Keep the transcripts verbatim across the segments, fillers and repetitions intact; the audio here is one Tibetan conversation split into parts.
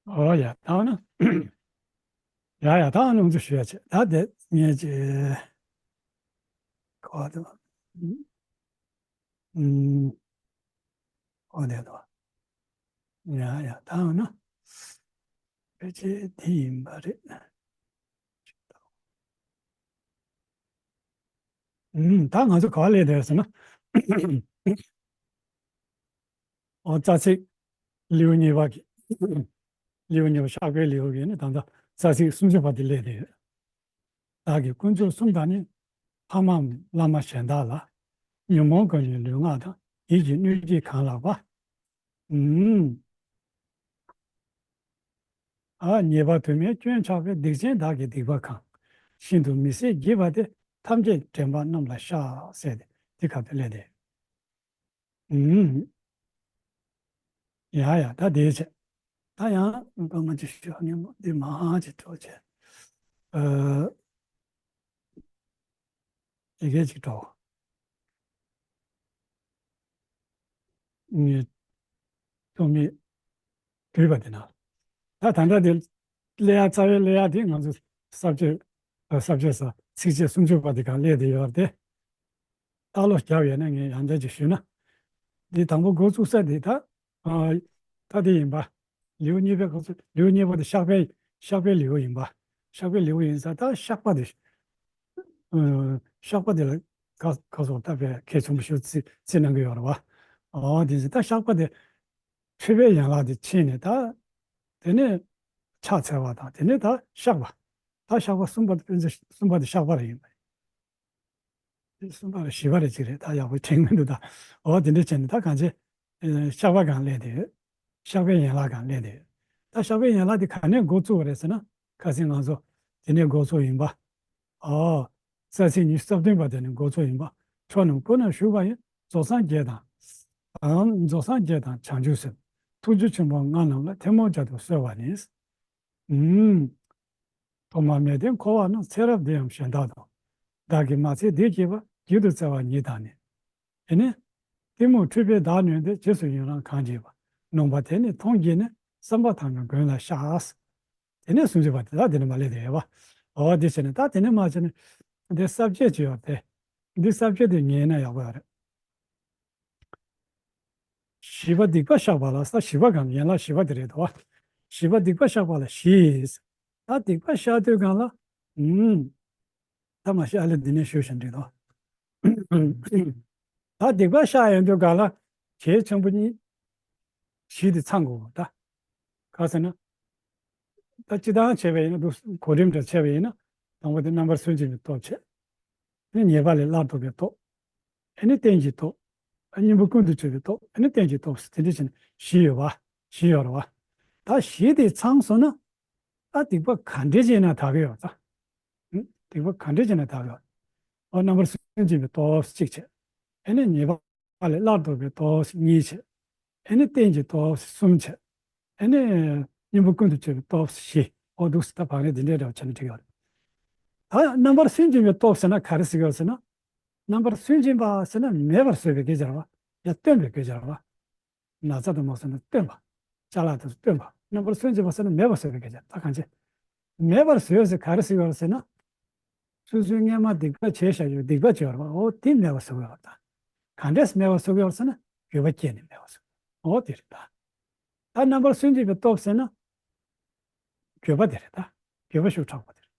ཨོ་ཡ་ད་ན། ཡ་ཡ་ད་ནང་དུ་ཞུ་ཡ་ཆེ་ད་དེ་ངས་ཅི། ག་དུ། ཨུམ། ཨོ་དེ་དོ། ཡ་ཡ་ད་ན། ཕལ་ཆེར་དེ་ཡིན་པ་རེད། ཨུམ། ད་ང་ཚོ་ག་པར་སླེབས་བསྡད་ཟེར་ན། ཨོ་རྩ་ཚིག་ལེའུ་གཉིས་པ་གི། ལེའུ་གཉིས་པ་བཤགས་པའི་ལེའུ་གི་ནི་ད་ལྟ་རྩ་ཚིག་སུམ་ཅུ་པ་དེ་སླེབས་བསྡད་ཡོད། བདག་གིས་དཀོན་མཆོག་གསུམ་དང་ནི། ཕ་མའམ་བླ་མ་གཞན་དག་ལ། ཉོན་མོངས་ཀུན་ནས་ལུས་ངག་དང་། ཡིད་ཀྱི་སྣོད་ཀྱིས་གང་ལགས་པ། ཨུམ། ཨ་ཉེས་པ་དུ་མས་སྐྱོན་ཆགས་པའི། སྡིག་ཅན་བདག་གི་སྡིག་པ་གང་། ཤིན་ཏུ་མི་བཟད་བགྱིས་པ་དེ། ཐམས་ཅད་དྲན་པ་རྣམས་ལ་བཤགས་ཟེར་ཏེ་འདི་ག་དུ་སླེབས་ཏེ། ཨུམ། ཡ་ཡ་ད་དེའི་ཆེད། ད་ཡང་ང་ཅི་ཞུ་ནི་མོ་འདི་མ་ཅི་གྲོགས་ཆེ། ཨ། ཡི་གེ་ཅིག་གྲོགས། ངས་ཐོག་མེད་བྲིས་པ་དེ་ན། ད་ད་ལྟ་དེ་ཀླད་ཡག་རྩ་བའི་ཀླད་ཡག་དེ་ང་ཚོ་ས་བཅད། ས་བཅད་ས་ཚིགས་བཅད་སུམ་ཅུ་པ་དེ་གང་སླེབས་དེ་ཡོད་རེད་དེ། ལྟ་ཀློག་བརྒྱབ་ཡོད་ན་ངས་ཡང་བསྐྱར་ཅིག་ཞུས་ན། འདི་དང་པོ་འགོ་བཙུགས་ས་འདི་ད། ཨ། ད་དེ་ཡིན་པ། ལེའུ་གཉིས་པའི་སྐབས་སུ་ལེའུ་གཉིས་པ་དེ་བཤགས་པའི་བཤགས་པའི་ལེའུ་ཡིན་པ། བཤགས་པའི་ལེའུ་ཡིན་ས་ད་བཤགས་པ་དེ། ཨ། བཤགས་པ་དེ་ལ་ག་ག་སོགས་ད་པའི་གལ་ཆེན་པོ་ཞིག་བརྩི་བརྩི་གནང་གི་ཡོད་རེད་བ། ཨོ་དེ་ད་བཤགས་པ་དེ། འཁྲུལ་པའི་ཡན་ལག་དེ་ཕྱེ་ནས་ད། དེ་ནས་ཕྱག་འཚལ་བ་དང་དེ་ནས་ད་བཤགས་པ། ད་བཤགས་པ་གསུམ་པ་དེ་ཕན་ཚུན་གསུམ་པ་དེ་བཤགས་པ་རེད་ཡིན་པ། གསུམ་པ་རེད་བཞི་པ་རེད་ཅིག་རེད་ད་ཡག་པོ་དྲན་མི་འདུག་ད། འོ་དེ་འདྲ་བྱས་ནས་ད་གང་བྱེད། ཨེ། བཤགས་པ་གང་སླེབས་དེ་ཡོད། བཤགས་པའི་ཡན་ལག་གང་སླེབས་དེ་ཡོད། ད་བཤགས་པའི་ཡན་ལག་དེ་ག་ནས་འགོ་བཙུགས་པ་རེད་ཟེར་ན། ཁ་སང་ང་ཚོ་དེ་ནས་འགོ་ཚུགས་ཡིན་པ། ཨོ། རྩ་ཚིག་ཉི་ཤུ་རྩ་བདུན་པ་དེ་ནས་འགོ་ཚུགས་ཡིན་པ། མཆོག་རྣམས་ཀུན་ན་བཞུགས་པ་ཡི། རྫོགས་སངས་རྒྱས་དང་། ཨམ། རྫོགས་སངས་རྒྱས་དང་བྱང་ཆུབ་སེམས། ཐུགས་རྗེ་ཆེན་པོ་ལྔ་རྣམས་ལ། ཐལ་མོ་སྦྱར་དུ་གསོལ་བ་ནི། ཨུམ། ཐོག་མ་མེད་དེ་འཁོར་བ་ན། ཚེ་རབས་འདི་ཡང་གཞན་དག་ཏུ། བདག་གིས་མ་ཚད་བདེ་བགྱིས་པ། བགྱིད་དུ་སྩལ་བ་ཉིད་དང་ནི། དེ་ནས། གཏི་མུག་འཁྲུལ་པས་བདག་ནོན་ཏེ། རྗེས་སུ་ཡི་རང་གང་བགྱིས་པ། ནོངས་པ་དེ་ནི་མཐོང་བགྱིས་ནས། བསམ་པ་ཐམས་ཅད་མགོན་ལ་བཤགས། དེ་ནས་སུམ་ཅུ་པ་དེ་དག་དེ་ནས་མ་སླེབས་དེ་ཡོད་པ། འོ་དེ་བྱས་ནས་ད་དེ་ནས་མ་བྱས་ནས། འདི་ས་བཅད་ཅིག་ཡོད་དེ། འདི་ས་བཅད་དེ་ཉན་ན་ཡག་པོ་ཡོད་རེད། བཞི་པ་སྡིག་པ་བཤགས་པ་ལ་ས་བཞི་པ་གང་ཡན་ལག་བཞི་པ་དེ་རེད་དོ། བཞི་པ་སྡིག་པ་བཤགས་པ་ལ་བཞི། ད་སྡིག་པ་བཤགས་དུས་གང་ལ། ཨུམ། ད་མ་བཤགས་ལས་འདི་ནས་ཞུ་བཞིན་འགྲིག་དོ། ད་སྡིག་པ་བཤགས་ཡོང་དུས་གང་ལ་གལ་ཆེན་པོ་གཉིས། བཞི་དེ་ཚང་དགོས་ད། ག་ཟེར་ན། ད་སྤྱི་བཏང་བྱས་པ་ཡིན་ན་འདུག་གོ་རིམ་འདྲ་བྱས་པ་ཡིན་ན། དང་པོ་དེ་རྣམ་པར་སུན་འབྱིན་པའི་སྟོབས་བྱས། ཨ་ནི་ཉེས་པ་ལས་སླར་ལྡོག་པའི་སྟོབས། ཨ་ནི་རྟེན་གྱི་སྟོབས། ཨ། གཉེན་པོ་ཀུན་ཏུ་སྤྱོད་པའི་སྟོབས། ཨ་ནི་རྟེན་གྱི་སྟོབས་དེ་འདྲ་བྱས་ནས་བཞི་ཡོད་པ། བཞི་ཡོད་རེད་བ། ད་བཞི་དེ་ཚང་སོང་ན། ད་སྡིག་པ་ག་འདྲ་བྱས་ན་དག་གི་ཡོད་ད། ཨ། སྡིག་པ་ག་འདྲ་བྱས་ན་དག་གི་ཡོད། ཨོ། རྣམ་པར་སུན་འབྱིན་པའི་སྟོབས་གཅིག་བྱས། ཨ་ནི་ཉེས་པ་ལས་སླར་ལྡོག་པའི་སྟོབས་གཉིས་བྱས། ཨ་ནི་རྟེན་གྱི་སྟོབས་གསུམ་བྱས། ཨ་ནི་གཉེན་པོ་ཀུན་ཏུ་སྤྱོད་པའི་སྟོབས་བཞི། ཨོ་འདུག་སེ་ད་བག་ལེབ་འདི་འདྲའི་འདྲ་བ་བྱས་ནས་བྲིས་ཡོད་རེད། ད་རྣམ་པར་སུན་འབྱིན་པའི་སྟོབས་ཟེར་ན་ག་རེ་ཟེར་གྱི་ཡོད་ཟེར་ན། རྣམ་པར་སུན་འབྱིན་པ་ཟེར་ན་མེད་པར་བཟོ་བའི་སྐད་ཆ་རེད་བ། ཡང་སྟོན་པའི་སྐད་ཆ་རེད་བ། ན་ཚ་དུ་མ་སོང་ན་སྟོན་པ། ཅ་ལག་དུ་སྟོན་པ། རྣམ་པར་སུན་འབྱིན་པ་ཟེར་ན་མེད་པར་བཟོ་བའི་སྐད་ཆ་ད་གང་བྱེད། མེད་པར་བཟོ་ཟེར་ག་རེ་ཟེར་གྱི་ཡོད་རེད་ཟེར་ན། སོ་སོའི་སྔོན་མ་སྡིག་པ་བྱས་བཞག་ཡོད་སྡིག་པ་བྱས་ཡོད་རེད་བ། འོ་དེ་མེད་པར་བཟོ་གི་ཡོད་རེད་ད། གང་འདྲས་མེད་པར་བཟོ་གི་ཡོད་རེད་ཟེར་ན་འགྱོད་པ་སྐྱེས་ནས་མེད་པར་བཟོ། འོ་དེ་རེད་ད། ད་རྣམ་པར་སུན་འབྱིན་པའི་སྟོབས་ཟེར་ན། འགྱོད་པ་དེ་རེད་ད། འགྱོད་པ་ཤུགས་དྲག་པོ་དེ་རེད།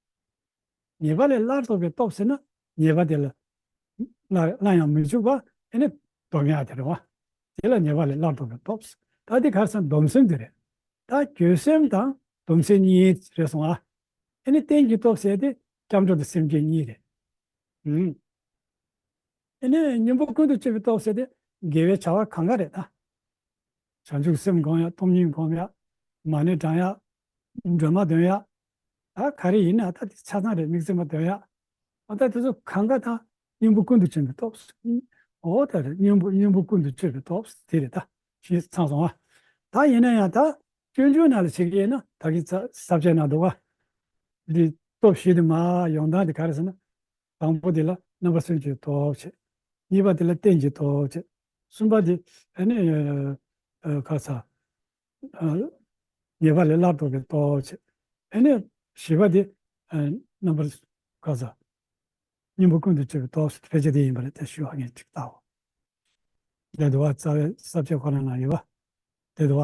ཉེས་པ་ལས་སླར་ལྡོག་པའི་སྟོབས་ཟེར་ན་ཉེས་པ་དེ་ལ་སླར་སླར་ཡང་མི་འཇུག་པ་ཨེ་ནི་སྡོམ་ཡག་དེ་རེད་བ། དེ་ལ་ཉེས་པ་ལས་སླར་ལྡོག་པའི་སྟོབས། ད་དེ་ག་རེ་ཟེར་ན་སྡོམ་སེམས་དེ་རེད། ད་འགྱོད་སེམས་དང་སྡོམ་སེམས་གཉིས་རེད་སོང་ཨ། ཨེ་ནི་རྟེན་གྱི་སྟོབས་ཟེར་དེ་སྐྱབས་འགྲོ་དང་སེམས་བསྐྱེད་གཉིས་རེད། ཨུམ། ཨེ་ནི་གཉེན་པོ་ཀུན་ཏུ་སྤྱོད་པའི་སྟོབས་ཟེར་དེ་དགེ་བའི་བྱ་བ་གང་ག་རེད་ད། བྱང་ཆུབ་སེམས་སྒོམ་ཡག་སྟོང་ཉིད་སྒོམ་ཡག་མ་ཎི་བགྲང་ཡག་སྒྲོལ་མ་འདོན་ཡག་ད་ག་རེ་ཡིན་ན་ད་དེ་ཆ་ཚང་རེད། དམིགས་བརྩེ་མ་འདོན་ཡག་ཨ་ད་དེ་ཚོ་གང་ག་ད་གཉེན་པོ་ཀུན་ཏུ་སྤྱོད་པའི་སྟོབས། འོ་ད་རེད། གཉེན་པོ་གཉེན་པོ་ཀུན་ཏུ་སྤྱོད་པའི་སྟོབས་དེ་རེད་ད། ཞེས་ཚང་སོང་བ། ད་ཡིན་ན་ཡང་ད་སྤྱོད་འཇུག་ནང་ལ་བྱེད་ཀྱི་ཡིན་ན་ད་གིན་ས་ས་བཅད་ནང་འདུག་བ། འདི་སྟོབས་བཞི་དེ་མ་ཡོང་སྟངས་དེ་ག་རེ་ཟེར་ན། དང་པོ་དེ་ལ་རྣམ་པར་སུན་འབྱིན་སྟོབས་བྱེད། གཉིས་པ་དེ་ལ་རྟེན་གྱི་སྟོབས་བྱེད། གསུམ་པ་དེ་ཨ་ནི་ཨ་ཁ་ས་ཨ་ ཉེས་པ་ལས་སླར་ལྡོག་པའི་སྟོབས་བྱས། ཨ་ནི་བཞི་པ་དེ་ཨ་རྣམ་པར་ག་ས། གཉེན་པོ་ཀུན་ཏུ་སྤྱོད་པའི་སྟོབས་ཕལ་ཆེར་དེ་ཡིན་པ་རེད། དེ་ཞུ་བ་ངས་ཅིག་བལྟའོ། དེ་འདུག་བ། རྩ་བའི་ས་བཅད་ཁོ་ན་ན་ཡོད་བ། དེ་འདུག་བ།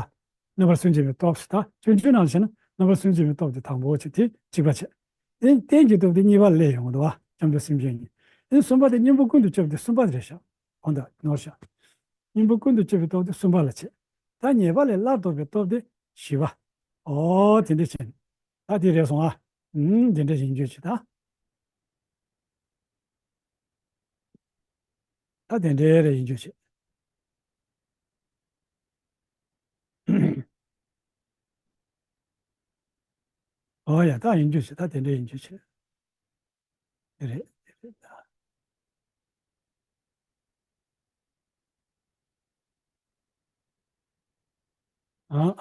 རྣམ་པར་སུན་འབྱིན་པའི་སྟོབས་ཤིག་ད་སྤྱོད་འཇུག་ནང་བཞིན་ན་རྣམ་པར་སུན་འབྱིན་པའི་སྟོབས་དེ་དང་པོ་བྱས། དེ་གཅིག་པ་བྱས། དེ་རྟེན་གྱི་སྟོབས་དེ་གཉིས་པ་ལས་ཡོང་གི་འདུག་བ། སྐྱབས་འགྲོ་སེམས་བསྐྱེད་གཉིས། དེ་གསུམ་པ་དེ་གཉེན་པོ་ཀུན་ཏུ་སྤྱོད་པ་དེ་གསུམ་པ་དེ་རེད་ཤག་འོ་ད་ནོར་ཤག་གཉེན་པོ་ཀུན་ཏུ་སྤྱོད་པའི་སྟོབས་དེ་གསུམ་པ་ལ་བྱས། ད་ཉེས་པ་ལས་སླར་ལྡོག་པའི་སྟོབས་དེ་བཞི་པ། ཨོ་དེ་འདྲ་བྱས། ད་དེ་རེད་སོང་ཨ། ཨུམ་དེ་འདྲ་ཡིན་རྒྱུ་བྱེད་ད། ད་དེ་འདྲའི་རེ་ཡིན་རྒྱུ་བྱེད། ཨོ་ཡ་ད་ཡིན་རྒྱུ་བྱེད། ད་དེ་འདྲའི་ཡིན་རྒྱུ་བྱེད། དེ་རེད་དེ་རེད་ད། ཨ།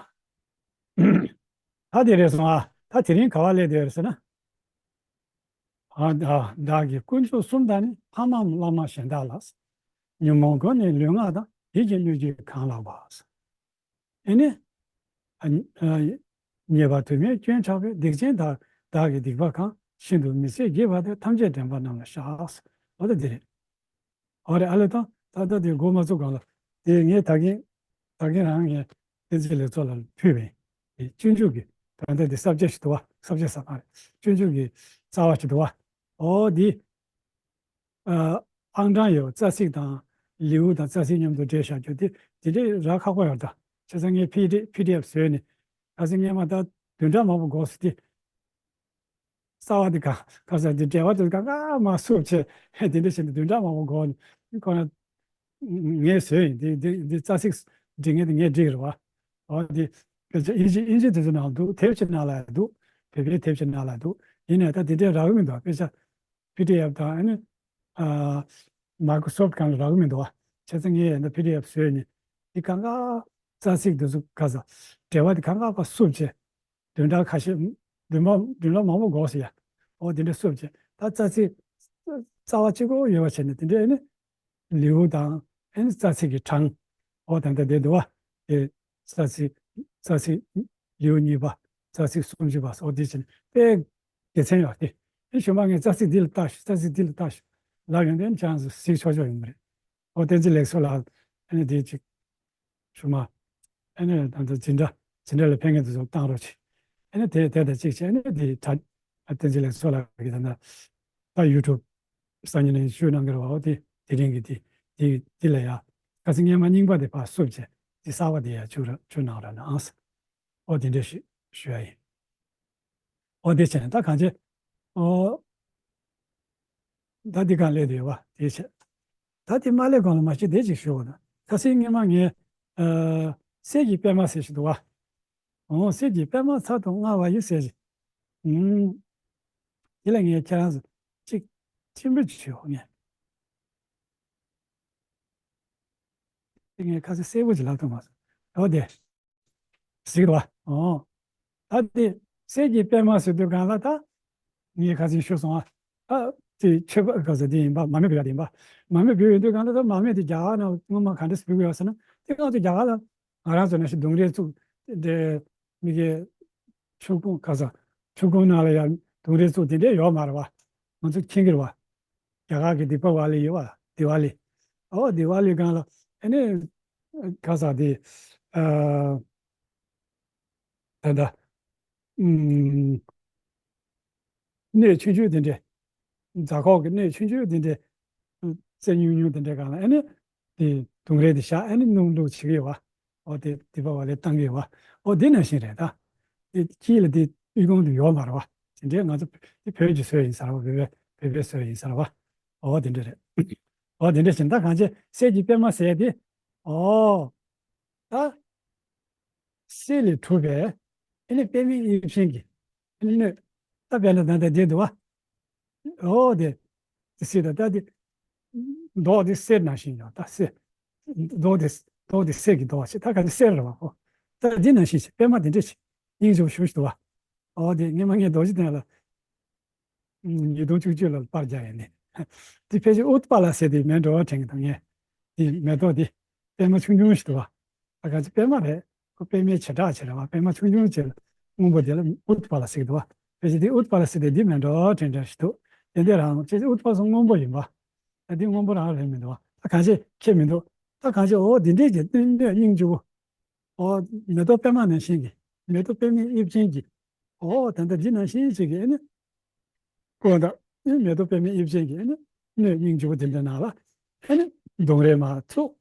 ད་དེ་རེད་སོང་ཨ། ད་དེ་རིང་ག་བ་སླེབས་བསྡད་ཡོད་རེད་ཟེར་ན། ཨ་ཨ་བདག་གིས་དཀོན་མཆོག་གསུམ་དང་ནི། ཕ་མའམ་བླ་མ་གཞན་དག་ལ། ཉོན་མོངས་ཀུན་ནས་ལུས་ངག་དང་། ཡིད་ཀྱི་སྣོད་བཅུད་གང་ལགས་པ། ཨེ་ནི། ཨ་ཨ་ཉེས་པ་དུ་མས་སྐྱོན་ཆགས་པའི། སྡིག་ཅན་དག་བདག་གི་སྡིག་པ་གང་། ཤིན་ཏུ་མི་བཟད་བགྱིས་པ་དེ། ཐམས་ཅད་དྲན་པ་རྣམས་ལ་བཤགས། འོ་ད་འདི་རེད། འོ་རེད་ཨ་ལས་དང་ད་ལྟ་དེ་འགོ་མ་ཚུགས་གོང་ལ་དེ་ངས་ད་གིན་ད་གིན་རང་ངས་བསྟན་འཛིན་ལེགས་ཚོགས་ལ་ཕུལ་བས། དེ་སྤྱོད་འཇུག་གི་ད་ལྟ་དེ་ས་བཅད་ཞིག་འདུག་བ། ས་བཅད་ས་ཁང་རེད། སྤྱོད་འཇུག་གི་རྩ་བ་ཞིག་འདུག་བ། འོ་དེ། ཨ་ཨང་གྲངས་ཡོད། རྩ་ཚིག་དང་ལེའུ་དང་རྩ་ཚིག་མཉམ་དུ་འབྲེལ་བཞག་རྒྱུ་དེ་དེ་འདྲའི་རག་ཁག་པོ་ཡོད་ད། བྱས་ཙང་ངས་པི་ཌི་པི་ཌི་ཨེཕ་བཟོས་ནས་ཁ་སང་སྔས་མ་ད་བདུན་ཕྲག་མང་པོ་འགོར་སོང་སྟེ། རྩ་བ་དེ་ག་ག་ས་དེ་འགྲེལ་པ་དེ་ག་ག་མ་བསུབ་བྱས་དེ་འདྲ་བྱས་ནས་བདུན་ཕྲག་མང་པོ་འགོར་ནས་ཁོ་ན་ངས་བཟོས་ཡིན། དེ་དེ་དེ་རྩ་ཚིག་འབྲི་མཁན་དེ་ངས་འབྲི་གི་རེད་བ། འོ་དེ་དཔེ་ཆ་ཨིན་ཇི་ཨིན་ཇི་དེ་ཚོ་ནང་འདུག་དེབ་ཆ་ནང་ལ་འདུག་བོད་པའི་དེབ་ཆ་ནང་ལ་འདུག་ཡིན་ནའི་ད་དེ་འདྲའི་རག་གི་མི་འདུག་དཔེ་ཆ་པི་ཌི་ཨེཕ་དང་ཨ་ནི་ཨ་མའི་ཀྲོ་སོཕ་གང་ལ་རག་གི་མི་འདུག་བ། བྱས་ཙང་ངས་ཡང་ད་པི་ཌི་ཨེཕ་བཟོས་ནས་དེ་གང་ག་རྩ་ཚིག་དེ་ཚོ་ག་ས་འགྲེལ་པ་དེ་གང་ག་བ་བསུབ་བྱས། བདུན་ཕྲག་ཁ་ཤས། བདུན་པ་བདུན་ལོ་མང་པོ་འགོར་སོང་ཡ། འོ་དེ་འདྲ་བསུབ་བྱས་ད་རྩ་ཚིག་རྩ་བ་གཅིག་པོ་ཡོད་པ་བྱས་ནས་དེ་འདྲ་ཨེ་ནི་ལེའུ་དང་ཨེ་ནི་རྩ་ཚིག་གི་གྲངས། འོ་ད་ལྟ་དེ་འདུག་བ། དེ་རྩ་ཚིག་རྩ་ཚིག་ལེའུ་གཉིས་པ། རྩ་ཚིག་སུམ་ཅུ་པ། འོ་དེ་བྱས་ནས་དཔེ་དགེ་མཚན་ཡོད་དེ། ཨེ་ཞུ་མ་ངས་རྩ་ཚིག་འདི་ལ་ལྟ་ཞུ། རྩ་ཚིག་འདི་ལ་ལྟ་ཞུ་ལབ་ཡོང་དུས་ཨེ་ནི་ཁྱེད་རང་ཚོ་གཟིགས་ཆོག་ཆོག་ཡོང་གི་རེད། འོ་བསྟན་འཛིན་ལེགས་བཟོ་ལགས་ཨེ་ནི་དེ་ཅིག་ཞུ་མ། ཨ་ནི་ད་ལྟ་འཛིན་གྲྭ་འཛིན་གྲྭ་ལ་ཕན་མཁན་དེ་ཚོ་བཏང་རོགས་བྱེད། ཨ་ནི་དེ་དེ་དང་གཅིག་བྱས་ཨ་ནི་དེ་གྲ་ཨ་བསྟན་འཛིན་ལེགས་བཟོ་ལགས་ཀྱིས་ད་ལྟ་ད་ཡུ་ཊུབ་སང་ཉིན་ནས་བཤུས་གནང་གི་རེད་བ། འོ་དེ་དེ་རིང་གི་དེ་དེ་དེ་ལ་ཡ་ཁ་སང་སྔས་མ་རྙིང་པ་དེ་ཕར་བསུབ་བྱས་དེ་གསར་པ་དེ་ཡ་བཅུག་ར་བཅུག་གནང་ར་གནང་། འོ་དེ་འདྲ་ཞིག་ཞུ་ཡ་ཡིན། འོ་དེ་བྱས་ནས་ད་གང་བྱེད། འོ། ད་འདི་གང་སླེབས་བསྡད་ཡོད་པ་དེ་བྱས། ད་དེ་མ་སླེབས་གོང་ལ་མ་གཞི་དེ་ཅིག་ཞུ་དགོས་ན། ཁ་སང་སྔས་མ་ངས་ཨ་གསེར་གྱི་པད་མ་ཟེར་ཞིག་འདུག་བ། འོ་གསེར་གྱི་པད་མ་ཚར་དུ་དངར་བ་ཡི་ཟེར་ཞིག་ཨུམ། དེ་ལ་ངས་ཁྱེད་རང་ཚོ་གཅིག་སྤྱན་འབུལ་ཅིག་ཞུ་དགོས་ངས། དེ་ངས་ཁ་སང་གསལ་པོ་ཅིག་ལབ་ཐུབ་མ་སོང་། འོ་དེ། གཟིགས་རོགས། ཨོ། ད་དེ་གསེར་གྱི་པད་མ་ཟེར་དུས་གང་ལ་ད། ངས་ཁ་སང་ཞུས་སོང་ཨ། ད་དེ་མཆོད་པ་ག་ས་དེ་ཡིན་པ་མར་མེ་བོད་ཡག་དེ་ཡིན་པ། མར་མེ་བོད་ཡོད་དུས་གང་ལ་ད་མར་མེ་དེ་རྒྱ་གར་ནང་སྔོན་མ་ག་འདྲ་སེ་བོད་ཡོད་ཟེར་ན་དེ་གང་དུ་རྒྱ་གར་ལ་ང་རང་ཚོ་ནང་བཞིན་གདོང་རིས་བཙུགས་དེ་མི་གི་ཆུ་ཁུང་ག་ས་ཆུ་ཁུང་ནང་ལ་ཡང་གདོང་རིས་བཙུགས་དེ་འདྲས་ཡོད་མ་རེད་བ། ང་ཚོ་མཁྱེན་གྱི་རེད་བ། རྒྱ་གར་གྱི་དི་པ་ཝ་ལི་ཡོད་བ། དི་ཝ་ལི། ཨོ་དི་ཝ་ལི་སྒང་ལ་ཨ་ནི་ག་ས་དེ་ཨ། ད་ལྟ། ཨུམ། སྣོད་ཆུང་ཆུང་དེ་འདྲས། རྫ་ཁོག་གི་སྣོད་ཆུང་ཆུང་དེ་འདྲས། རྩེ་ཉུང་ཉུང་དེ་འདྲས་སྒང་ལ་ཨ་ནི། དེ་གདོང་རིས་དེ་བཞག་ཨ་ནི་སྣུམ་བླུགས་བྱེད་ཀྱི་ཡོད་བ། ཨོ་དེ་དེ་པ་བ་ལས་བཏང་གི་ཡོད་བ། ཨོ་དེ་ནང་བཞིན་རེད་ད། དེ་དཀྱིལ་ལ་དེ་དབུས་གོང་དུ་ཡོད་མ་རེད་བ། དེ་འདྲས་ང་ཚོ་དེ་བོད་ཀྱི་སྲོལ་ཡིན་ས་རེད་བ། བོད་པའི་བོད་པའི་སྲོལ་ཡིན་ས་རེད་བ། ཨོ་དེ་འདྲས་རེད། ཨོ་དེ་འདྲས་བྱས་ད་གང་བྱས་གསེར་གྱི་པད་མ་ཟེར་དེ། ཨོ། ད། གསེར་ལས་གྲུབ་པའི་ཨ་ནི་པད་མའི་དབྱིབས་ཅན་གྱི་ཨ་ནི་སྣོད། ད་དཔེར་ན་ད་ལྟ་འདི་འདུག་བ། ཨོ་དེ། དེ་གསེར་ད་ལྟ་དེ། མདོག་དེ་གསེར་ནང་བཞིན་ཡོད་ད་གསེར། མདོག་དེ་མདོག་དེ་གསེར་གྱི་མདོག་བྱེད་ད་ག་ཚོད་གསེར་རེད་བ་ཁོ། ད་འདི་ནང་བཞིན་བྱེད་པད་མ་དེ་འདྲས་བྱེད་སྙིང་རྗེ་པོ་ཞེ་པོ་ཞིག་འདུག་བ། ཨོ་དེ་སྔས་མ་ངས་རྡོ་རྗེ་གདན་ལ། ཉིས་སྟོང་བཅུ་གཅིག་ལོར་པར་རྒྱག་ཡིན་ནི། དེ་ཕལ་ཆེར་ཨུཏྤ་ལ་ཟེར་དེ་མེ་འགྲོ་བ་དྲན་གི་འདུག་ངས། དེ་མེ་ཏོག་དེ་པད་མ་ཆུང་ཆུང་ཞིག་འདུག་བ། ད་ག་ཚོད་པད་མ་རེད། པདྨའི་བྱེ་བྲག་ཅིག་རེད་བ། པདྨ་ཆུང་ཆུང་ཅིག་སྔོན་པོ་དེ་ལ་ཨུཏྤ་ལ་ཟེར་གྱི་འདུག་བ། ཕལ་ཆེར་དེ་ཨུཏྤ་ལ་ཟེར་དེ་འདི་མིན་འགྲོ་དྲན་དྲན་ཞིག་འདུག་དེ་འདྲ་རང་ཅེས་ཨུཏྤ་སོགས་སྔོན་པོ་ཡིན་པ། ད་འདི་སྔོན་པོ་རང་རེད་མི་འདུག་བ། ད་གང་ཅི་ཁྱད་མི་འདུག་ད་གང་ཅི་འོ་འདི་འདྲས་ཀྱི་སྣོད་སྙིང་རྗེ་བོ། འོ་མེ་ཏོག་པད་མ་ནང་བཞིན་གྱི། མེ་ཏོག་པདྨའི་དབྱིབས་ཅན་གྱི། འོ་ད་ལྟ་འདི་ནང་བཞིན་ཅིག་གི་ཨ་ནི། ཀོ་ད་ནི་མེ་ཏོག་པདྨའི་དབྱིབས་ཅན་གྱི་ཨ་ནི་སྣོད་སྙིང་རྗེ་བོ་དེ་འདྲ་ནང་ལ་ཨ་ནི་ལྡུམ་རའི་མར་བཙུགས།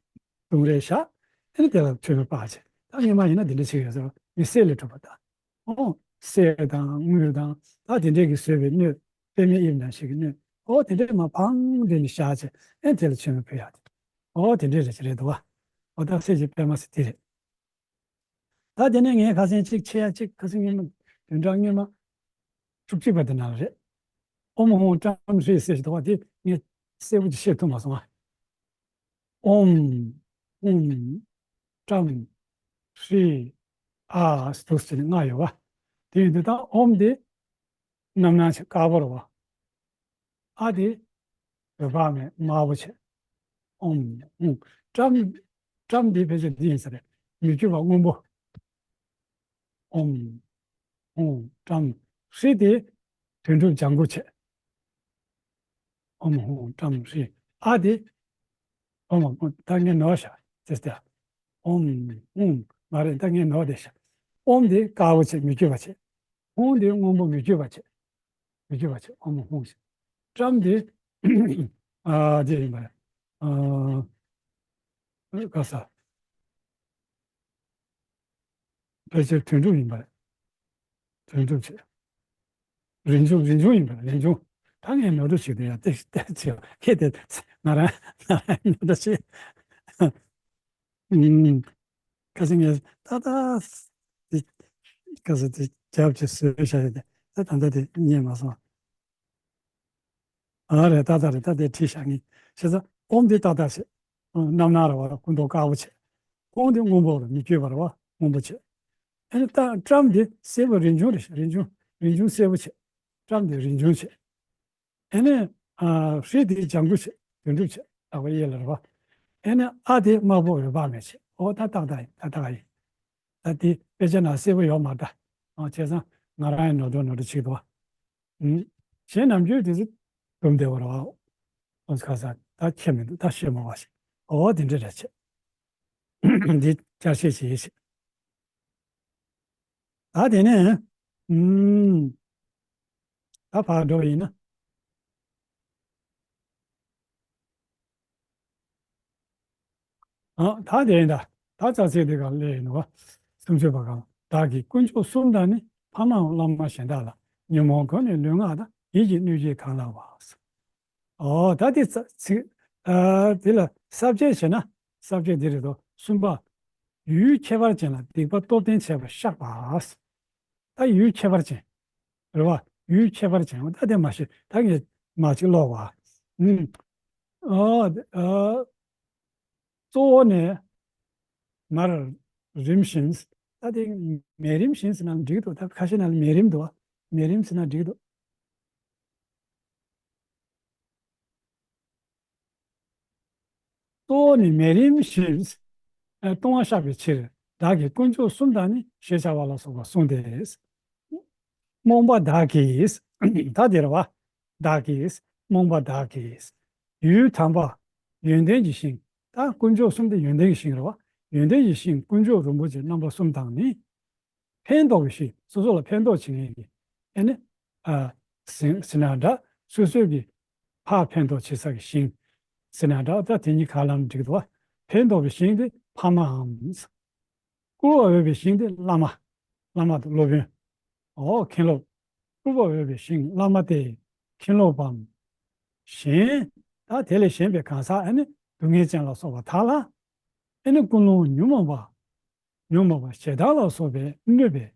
ལྡུམ་རའི་ཞག་ཨ་ནི་དེ་ལ་མཆོད་མེ་སྤར་བྱས། ད་སྔོན་མ་ཡིན་ན་འདི་འདྲ་ཞིག་ཡོད་ཟེར་བ། མི་གསེར་ལས་གྲུབ་པ་དང་། འོ་གསེར་དང་དངུལ་དང་ད་དེ་འདྲས་ཀྱིས་བཟོས་པའི་སྣོད། པདྨའི་དབྱིབས་ནང་བཞིན་གྱི་སྣོད། འོ་དེ་འདྲས་མར་འཕངས་དེ་ནི་བཞག་བྱས་ཨ་ནི་དེ་ལ་མཆོད་མེ་ཕུལ་ཡག་དེ། འོ་དེ་འདྲས་རེད་ཅེས་རེད་འདུག་བ། འོ་ད་གསེར་གྱི་པད་མ་ཟེར་དེ་རེད། ད་དེ་ནས་ངས་ཁ་སང་གཅིག་ཆེ་ཡ་གཅིག་ཁ་སང་སྔོན་མ་བདུན་ཕྲག་སྔོན་མ་བཅུ་གཅིག་པ་དེ་ནང་ལ་རེད། ཨོཾ་ཧཱུྃ་ཏྲཾ་ཧྲཱིཿ་ཟེར་ཞིག་འདུག་བ། དེ་ངས་གསལ་པོ་ཅིག་བཤད་ཐུབ་མ་སོང་ང་། ཨོཾ་ཧཱུྃ་ཏྲཾ་ཧྲཱིཿ་ཨཱཿ་ཟེར་དུས་ཙམ་ནས་ལྔ་ཡོད་བ། དེ་ཡིན་དུས་ད་ཨོཾ་དེ་རྣམ་སྣང་ཆེ་དཀར་པོ་རེད་བ། ཨ་དེ་འོད་དཔག་མེད་དམར་པོ་བྱས། ཨོཾ་ཧཱུྃ། ཏྲཾ། ཏྲཾ་དེ་ཕལ་ཆེར་འདི་ཡིན་ས་རེད། མི་བསྐྱོད་པ་སྔོན་པོ། ཨོཾ་ཧཱུྃ་ཏྲཾ། ཧྲཱིཿ་དེ་དོན་གྲུབ་ལྗང་གུ་བྱས། ཨོཾ་ཧཱུྃ་ཏྲཾ་ཧྲཱིཿ་ཨ་དེ། ཨོཾ་ད་ངས་ནོར་བཞག་ཙེ་སྟེ། ཨོཾ་ཧཱུྃ་མ་རེད། ད་ངས་ནོར་བསྡད་བཞག་ཨོཾ་དེ་དཀར་པོ་བྱས་མི་བསྐྱོད་པ་བྱས། ཧཱུྃ་དེ་སྔོན་པོ་མི་བསྐྱོད་པ་བྱས། མི་བསྐྱོད་པ་བྱས། ཨོཾ་ཧཱུྃ་ཞེས། ཏྲཾ་དེ། ཨ་དེ་ཡིན་པ་རེད། ཨ་ག་ས། ཕལ་ཆེར་དོན་གྲུབ་ཡིན་པ་རེད། དོན་གྲུབ་བྱས། རིན་འབྱུང་། རིན་འབྱུང་ཡིན་པ་རེད། རིན་འབྱུང་། ད་ངས་ནོར་འཁྲུལ་ཞིག་དེ་ཡང་ཏེ་ཏེ་བྱས་པ་ཁེ་དེ་ང་རང་ང་རང་ནོར་འཁྲུལ་ཞིག་ཨུམ། ཁ་སང་ངས་ཏག་ཏག་དེ་ག་ས་དེ་རྒྱབ་ཀྱི་བཟོས་བཞག་ཡོད་དེ། ད་ད་ལྟ་དེ་རྙེད་མ་སོང་། ཨ་རེད། ཏག་ཏག་རེད། ད་དེ་བྲིས་བཞག་ངས། བྱས་ཙང་ཨོཾ་དེ་ཏག་ཏག་བྱས། རྣམ་སྣང་རེད་བ། སྐུ་མདོག་དཀར་པོ་བྱས། ཧཱུྃ་དེ་སྔོན་པོ་རེད། མི་བསྐྱོད་པ་རེད་བ། སྔོན་པོ་བྱས། ཨ་ནི་ཏ་ཏྲཾ་དེ་སེར་པོ་རིན་འབྱུང་རེད། རིན་འབྱུང་། རིན་འབྱུང་སེར་པོ་བྱས། ཏྲཾ་དེ་རིན་འབྱུང་བྱས། ཨ་ནི་ཨ་ཧྲཱིཿ་དེ་ལྗང་གུ་བྱས། དོན་གྲུབ་བྱས། ལག་པ་གཡས་ལ་རེད་བ། ཨ་ནི་ཨ་དེ་དམར་པོ་འོད་དཔག་མེད་བྱས། ཨོ་ད་ཏག་ཏག་ཡིན། ཏག་ཏག་ཡིན། ད་དེ་དཔེ་ཆ་ནང་གསལ་པོ་ཡོད་མ་རེད་ད། ཨ་བྱས་ཙང་ང་རང་ཡང་ནོར་འགྲོ་ནོར་འགྲོ་བྱེད་ཀྱི་འདུག་བ། ཨུམ། གཞན་ནམ་རྒྱུན་དེ་ཚོ་སྡོམ་བདེ་བ་རེད་བ། ཨོ་ཁ་ས་ད་ཁྱད་མི་འདུག་ད་བཤད་མ་བ་ཞིག་ཨོ་དེ་འདྲ་རེད་བྱས། འདི་བསྐྱར་བཤད་བྱེད་ཞིག་ད་དེ་ནས་ཨུམ། ད་ཕར་འགྲོ་བ་ཡིན་ན། ཨ་ད་དེ་ཡིན་ད། ད་ཙག་ཙིག་དེ་ག་ལས་ཡིན་ནོ། སུམ་ཅུ་པ་གང་། བདག་གིས་དཀོན་མཆོག་གསུམ་དང་ནི། ཕ་མའམ་བླ་མ་གཞན་དག་ལ། ཉོན་མོངས་ཀུན་ནས་ལུས་ངག་དང་། ཡིད་ཀྱི་སྣོད་བཅུད་གང་ལགས་པ། ཨོ་ད་དེ་ཙག་ཙིག་ཨ་དེ་ལ་ས་བཅད་བྱས་ན་ས་བཅད་འདི་རེད་དོ། གསུམ་པ། ཡུལ་ཁྱད་པར་ཅན་ལ་སྡིག་པ་སྟོབས་ལྡན་བྱས་པ་བཤགས་པ། ད་ཡུལ་ཁྱད་པར་ཅན། རེད་བ། ཡུལ་ཁྱད་པར་ཅན། ད་དེ་མ་ཤེས། ད་ངས་མ་ཅིག་ཀློག་བ། ཨུམ། ཨ་ཨ་གཙོ་བོ་ནས་མར་རིམ་བཞིན། ད་དེ་མས་རིམ་བཞིན་ཟེར་ན་འགྲིག་འདུག་ད་ཁ་ཤས་ནང་ལ་མས་རིམ་འདུག་བ། མས་རིམ་ཟེར་ན་འགྲིག་འདུག་གཙོ་བོ་ནི་མས་རིམ་བཞིན། ཨ་ལྟུང་བ་བཤགས་པའི་ཕྱིར། བདག་གིས་དཀོན་མཆོག་གསུམ་དང་ནི། ཞེས་བྱ་བ་ལ་སོགས་པ་གསུངས་ཏེ། རྨོངས་པ་བདག་གིས། ད་དེ་རེད་བ། བདག་གིས། རྨོངས་པ་བདག་གིས། ཡུལ་དམ་པ། ཡོན་ཏན་གྱི་ཞིང་། ད་དཀོན་མཆོག་གསུམ་དེ་ཡོན་ཏན་གྱི་ཞིང་རེད་བ། ཡོན་ཏན་གྱི་ཞིང་དཀོན་མཆོག་རིན་པོ་ཆེ་རྣམ་པ་གསུམ་དང་ནི། ཕན་འདོགས་པའི་ཞིང་། སོ་སོ་ལ་ཕན་ཐོགས་བྱེད་མཁན་གྱི། ཨ་ནི། ཨ་ཟེར་ཟེར་ན་འདྲ། སོ་སོའི་གི་ཕར་ཕན་ཐོགས་བྱེད་ས་གི་ཞིང་ཟེར་ན་འདྲ། ད་དེ་གཉིས་ག་ལ་འགྲིག་འདུག་བ། ཕན་འདོགས་པའི་ཞིང་དེ་ཕ་མའམ། བཀུར་བར་འོས་པའི་ཞིང་དེ་བླ་མ། བླ་མ་དང་སློབ་དཔོན། འོ་མཁན་སློབ། བཀུར་བར་འོས་པའི་ཞིང་བླ་མ་སྟེ། མཁན་སློབ་བམ། གཞན། ད་དེ་ལས་གཞན་པའི་གང་ཟག་ཨ་ནི་སྡུག་བསྔལ་ཅན་ལ་སོགས་པ་དག་ལ། ཨ་ནི་ཀུན་སློང་ཉོན་མོངས་པ། ཉོན་མོངས་པ་ཞེ་སྡང་ལ་སོགས་པའི་གནོད་པའི།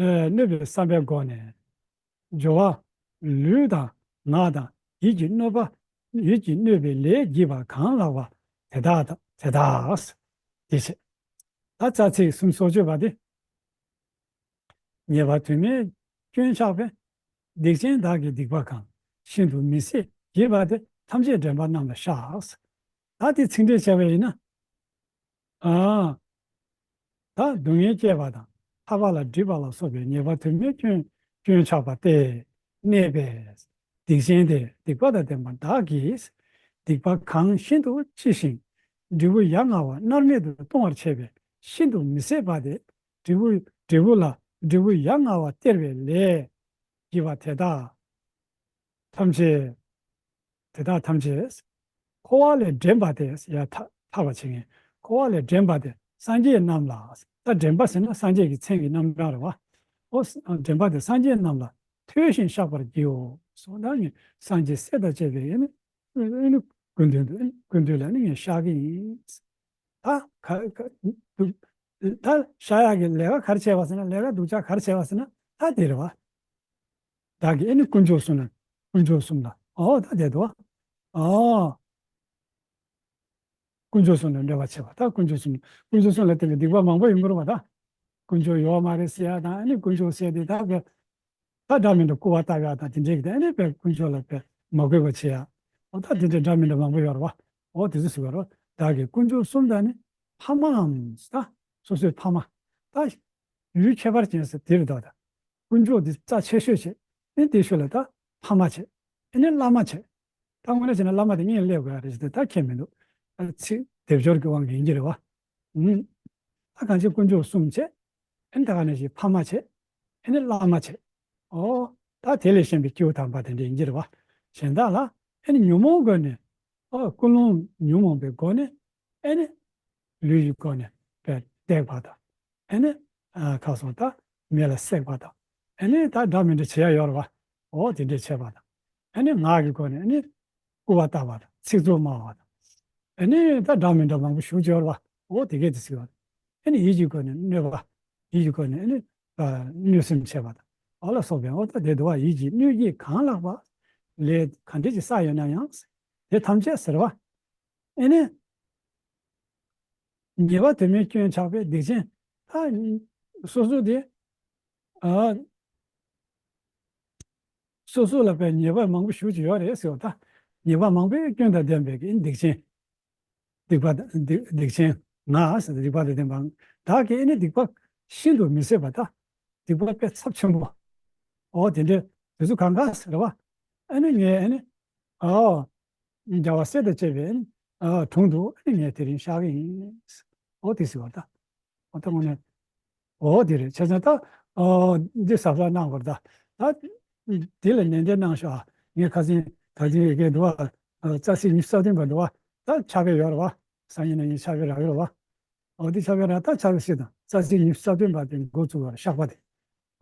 ཨ་གནོད་པའི་བསམ་པའི་སྒོ་ནས། སྦྱོར་བ། ལུས་དང་ངག་དང་ཡིད་ཀྱི་གནོད་པ། ཡིད་ཀྱི་གནོད་པའི་ལས་བགྱིས་པ་གང་ལགས་པ། དེ་དག་དང་དེ་དག་དེ་བྱས། ད་རྩ་ཚིག་སུམ་ཅུ་སོ་བཅུ་པ་དེ། ཉེས་པ་དུ་མས་སྐྱོན་བཤགས་པས། སྡིག་ཅན་བདག་གི་སྡིག་པ་གང་། ཤིན་ཏུ་མི་བཟད་བགྱིས་པ་དེ། ཐམས་ཅད་འདྲེན་པ་རྣམས་ལ་བཤགས། ད་དེ་ཚིག་འགྲེལ་བྱས་པ་ཡིན་ན། ཨ། སྡུག་བསྔལ་སྐྱེད་པ་དང་ཐར་པ་ལ་སྒྲིབ་པ་ལ་སོགས་པའི་ཉེས་པ་དོན་མེད་སྐྱོན་སྐྱོན་ཆགས་པ་སྟེ་གནས་པས། སྡིག་ཅན་དེ་སྡིག་པ་དང་ལྡན་པ་བདག་གིས་སྡིག་པ་གང་ཤིན་ཏུ་ལྕི་ཞིང་འབྲས་བུ་ཡ་ང་བ་མནར་མེད་དུ་གཏོང་བར་བྱེད་པའི་ཤིན་ཏུ་མི་བཟད་པ་དེ་འབྲས་བུ་འབྲས་བུ་ལ་འབྲས་བུ་ཡ་ང་བ་སྟེར་བའི་ལས་བགྱིས་པ་དེ་དག་ཐམས་ཅད། དེ་དག་ཐམས་ཅད། འཁོར་བ་ལས་འདྲེན་པ་དེ་ཡ་ཐ་ཐར་བ་བྱེད་མཁན། འཁོར་བ་ལས་འདྲེན་པ་དེ་སངས་རྒྱས་རྣམས་ལ། ད་འདྲེན་པ་ཟེར་ན་སངས་རྒྱས་ཀྱི་མཚན་གྱི་རྣམ་གྲངས་རེད་བ། འོ་ས་འདྲེན་པ་དེ་སངས་རྒྱས་རྣམས་ལ་ཐོས་ཤིང་བཤགས་པར་བགྱིའོ་གསུངས། ད་ནི་སངས་རྒྱས་སྲས་དང་བཅས་པའི་ཨེ་ནི་ཨེ་ནི་སྐུ་མདུན་དུ་ཨེ་ནི་སྐུ་མདུན་ལ་ནི་ངས་བཤགས་ཀྱི་ཡིན། ད་ག་ག་ད་བཤགས་ཡག་གི་ལས་ཀ་ག་རེ་བྱས་པ་ཟེར་ན། ལས་ཀ་སྡུག་ཅག་ག་རེ་བྱས་པ་ཟེར་ན་ད་དེ་རེད་བ། བདག་གིས་ཨེ་ནི་དཀོན་མཆོག་གསུམ་ལ། དཀོན་མཆོག་གསུམ་ལ། ཨོ་ད་དེ་འདུག་བ། ཨོ། དཀོན་མཆོག་གསུམ་ལ་འབྲེལ་བ་བྱེད་པ། ད་དཀོན་མཆོག་གསུམ། དཀོན་མཆོག་གསུམ་ལ་བརྟེན་པའི་སྡིག་པ་མང་པོ་ཡོང་གི་རེད་བ་ད། དཀོན་མཆོག་ཡོད་མ་རེད་ཟེར་ཡ་དང་། ཨེ་ནི་དཀོན་མཆོག་ཟེར་དེ་ད་ག་ད་འདྲ་མི་འདྲ་སྐུར་བ་བཏབ་ཡ་དང་དེ་འདྲའི་གི། ད་ཨེ་ནི་དཔེ་དཀོན་མཆོག་ལ་དཔེ་མ་གུས་པ་བྱེད་ཡ། ཨོ་ད་དེ་འདྲའི་འདྲ་མི་འདྲ་མང་པོ་ཡོད་རེད་བ། ཨོ་དེ་ཚོ་ཟེར་བ་རེད། བདག་གིས་དཀོན་མཆོག་གསུམ་དང་ནི་ཕ་མའམ། ད་སོ་སོའི་ཕ་མ། ད་ཡུལ་ཁྱད་པར་ཅན་ཟེར་དེ་རེད་ད། ད་དཀོན་མཆོག་འདི་རྩ་ཆེ་ཤོས་བྱེད། ཨེ་དེའི་ཤུལ་ལ་ད་ཕ་མ་བྱེད། ཨེ་ནི་བླ་མ་བྱེད། ད་དངོས་གནས་བྱས་ན་བླ་མ་དེ་སྔོན་སླེབས་དགོས་ཡ་རེད་ཟེར་ཏེ་ད་ཁྱད་མི་འདུག་ད་ཚིག་སྡེབ་སྦྱོར་གྱི་དབང་གིས་ཡིན་གྱི་རེད་བ། ཨུམ། ད་གང་ཅི་དཀོན་མཆོག་གསུམ་བྱེད། ཨེ་ནི་ད་ག་ནང་བཞིན་ཕ་མ་བྱེད། ཨེ་ནི་བླ་མ་བྱེད། ཨོ། ད་དེ་ལས་གཞན་པའི་སྐྱེས་བུ་དམ་པ་དེ་འདྲ་ཡིན་གྱི་རེད་བ། གཞན་དག་ལ་ཨེ་ནི་ཉོན་མོངས་སྒོ་ནས། ཨོ་ཀུན་སློང་ཉོན་མོངས་པའི་སྒོ་ནས། ཨེ་ནི་ལུས་ཀྱི་སྒོ་ནས་དཔེ་བརྡེག་པ་དང་། ཨེ་ནི་ཨ་ཁ་སོང་ད་མེ་ལ་བསྲེག་པ་དང་། ཨེ་ནི་ད་འདྲ་མི་འདྲ་བྱེད་ཡ་ཡོད་རེད་བ། འོ་དེ་འདྲས་བྱེད་པ་དང་། ཨེ་ནི་ངག་གི་སྒོ་ནས་ཨེ་ནི་སྐུར་བ་བཏབ་པ་དང་། ཚིག་རྩུབ་སྨྲ་བ་དང་། ཨེ་ནི་ད་འདྲ་མི་འདྲ་མང་པོ་ཞེ་པོ་ཅིག་ཡོད་རེད་བ། འོ་དེ་གས་དེ་ཟེར་བ་དང་། ཨེ་ནི་ཡིད་ཀྱི་སྒོ་ནས་གནོད་པ། ཡིད་ཀྱི་སྒོ་ནས་ཨེ་ནི་ཨ་གནོད་སེམས་བྱེད་པ་དང་། འོ་ལ་སོགས་པའི་འོ་ད་དེ་འདུལ་བ་ཡིད་ཀྱི་གནོད་བགྱིས་གང་ལགས་པ། ལས་ག་འདྲས་ཅིག་བསགས་ཡོད་ན་ཡང་། དེ་ཐམས་ཅད་ཟེར་བ། ཨེ་ནི། ཉེས་པ་དོན་མེད་སྐྱོན་ཆགས་པའི་སྡིག་ཅན། ད་སོ་སོ་དེ། ཨ། སོ་སོ་ལ་དཔེ་ཉེས་པ་མང་པོ་ཞེ་པོ་ཅིག་ཡོད་རེད་ཟེར་བ་ད། ཉེས་པ་མང་པོའི་སྐྱོན་དང་ལྡན་པའི་གི་སྡིག་ཅན། སྡིག་པ་སྡིག་སྡིག་ཅན་ང་ཟེར། སྡིག་པ་དང་ལྡན་པ། བདག་གིས་ཨེ་ནི་སྡིག་པ་ཤིན་ཏུ་མི་བཟད་པ་ད། སྡིག་པ་དཔེ་ཚབས་ཆེན་པོ། འོ་དེ་འདྲ་དེ་ཚོ་གང་ག་ཟེར་བ། ཨེ་ནི་ངས་ཨེ་ནི། ཨོ། རྒྱལ་བ་སྲས་དང་བཅས་པའི་ཨ་དྲུང་དུ་ཨ་ནི་ངས་དེ་རིང་བཤགས་ཀྱི་ཡིན། འོ་དེ་ཟེར་བ་ད། འོ་ད་དངོས་གནས། འོ་དེ་རེད། བྱས་ཙང་ད། ཨོ་འདི་གཟབ་གཟབ་གནང་དགོས་རེད་ད། ད། དེ་ལ་ནན་ཏན་གནང་ཤོག་ཨ། ངས་ཁ་སང་ད་ཅི་ཡི་གེ་འདུག་བ། རྩ་ཚིག་ཉི་ཤུ་རྩ་བདུན་པ་འདུག་བ། ད་ཕྱག་དཔེ་ཡོད་རེད་བ། སང་ཉིན་གནངས་ཉིན་ཕྱག་དཔེ་རག་གི་རེད་བ། འོ་དེ་ཕྱག་དཔེ་རག་ད་ཕྱག་དཔེ་ཤེས་དང་རྩ་ཚིག་ཉི་ཤུ་རྩ་བདུན་པ་དེ་འགོ་བཙུགས་པར་བཤགས་པ་དེ།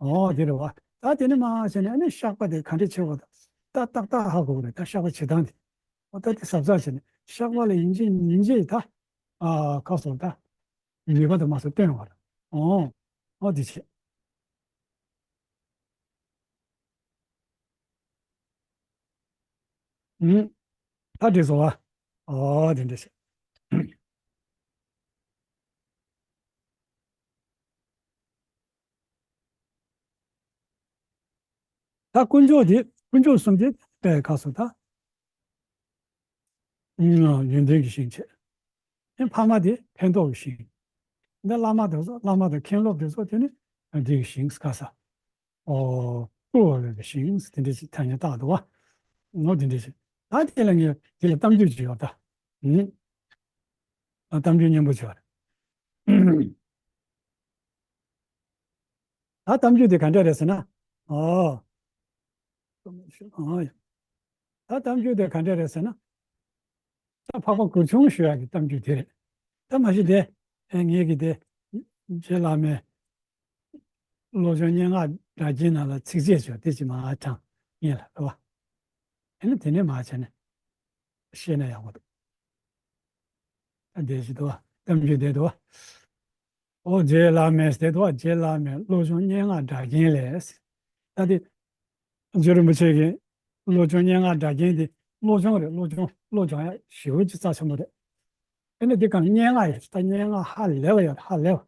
ཨོ་དེ་རེད་བ། ད་དེ་ནས་མར་བྱས་ནས་ཨ་ནི་བཤགས་པ་དེ་ག་འདྲས་བྱེད་དགོས་ད། ད་ཏག་ཏག་ཧ་གོ་གི་རེད་ད། བཤགས་པ་བྱེད་སྟངས་དེ། ཨོ་ད་དེ་གཟབ་གཟབ་བྱས་ནས་བཤགས་པ་ལ་ཡིན་གཅིག་མིན་གཅིག་ད། ཨ་ཁ་སོང་ད། ནུས་པ་དེ་མ་སོང་སྟོན་བར། ཨོ། ཨོ་དེ་བྱེད། ཨུམ། ད་འགྲིག་སོང་བ། ཨོ་དེ་འདྲ་བྱེད། ད་དཀོན་མཆོག་དེ་དཀོན་མཆོག་གསུམ་དེ་དཔེ་ཁ་སོང་ད། ཡོན་ཏན་གྱི་ཞིང་བྱས། ཨེ་ཕ་མ་དེ་ཕན་འདོགས་ཀྱི་ཞིང་། འདི་བླ་མ་དེ་ཚོ་བླ་མ་དང་མཁན་སློབ་དེ་ཚོ་དེ་ནི་འདི་གི་ཞིང་ཁ་ས། ཨོ་བཀུར་འོས་པའི་ཞིང་དེ་འདྲ་ཞིག་ཐ་སྙད་བཏགས་འདུག་བ། ངོ་དེ་འདྲ་ཞིག་ད་དེ་ལ་ངས་དེ་ལ་གཏམ་རྒྱུད་ཅིག་ཡོད་ད། ཨུམ། ཨ་གཏམ་རྒྱུད་སྙན་པོ་ཅིག་ཡོད་རེད། ད་གཏམ་རྒྱུད་དེ་ག་འདྲ་རེད་ཟེར་ན། ཨོ། ཨོ། ད་གཏམ་རྒྱུད་དེ་ག་འདྲ་རེད་ཟེར་ན། ད་འཕགས་པ་གུར་ཆུང་ཞུ་ཡག་གི་གཏམ་རྒྱུད་དེ་རེད། ད་མ་གཞི་དེ་ཨེ་ངེད་ཀྱི་དེ་རྗེ་བླ་མའི་བློ་སྦྱོང་སྙན་ངག་སྒྲ་གཅན་ནང་ལ་ཚིགས་བཅད་ཅིག་ཡོད། དེ་ཅིག་མར་དྲངས་ངེད་ལ་རེད་བ། ཨེ་ནི་དེ་ནས་མར་བྱས་ནས་བཤད་ན་ཡག་པོ་འདུག་ད་འདི་ཞིག་འདུག་བ། གཏམ་རྒྱུད་འདི་འདུག་བ། ཨོ་རྗེ་བླ་མས་དེ་དུ་བ། རྗེ་བླ་མའི་བློ་སྦྱོང་སྙན་ངག་སྒྲ་གཅན་ལས། ད་དེ་རྗེ་རིན་པོ་ཆེ་གི་བློ་སྦྱོང་སྙན་ངག་སྒྲ་གཅན་དེ་བློ་སྦྱོང་རེད། བློ་སྦྱོང་བློ་སྦྱོང་ཡ་ཞེ་པོ་ཅིག་རྩ་ཆེན་པོ་རེད། ཨེ་ནི་འདི་གང་སྙན་ངག་ཡོད་ད། སྙན་ངག་ཧ་ལས་པ་ཡོད། ཧ་ལས་པ།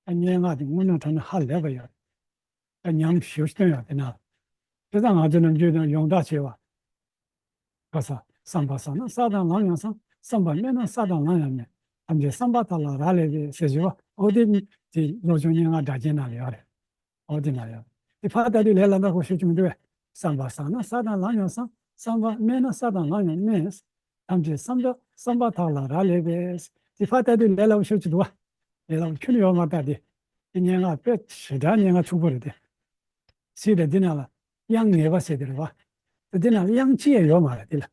ད་སྙན་ངག་དེ་དངོས་གནས་དྲང་གནས་ཧ་ལས་པ་ཡོད། ད་ཉམས་ཞེ་པོ་ཅིག་བཏོན་ཡོད་དེ་ན། དེ་ད་ང་ཚོ་ནམ་རྒྱུན་ཡོངས་གྲགས་བྱས་པ། ག་ས། བསམ་པ་བསགས་ན་བསགས་དང་ལམ་ཡང་བསམ། བསམ་པ་སྨད་ན་བསགས་དང་ལམ་ཡང་སྨད། ཐམས་ཅད་བསམ་པ་དག་ལ་རག་ལས་པས་ཟེར་བཞིན་པ། འོ་དེ་ དེ་བློ་སྦྱོང་སྙན་ངག་སྒྲ་གཅན་ནང་ལ་ཡོད་རེད། འོ་དེ་ན་ཡང་། དེ་ཕར་ལྟ་དུས་ལས་ལ་འདའ་ཁོ་ཤོད་ཀྱི་མི་འདུག་བས། བསམ་པ་བཟང་ན་བསགས་དང་ལམ་ཡང་བཟང་། བསམ་པ་དམན་ན་བསགས་དང་ལམ་ཡང་དམན། ཐམས་ཅད་བསམ་པ་བསམ་པ་དག་ལ་རག་ལས་པས། དེ་ཕར་ལྟ་དུས་ལས་སླ་པོ་ཤོད་ཀྱི་འདུག་བ། ལས་སླ་པོ་ཁྱོན་ནས་ཡོད་མ་རེད་ད་དེ། དེ་སྙན་ངག་དཔེ་ཞེ་དྲག་སྙན་ངག་ཕྱུག་པོ་རེད་དེ། ཚིག་དང་འདི་ནང་ལ་དབྱངས་ངེས་པ་ཟེར་དེ་རེད་བ། དེ་འདི་ནང་ལ་དབྱངས་ཅི་ཡང་ཡོད་མ་རེད་དེ་ལ།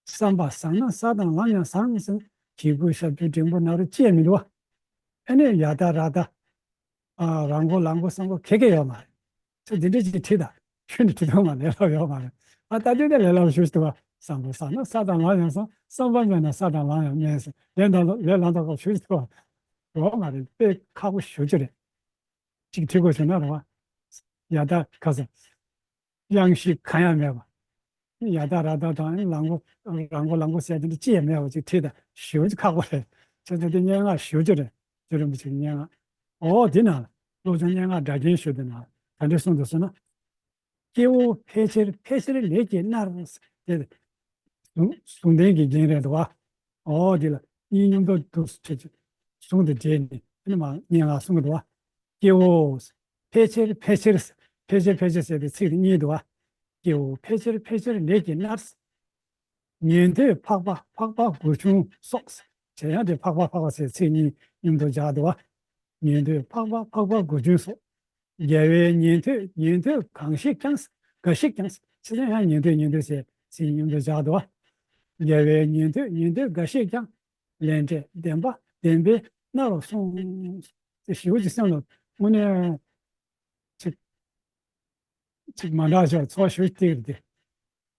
བསམ་པ་བཟང་ན་བསགས་དང་ལམ་ཡང་བཟང་ཟེར། གྱི་གུ་ཞབས་ཀྱུ་འགྲེང་བུ་ན་རོ་ཅི་ཡང་མི་འདུག་བ། ཨ་ནི་ཡ་ད་ར་ད། ཨ། ར་མགོ་ལ་མགོ་ས་མགོ་ག་ག་ཡོད་མ་རེད། ཚེ་འདི་འདྲ་ཅིག་བྲིས་དང་ཁྱོད་ནི་བྲིས་ཐུབ་མ་ལས་སླ་ཡོད་མ་རེད། ཨ་ད་དུས་དེ་ལས་སླ་པོ་ཞུ་ཞུ་བ། བསམ་པ་བཟང་ན་བསགས་དང་ལམ་ཡང་བཟང་། བསམ་པ་དམན་ན་བསགས་དང་ལམ་ཡང་དམན་ཟེར། ལས་དང་ལས་ལམ་དང་ཞུ་ཞུ་བ། ཡོད་མ་རེད། དཔེ་ཁག་པོ་ཞུ་རྒྱུ་རེད། ཅིག་བྲིས་དགོས་བྱུང་ན་རེད་བ། ཡ་ད་ག་ས། དབྱངས་ཤིག་གང་ཡང་མེད་པ། ཡ་ད་ར་ད་དང་ལ་མགོ་ར་མགོ་ལ་མགོ་ཟེར་དེ་འདྲ་ཅི་ཡང་མེད་པ་ཅིག་བྲིས་དང་ཞུ་རྒྱུ་ཁག་པོ་རེད། བྱས་ཙང་དེ་སྙན་ངག་ཞུ་རྒྱུ་རེད། རྗེ་རིན་པོ་ཆེའི་སྙན་ངག་འོ་དེ་ནང་ལ་བློ་སྦྱོང་སྙན་ངག་སྒྲ་གཅན་ཞུ་དེ་ནང་ལ་ག་འདྲ་གསུངས་འདུག་ཟེར་ན། སྐྱེ་བོ་ཕལ་ཆེར་ཕལ་ཆེར་ལས་ཀྱིས་མནར། དེ་ཟུང་ཟུང་ལྡན་གྱི་རྒྱན་རེད་འདུག་བ། འོ་དེ་ལ་གཉིས་མཉམ་དུ་འདུག་ཟེར་ཟུང་དུ་འབྲེལ་ནས་ཨ་ནི་མ་སྙན་ངག་གསུང་གི་འདུག་བ། སྐྱེ་བོ། ཕལ་ཆེར་ཕལ་ཆེར། ཕལ་ཆེར་ཕལ་ཆེར་ཟེར་བའི་ཚིག་དེ་གཉིས་འདུག་བ། སྐྱེ་བོ་ཕལ་ཆེར་ཕལ་ཆེར་ལས་ཀྱིས་མནར། ཉན་ཐོས་འཕགས་པ་འཕགས་པ་མགུར་ཆུང་སོགས། དེ་ཡང་དེ་འཕགས་པ་འཕགས་པ་ཟེར་ཚིག་གཉིས་མཉམ་དུ་སྦྱར་འདུག་བ། ཉན་ཐོས་འཕགས་པ་འཕགས་པ་མགུར་ཆུང་སོགས། རྒྱལ་བའི་ཉན་ཐོས་ཉན་ཐོས་གང་ཞིག་ཀྱང་། འགའ་ཞིག་ཀྱང་། ཕྱི་ནས་ཡང་ཉན་ཐོས་ཉན་ཐོས་ཟེར་ཚིག་མཉམ་དུ་སྦྱར་འདུག་བ། རྒྱལ་བའི་ཉན་ཐོས་ཉན་ཐོས་འགའ་ཞིག་ཀྱང་། ལས་འབྲས་བདེན་པ་བདེན་པས་མནར་བར་གསུངས། དེ་ཞེ་པོ་ཅིག་སེམས་ལ་དངོས་གནས་ཅིག་ཅིག་མ་འདྲ་ཆགས་ཚོར་ཞེ་པོ་ཅིག་སྟེར་གི་འདུག་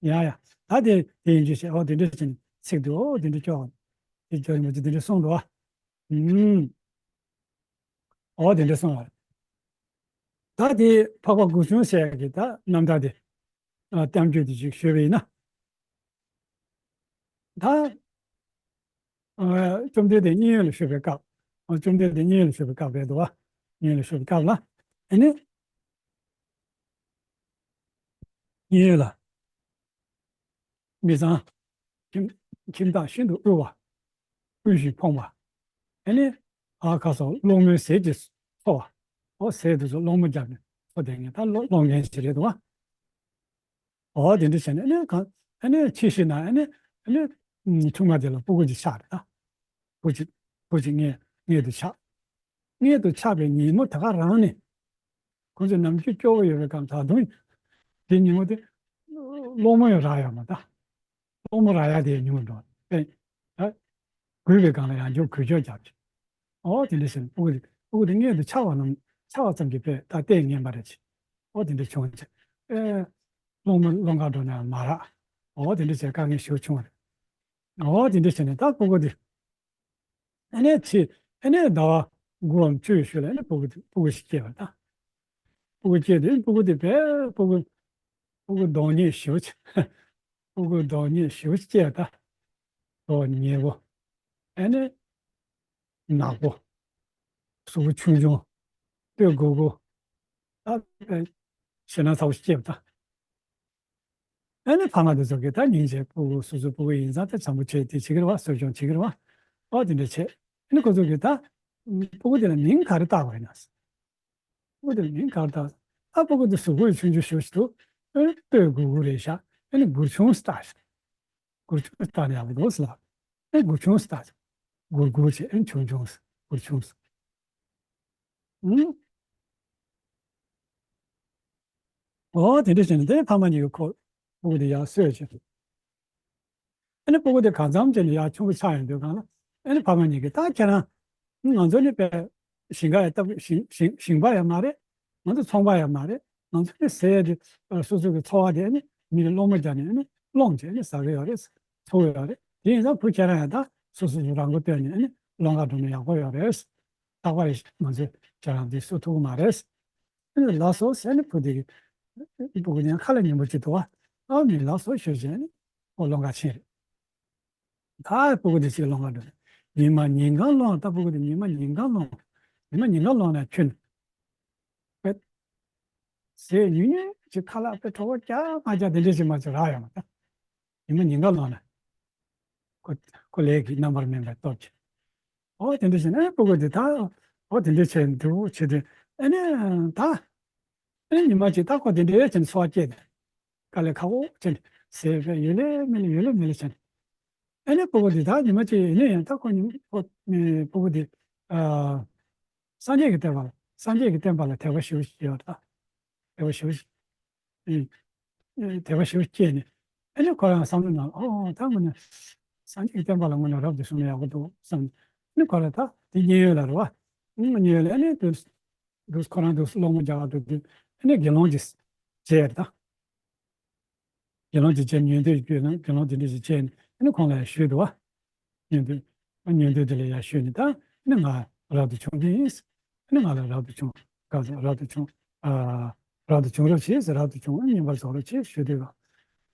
ཡ་ཡ། ད་དེ་དེ་ཡིན་རྒྱུ་ཞིག་འོ་དེ་འདྲ་བྱས་ནས་ཚིག་འདི་འོ་དེ་འདྲ་སྐྱོར་བ། དེ་སྐྱོར་ཡིན་པ་ཅིག་དེ་འདྲ་གསུངས་འདུག་བ། ཨུམ། འོ་དེ་འདྲ་གསུངས་པ་རེད། ད་དེ་འཕགས་པ་མགུར་ཆུང་ཟེར་ཡག་གི་ད་རྣམ་ཐར་དེ་ཨ་གཏམ་རྒྱུད་དེ་ཅིག་ཞུས་པ་ཡིན་ན། ད་ཨ་བཅོམ་ལྡན་འདས་མཉན་ཡོད་ལ་བཞུགས་པའི་སྐབས། ཨ་བཅོམ་ལྡན་འདས་མཉན་ཡོད་ལ་བཞུགས་པའི་སྐབས་རེད་འདུག་བ། མཉན་ཡོད་ལ་བཞུགས་པའི་སྐབས་ལ་ཨ་ནི། མཉན་ཡོད་ལ་མི་ཚང་། ཁྱིམ་ཁྱིམ་བདག་ཤིན་ཏུ་དབུལ་བ། དབུལ་ཞིང་ཕོངས་པ། ཨ་ནི་ཨ་ཁ་སོགས་སློང་མོའི་ཟས་ཀྱིས་འཚོ་བ། འོ་ཟས་དེ་ཚོ་སློང་མོ་བརྒྱབ་ནས་འཚོ་བསྡད་མཁན་ད་སློང་སློང་མཁན་ཞིག་རེད་འདུག་བ། འོ་དེ་འདྲ་བྱས་ནས་ཨ་ནི་གང་ཨ་ནི་ཕྱི་ཞིག་ན་ཨ་ནི་ཨ་ནི་ཆུང་མ་དེ་ལ་སྤུ་གུ་ཅིག་ཆགས་རེད་ད། བུ་ཅིག་བུ་ཅིག་མངལ་མངལ་དུ་ཆགས། མངལ་དུ་ཆགས་པའི་ཉིན་མོ་དེ་ག་རང་ནས། ཁོ་ཚོས་ནམ་རྒྱུན་སྐྱོ་བོ་ཡོད་པའི་སྐབས་ད་དུང་། དེ་ཉིན་མོ་དེ། སློང་མོ་ཡང་རག་ཡོད་མ་ད། སློང་མོ་རག་ཡ་དེ་ཉུང་འགྲོ། ཨེ། ད། རྒུད་པའི་སྒང་ལ་ཡང་འཇུག་གུས་ཕྱོགས་རྒྱབ་ཅིག་འོ་དེ་འདྲ་བྱས་ནས་སྤུ་གུ་དེ་སྤུ་གུ་དེ་མངལ་དུ་ཆགས་པ་རྣམས་ཆགས་པ་ཙམ་གྱིས་དཔེ་ད་ལྟས་ངན་པ་རེད་ཅིག་འོ་དེ་འདྲ་བྱུང་ཅིག་ཨེ། སློང་མོ་སློང་གར་འགྲོ་ནའང་མ་རག་འོ་དེ་འདྲ་བྱས་དཀའ་ངལ་ཞེ་པོ་བྱུང་བ་རེད། འོ་དེ་འདྲ་བྱས་ནས་ད་སྤུ་གུ་དེ། ཨ་ནེ་ཚེ་ཨ་ནེ་ཟླ་བ་དགུའམ་བཅུའི་ཤུལ་ལ་ཨ་ནེ་སྤུ་གུ་དེ་སྤུ་གུ་ཞིག་སྐྱེས་པ་ད། སྤུ་གུ་སྐྱེས་དེ་སྤུ་གུ་དེ་དཔེ་སྤུ་གུ་སྤུ་གུ་གདོང་ཉེས་ཞེ་པོ་ཅིག་སྤུ་གུ་གདོང་ཉེས་ཞེ་པོ་ཅིག་སྐྱེས་པ་ད། གདོང་ཉེས་པོ། ཨ་ནེ་ནག་པོ། གཟུགས་པོ་ཆུང་ཆུང་། སྟོད་མགོ་མགོ། ད་ཞེད་སྣང་ཚ་པོ་ཞིག་སྐྱེས་པ་ད། ཨ་ནི་ཕ་མ་དེ་ཚོ་གིས་ད་སྙིང་རྗེ་སྤུ་གུ་སོ་སོའི་སྤུ་གུ་ཡིན་ཙང་ད་བྱམས་པོ་བྱས་དེ་བྱེད་ཀྱི་རེད་བ། གསོ་སྐྱོང་བྱེད་ཀྱི་རེད་བ། ཨོ་དེ་འདྲ་བྱས། ཨ་ནི་ཁོ་ཚོ་གིས་ད་སྤུ་གུ་དེ་ལ་མིང་ག་རེ་བཏགས་པ་ཡིན་ན། སྤུ་གུ་དེ་ལ་མིང་ག་རེ་བཏགས། ད་སྤུ་གུ་དེ་གཟུགས་པོ་ཡང་ཆུང་ཆུང་ཞེ་པོ་ཞིག་འདུག་ཨ་ནི་སྟོད་མགུར་མགུར་རེད་ཤག་ཨ་ནི་མགུར་ཆུང་ཟེར་བཏགས་ཤག་མགུར་ཆུང་ཟེར་བཏགས་ན་ཡག་པོ་འདུག་ཟེར་ལབ། ཨ་ནི་མགུར་ཆུང་ཟེར་བཏགས་ཤག་མགུར་མགུར་བྱས་ཨ་ནི་ཆུང་ཆུང་ཟེར་མགུར་ཆུང་ཟེར། ཨུམ། འོ་དེ་འདྲ་བྱས་ནས་དེ་ཕ་མ་གཉིས་ཀྱིས་ཁོ་སྤུ་གུ་དེ་ཡར་གསོས་བྱས། ཨ་ནི་སྤུ་གུ་དེ་གང་འཚམ་བྱས་ནས་ཡར་ཆུང་ཀུ་ཆགས་ཡོང་དུས་སྒང་ལ་ཨ་ནི་ཕ་མ་གཉིས་ཀྱིས་ད་ཁྱེད་རང་ང་ཚོ་ནི་དཔེ་ཞིང་ཁ་ཡང་ལྟ་བུ་ཞིང་ཞིང་ཞིང་པ་ཡང་མ་རེད། ང་ཚོ་ཚོང་པ་ཡང་མ་རེད། ང་ཚོ་ནི་ཟས་དེ་སོ་སོ་གི་འཚོ་བ་དེ་ཨ་ནི་མི་ལ་སློང་མོ་བརྒྱབ་ནས་ཨ་ནི་སློང་བྱས་ཨ་ནི་ཟ་གི་ཡོད་རེད། འཚོ་གི་ཡོད་རེད། དེ་ཡིན་ཙང་བུ་ཁྱེད་རང་ཡང་ད་སོ་སོ་སོ་རང་མགོ་བཏོན་ནས་ཨ་ནི་སློང་གར་འགྲོ་ན་ཡག་པོ་ཡོད་རེད། རྟག་པར་ང་ཚོས་ཁྱེད་རང་འདི་གསོ་ཐུབ་ཀྱི་མ་རེད། ཨ་ནི་ལགས་སོ་ཟེར་ནས་བུ་དེ་གི་སྤུ་གུ་ཉན་ཁ་ལ་ཉན་པོ་ཅིག་འདུག་བ། ཨ་མི་ལགས་སོ་ཞུས་བྱས་ནས་ཁོ་སློང་གར་ཕྱིན་རེད། ད་སྤུ་གུ་དེ་ཅིག་སློང་གར་འགྲོ་ནས་ཉི་མ་ཉིན་གང་སློང་ད་སྤུ་གུ་དེ་ཉི་མ་ཉིན་གང་སློང་། ཉི་མ་ཉིན་གང་སློང་ནས་ཁྱོད་དཔེ་ཟས་ཉུང་ཉུང་ཅིག་ཁ་ལག་དཔེ་གྲོད་ཁོག་རྒྱགས་མ་རྒྱགས་དེ་འདྲ་ཞིག་མ་ཅིག་རག་ཡོད་མ་རེད། ཉི་མ་ཉིན་གང་སློང་ནས་ཁོ་ཁོ་ལས་ཀྱི་རྣམ་པར་སྨིན་པའི་སྟོབས་ཀྱིས། ཨོ་དེ་འདྲ་བྱས་ན་ཨེ་སྤུ་གུ་དེ་ད་ འོ་དེ་འདྲའི་བྱས་འདུག་བྱས་ཏེ། ཨ་ནི་ད། ཨ་ནི་ཉི་མ་གཅིག་ད་ཁོ་དེ་འདྲའི་བྱས་ནས་འཚོ་བ་སྐྱེལ་ནས། དཀའ་ལས་ཁག་པོ་བྱས་ནས་ཟས་པས་ཡོད་ལེ་མེད་ལེ་ཡོད་ལེ་མེད་ལེ་བྱས་ནས། ཨ་ནི་སྤུ་གུ་འདི་ད་ཉི་མ་གཅིག་ཡིན་ན་ཡང་ད་ཁོ་ཉི་མ་ཁོ་ནི་སྤུ་གུ་འདི། ཨ། སངས་རྒྱས་ཀྱི་བསྟན་པ་ལ་སངས་རྒྱས་ཀྱི་བསྟན་པ་ལ་དད་པ་ཞེ་པོ་ཞིག་ཡོད་ད། དད་པ་ཞེ་པོ་ཞིག་ཨེ། ཨེ། དད་པ་ཞེ་པོ་སྐྱེས་ནས། ཨ་ནི་ཁོ་རང་བསམ་བློ་ནང་ཨོ་ད་དངོས་གནས་སངས་རྒྱས་ཀྱི་བསྟན་པ་ལ་དངོས་གནས་རབ་ཏུ་བྱུང་ན་ཡག་པོ་འདུག་བསམ་ནས། ཨ་ནི་ཁོ་རང་ད་དེ་མཉན་ཡོད་ལ་རེད་བ། ཨ་མཉན་ཡོད་ལ་ཨ་ནི་དུ་དུ་ཁོ་རང་དུ་སློང་མོ་རྒྱག་དུས་དུས་ཨ་ནི་དགེ་སློང་གིས་བྱས་རེད་ད། དགེ་སློང་དེ་བྱས་ཉན་ཐོས་ཀྱི་དགེ་སློང་དེ་འདྲ་ཞིག་བྱས་ནས་ཨ་ནི་ཁོང་ལ་ཡང་ཞུས་འདུག་བ། ཉན་ཐོས། ཉན་ཐོས་དེ་ལ་ཡང་ཞུས་ནས་ད་ཨ་ནི་ང་རབ་ཏུ་བྱུང་གི་ཡིན། ཨ་ནི་ང་ལ་རབ་ཏུ་བྱུང་། ག་ཚོད་རབ་ཏུ་བྱུང་། ཨ། རབ་ཏུ་བྱུང་རོགས་བྱེད་ཟེར། རབ་ཏུ་བྱུང་། ཨ་ནི་བསྙེན་པར་རྫོགས་རོགས་བྱེད་ཞུས་དུས་ག་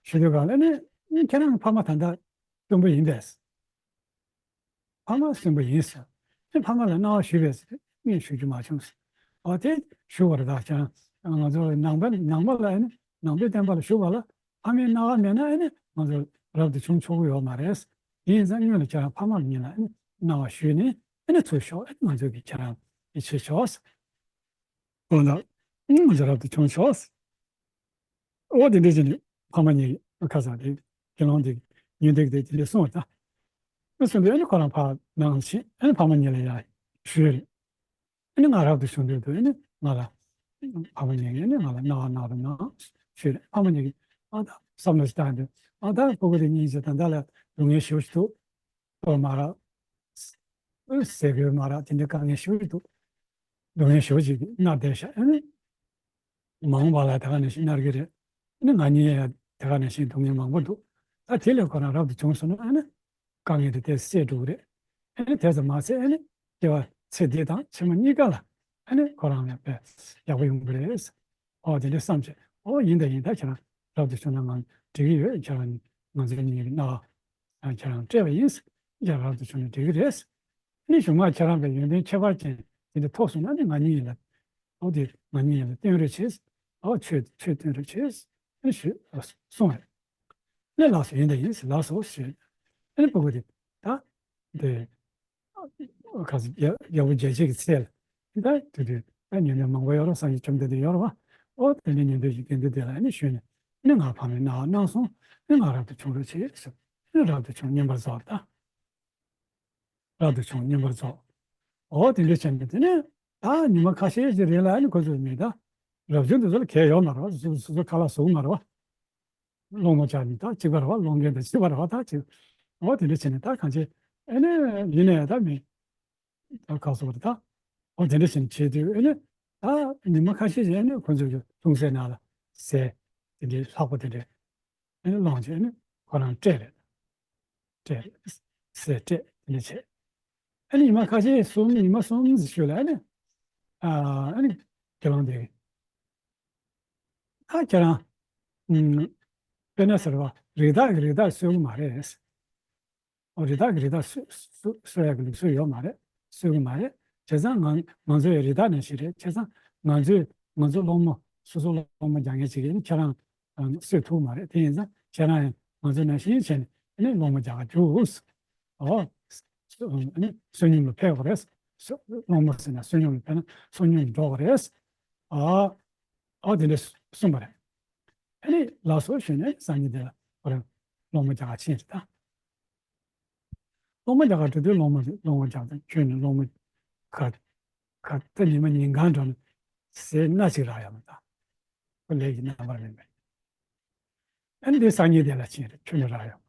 ཞུས་དུས་ག་ལ་ཨ་ནི་ཁྱེད་རང་གི་ཕ་མ་ད་ལྟ་གསོན་པོ་ཡིན་པས། ཕ་མ་གསོན་པོ་ཡིན་ཟེར། ཨ་ནི་ཕ་མ་ལ་གནང་བ་ཞུས་པས་ཟེར། ངས་ཞུ་རྒྱུ་མ་བྱུང་ཟེར། འོ་དེ་ཞུ་བར་ད་ཀྱང་ང་ཚོ་ནང་པ་ནང་པ་ལ་ཨ་ནི་ནང་པའི་བསྟན་པ་ལ་ཞུགས་པ་ལ་ཕ་མའི་གནང་བ་མེད་ན་ཨ་ནི་ང་ཚོ་རབ་ཏུ་བྱུང་ཆོག་གི་ཡོད་མ་རེད། དེ་ཡིན་ཙང་སྔོན་ལ་ཁྱེད་རང་ཕ་མ་གཉིས་ལ་ཨ་ནི་གནང་བ་ཞུས་ནས་ཨ་ནི་ཚུར་ཤོག་ཨ་ནི་ང་ཚོ་གིས་ཁྱེད་རང་ཡིད་ཆེས་ཆོག་ཟེར། འོ་ན་ང་ཚོ་རབ་ཏུ་བྱུང་ཆོག་ཟེར། འོ་དེ་འདྲ་བྱས་ནས་ཕ་མ་གཉིས་ཁ་སང་དེ་དགེ་སློང་དེ་ཉན་ཐོས་དེ་དེ་འདྲ་གསུངས་པ་ད། ཨ་གསུངས་དུས་ཨ་ནི་ཁོ་རང་ཕར་ནང་ཕྱིན། ཨ་ནི་ཕ་མ་གཉིས་ལ་ཡང་ཞུས་རེད། ཨ་ནི་ང་རབ་ཏུ་བྱུང་དུས་དུ་ཨ་ནི་ང་ལ་ཕ་མ་གཉིས་ཀྱིས་ཨ་ནི་ང་ལ་གནང་བ་གནང་རོགས་གནང་ཞུས་རེད། ཕ་མ་གཉིས་ཀྱིས་ཨ་ད་བསམ་བློ་ཞིག་བཏང་དུས་ཨ་ད་སྤུ་གུ་དེ་གཉིས་ཀྱིས་ད་ལྟ་ལ་སྡུག་བསྔལ་ཞེ་པོ་ཞིག་འདུག་གཏོར་མ་རག་ཟས་གོས་མ་རག་དེ་འདྲའི་དཀའ་ངལ་ཞེ་པོ་ཞིག་འདུག་སྡུག་བསྔལ་ཞེ་པོ་ཅིག་མནར་བསྡད་ཤག་ཨ་ནི་མ་འོངས་པ་ལ་དེ་ག་ནང་བཞིན་མནར་གི་རེད། ཨ་ནི་ང་གཉིས་ཡང་དེ་ག་ནང་བཞིན་སྡུག་བསྔལ་མང་པོ་འདུག་ད་དེ་ལས་ཁོ་རང་རབ་ཏུ་བྱུང་སོང་ན་ཨ་ནི་དཀའ་ངལ་དེ་དེ་སེལ་འགྲོ་གི་རེད། ཨ་ནི་དེ་ཙམ་མ་ཟད་ཨ་ནི་སྐྱེ་བ་ཚེ་འདི་དང་ཕྱི་མ་གཉིས་ཀ་ལ་ཨ་ནི་ཁོ་རང་ཡང་དཔེ་ཡག་པོ་ཡོང་གི་རེད། ཨོ་དེ་འདྲ་བསམ་བྱས། ཨོ་ཡིན་ད་ཡིན་ད་ཁྱེད་རང་རབ་ཏུ་བྱུང་ན་ང་འགྲིག་གི་ཡོད། ཁྱེད་རང་ང་ཚོའི་གཉིས་ཀྱི་སྣང་བ་ཁྱེད་རང་སྤྲད་པ་ཡིན། ཁྱེད་རང་རབ་ཏུ་བྱུང་ན་འགྲིག་གི་རེད། ཨ་ནི་གཞུག་མ་ཁྱེད་རང་པའི་ཡོན་ཏན་ཁྱད་པར་ཅན་དེ་འདྲ་ཐོབ་སོང་ན་ཨ་ནི་ང་གཉིས་ལ་ཨོ་དེ་ང་གཉིས་ལ་སྟོན་རོགས་བྱེད། ཨོ་ཆོས་ཆོས་སྟོན་རོགས་བྱེད། ཨ་ནི་ཞུས་གསུངས་རེད། ཨ་ནི་ལགས་སོ་ཡིན་ད་ཡིན་ལགས་སོ་ཞུས། ཨ་ནི་སྤུ་གུ་དེ་ད་དེ། ཁ་སང་རྒྱལ་རྒྱལ་པོ་རྒྱལ་བྱེད་ཀྱི་ཚལ་ལ་ད་དེ་དུས་ད་ཉན་ཐོས་མང་པོ་ཡོད་རེད། སངས་རྒྱས་བཅོམ་ལྡན་འདས་ཡོད་རེད་བ། ཨོ་དེ་ནས་ཉན་ཐོས་ཀྱི་དགེ་འདུན་དེ་ལ་ཨ་ནི་ཞུས་ནས་ཨ་ནི་ང་ཕ་མའི་གནང་བ་གནང་སོང་། ཨ་ནི་ང་རབ་ཏུ་བྱུང་རོགས་བྱེད་ཟེར། ཨ་ནི་རབ་ཏུ་བྱུང་བསྙེན་པར་རྫོགས་ད། རབ་ཏུ་བྱུང་བསྙེན་པར་རྫོགས། ཨོ་དེ་འདྲ་བྱས་ནས་དེ་ནས་ད་ཉི་མ་ཁ་ཤས་ཤིག་རིང་ལ་ཨ་ནི་ཁོ་ཚོས་མི་ད་རབ་བྱུང་དེ་ཚོ་ལ་གལ་ཡོད་མ་རེད་བ། སོ་སོ་སོ་ཁ་ལག་བཟོ་གི་མ་རེད་བ། སློང་མོ་རྒྱག་ནི་ད་གཅིག་པ་རེད་བ། སློང་མཁན་དང་གཅིག་པ་རེད་བ། ད་གཅིག་འོ་དེ་འདྲ་བྱས་ནས་ད་གང་བྱེད། ཨེ་ནས་ཡིན་ནས་ད་མི་ད་ག་སོ་རེད་ད། འོ་དེ་འདྲ་བྱས་ནས་བྱེད་དུས་ཨེ་ནས་ད་ཉི་མ་ཁ་ཤས་ཤིག་ཨེ་ནས་ཁོ་ཚོ་གི་ལྷུང་བཟེད་ནང་ལ་ཟས་དེ་འདྲའི་ལྷག་པ་དེ་འདྲ་ཨེ་ནས་སློང་བྱས་ཨེ་ནས་ཁོ་རང་སྤྲད་རེད། སྤྲད་རེད། ཟས་སྤྲད་དེ་འདྲ་བྱས། ཨེ་ནས་ཉི་མ་ཁ་ཤས་གསུམ་ཉི་མ་གསུམ་ཞིག་ཤུལ་ལ་ཨེ་ནས་ཨ་ཨེ་ནས་དགེ་སློང་དེ། ད་ཁྱེད་རང་། ཨུམ། དཔེར་ན་ཟེར་བ་རི་དྭགས་ཀྱི་རི་དྭགས་གསོད་ཀྱི་མ་རེད། ཨོ་རི་དྭགས་ཀྱི་རི་དྭགས་གསོད་གསོད་གསོད་ཡག་གི་ལུགས་སྲོལ་ཡོད་མ་རེད། གསོད་ཀྱི་མ་རེད། བྱས་ཙང་ང་ང་ཚོ་ཡང་རི་དྭགས་ནང་བཞིན་རེད། བྱས་ཙང་ང་ཚོས་ང་ཚོ་སློང་མོ་སོ་སོ་སློང་མོ་རྒྱག་མཁན་ཅིག་ཡིན་ན་ཁྱེད་རང་ཨ་གསོད་ཐུབ་ཀྱི་མ་རེད། དེ་ཡིན་ཙང་ཁྱེད་རང་ཡང་ང་ཚོ་ནང་བཞིན་བྱས་ནས་ཨ་ནི་སློང་མོ་རྒྱག་ག་རྒྱུགས། ཨོ། ཨ་ནི་བསོད་སྙོམས་ལ་ཕེབས་དགོས་རེད། སློང་མོ་ཟེར་ན་བསོད་སྙོམས་ལ་ཕེབས་ན་བསོད་སྙོམས་ལ་འགྲོ་དགོས་རེད། ཨ། ཨོ་དེ་འདྲ་གསུངས་པ་རེད། ཨ་ནི་ལགས་སོ་ཞུས་ནས་སང་ཉིན་དེ་ལ་ཁོ་རང་སློང་མོ་རྒྱག་ག་ཕྱིན་རེད་ད། སློང་མོ་རྒྱག་ག་འགྲོ་དུས་སློང་མོ་སློང་མོ་རྒྱག་དང་ཁྱོད་ནི་སློང་མོ་ག་ག་ད་ཉི་མ་ཉིན་གང་འགྲོ་ན་ཟས་སྣ་གཅིག་རག་ཡོད་མ་ད། ཁོ་ལས་ཀྱི་རྣམ་པར་སྨིན་པས། ཨ་ནི་དེ་སང་ཉིན་དེ་ལ་ཕྱིན་རེད། ཁྱོད་ནི་རག་ཡོད།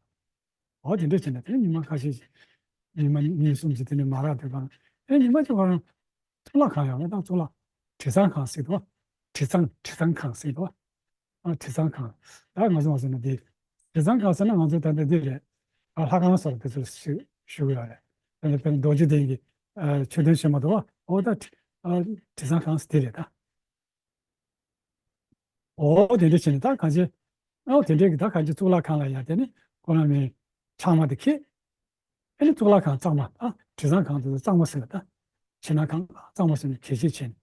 འོ་དེ་འདྲ་བྱས་ན་དེ་ཉི་མ་ཁ་ཤས་ཤིག་ཉི་མ་གཉིས་གསུམ་ཞིག་དེ་ནས་མ་རག་དུས་གང་ཨེ་ཉི་མ་གཅིག་ཁོ་རང་གཙུག་ལག་ཁང་ཡོད་མ་ད། གཙུག་ལག་དྲི་གཙང་ཁང་ཟེར་འདུག་བ། དྲི་གཙང་དྲི་གཙང་ཁང་ཟེར་འདུག་བ། ཨ་དྲི་གཙང་ཁང་། ད་ང་ཚོ་མ་ཟེར་ན་དེ། དྲི་གཙང་ཁང་ཟེར་ན་ང་ཚོ་ད་ལྟ་འདི་རེད། ཨ་ལྷ་ཁང་སོགས་དེ་ཚོ་ཞུ་ཞུ་གི་ཡོད་རེད། དེ་ནས་དཔེར་ན་རྡོ་རྗེ་གདན་གྱི་ཨ་མཆོད་རྟེན་ཆེན་མོ་འདུག་བ། འོ་ད་དྲི་ཨ་དྲི་གཙང་ཁང་ཟེར་དེ་རེད་ད། འོ་དེ་འདྲ་བྱས་ནས་ད་གང་ཅི། འོ་དེ་འདྲའི་གི་ད་གང་ཅི་གཙུག་ལག་ཁང་ལ་ཡ་དེ་ནི་ཁོ་རང་མི་ཕྱགས་མ་དེ་ཁྱེར། ཨ་ནི་གཙུག་ལག་ཁང་གཙང་མ། ཨ་དྲི་གཙང་ཁང་དེ་གཙང་མ་ཟེར་བ་ད། ཕྱི་ནང་གང་གཙང་མ་ཟེར་ནས་གད་ཕྱིས་བྱས་ནས།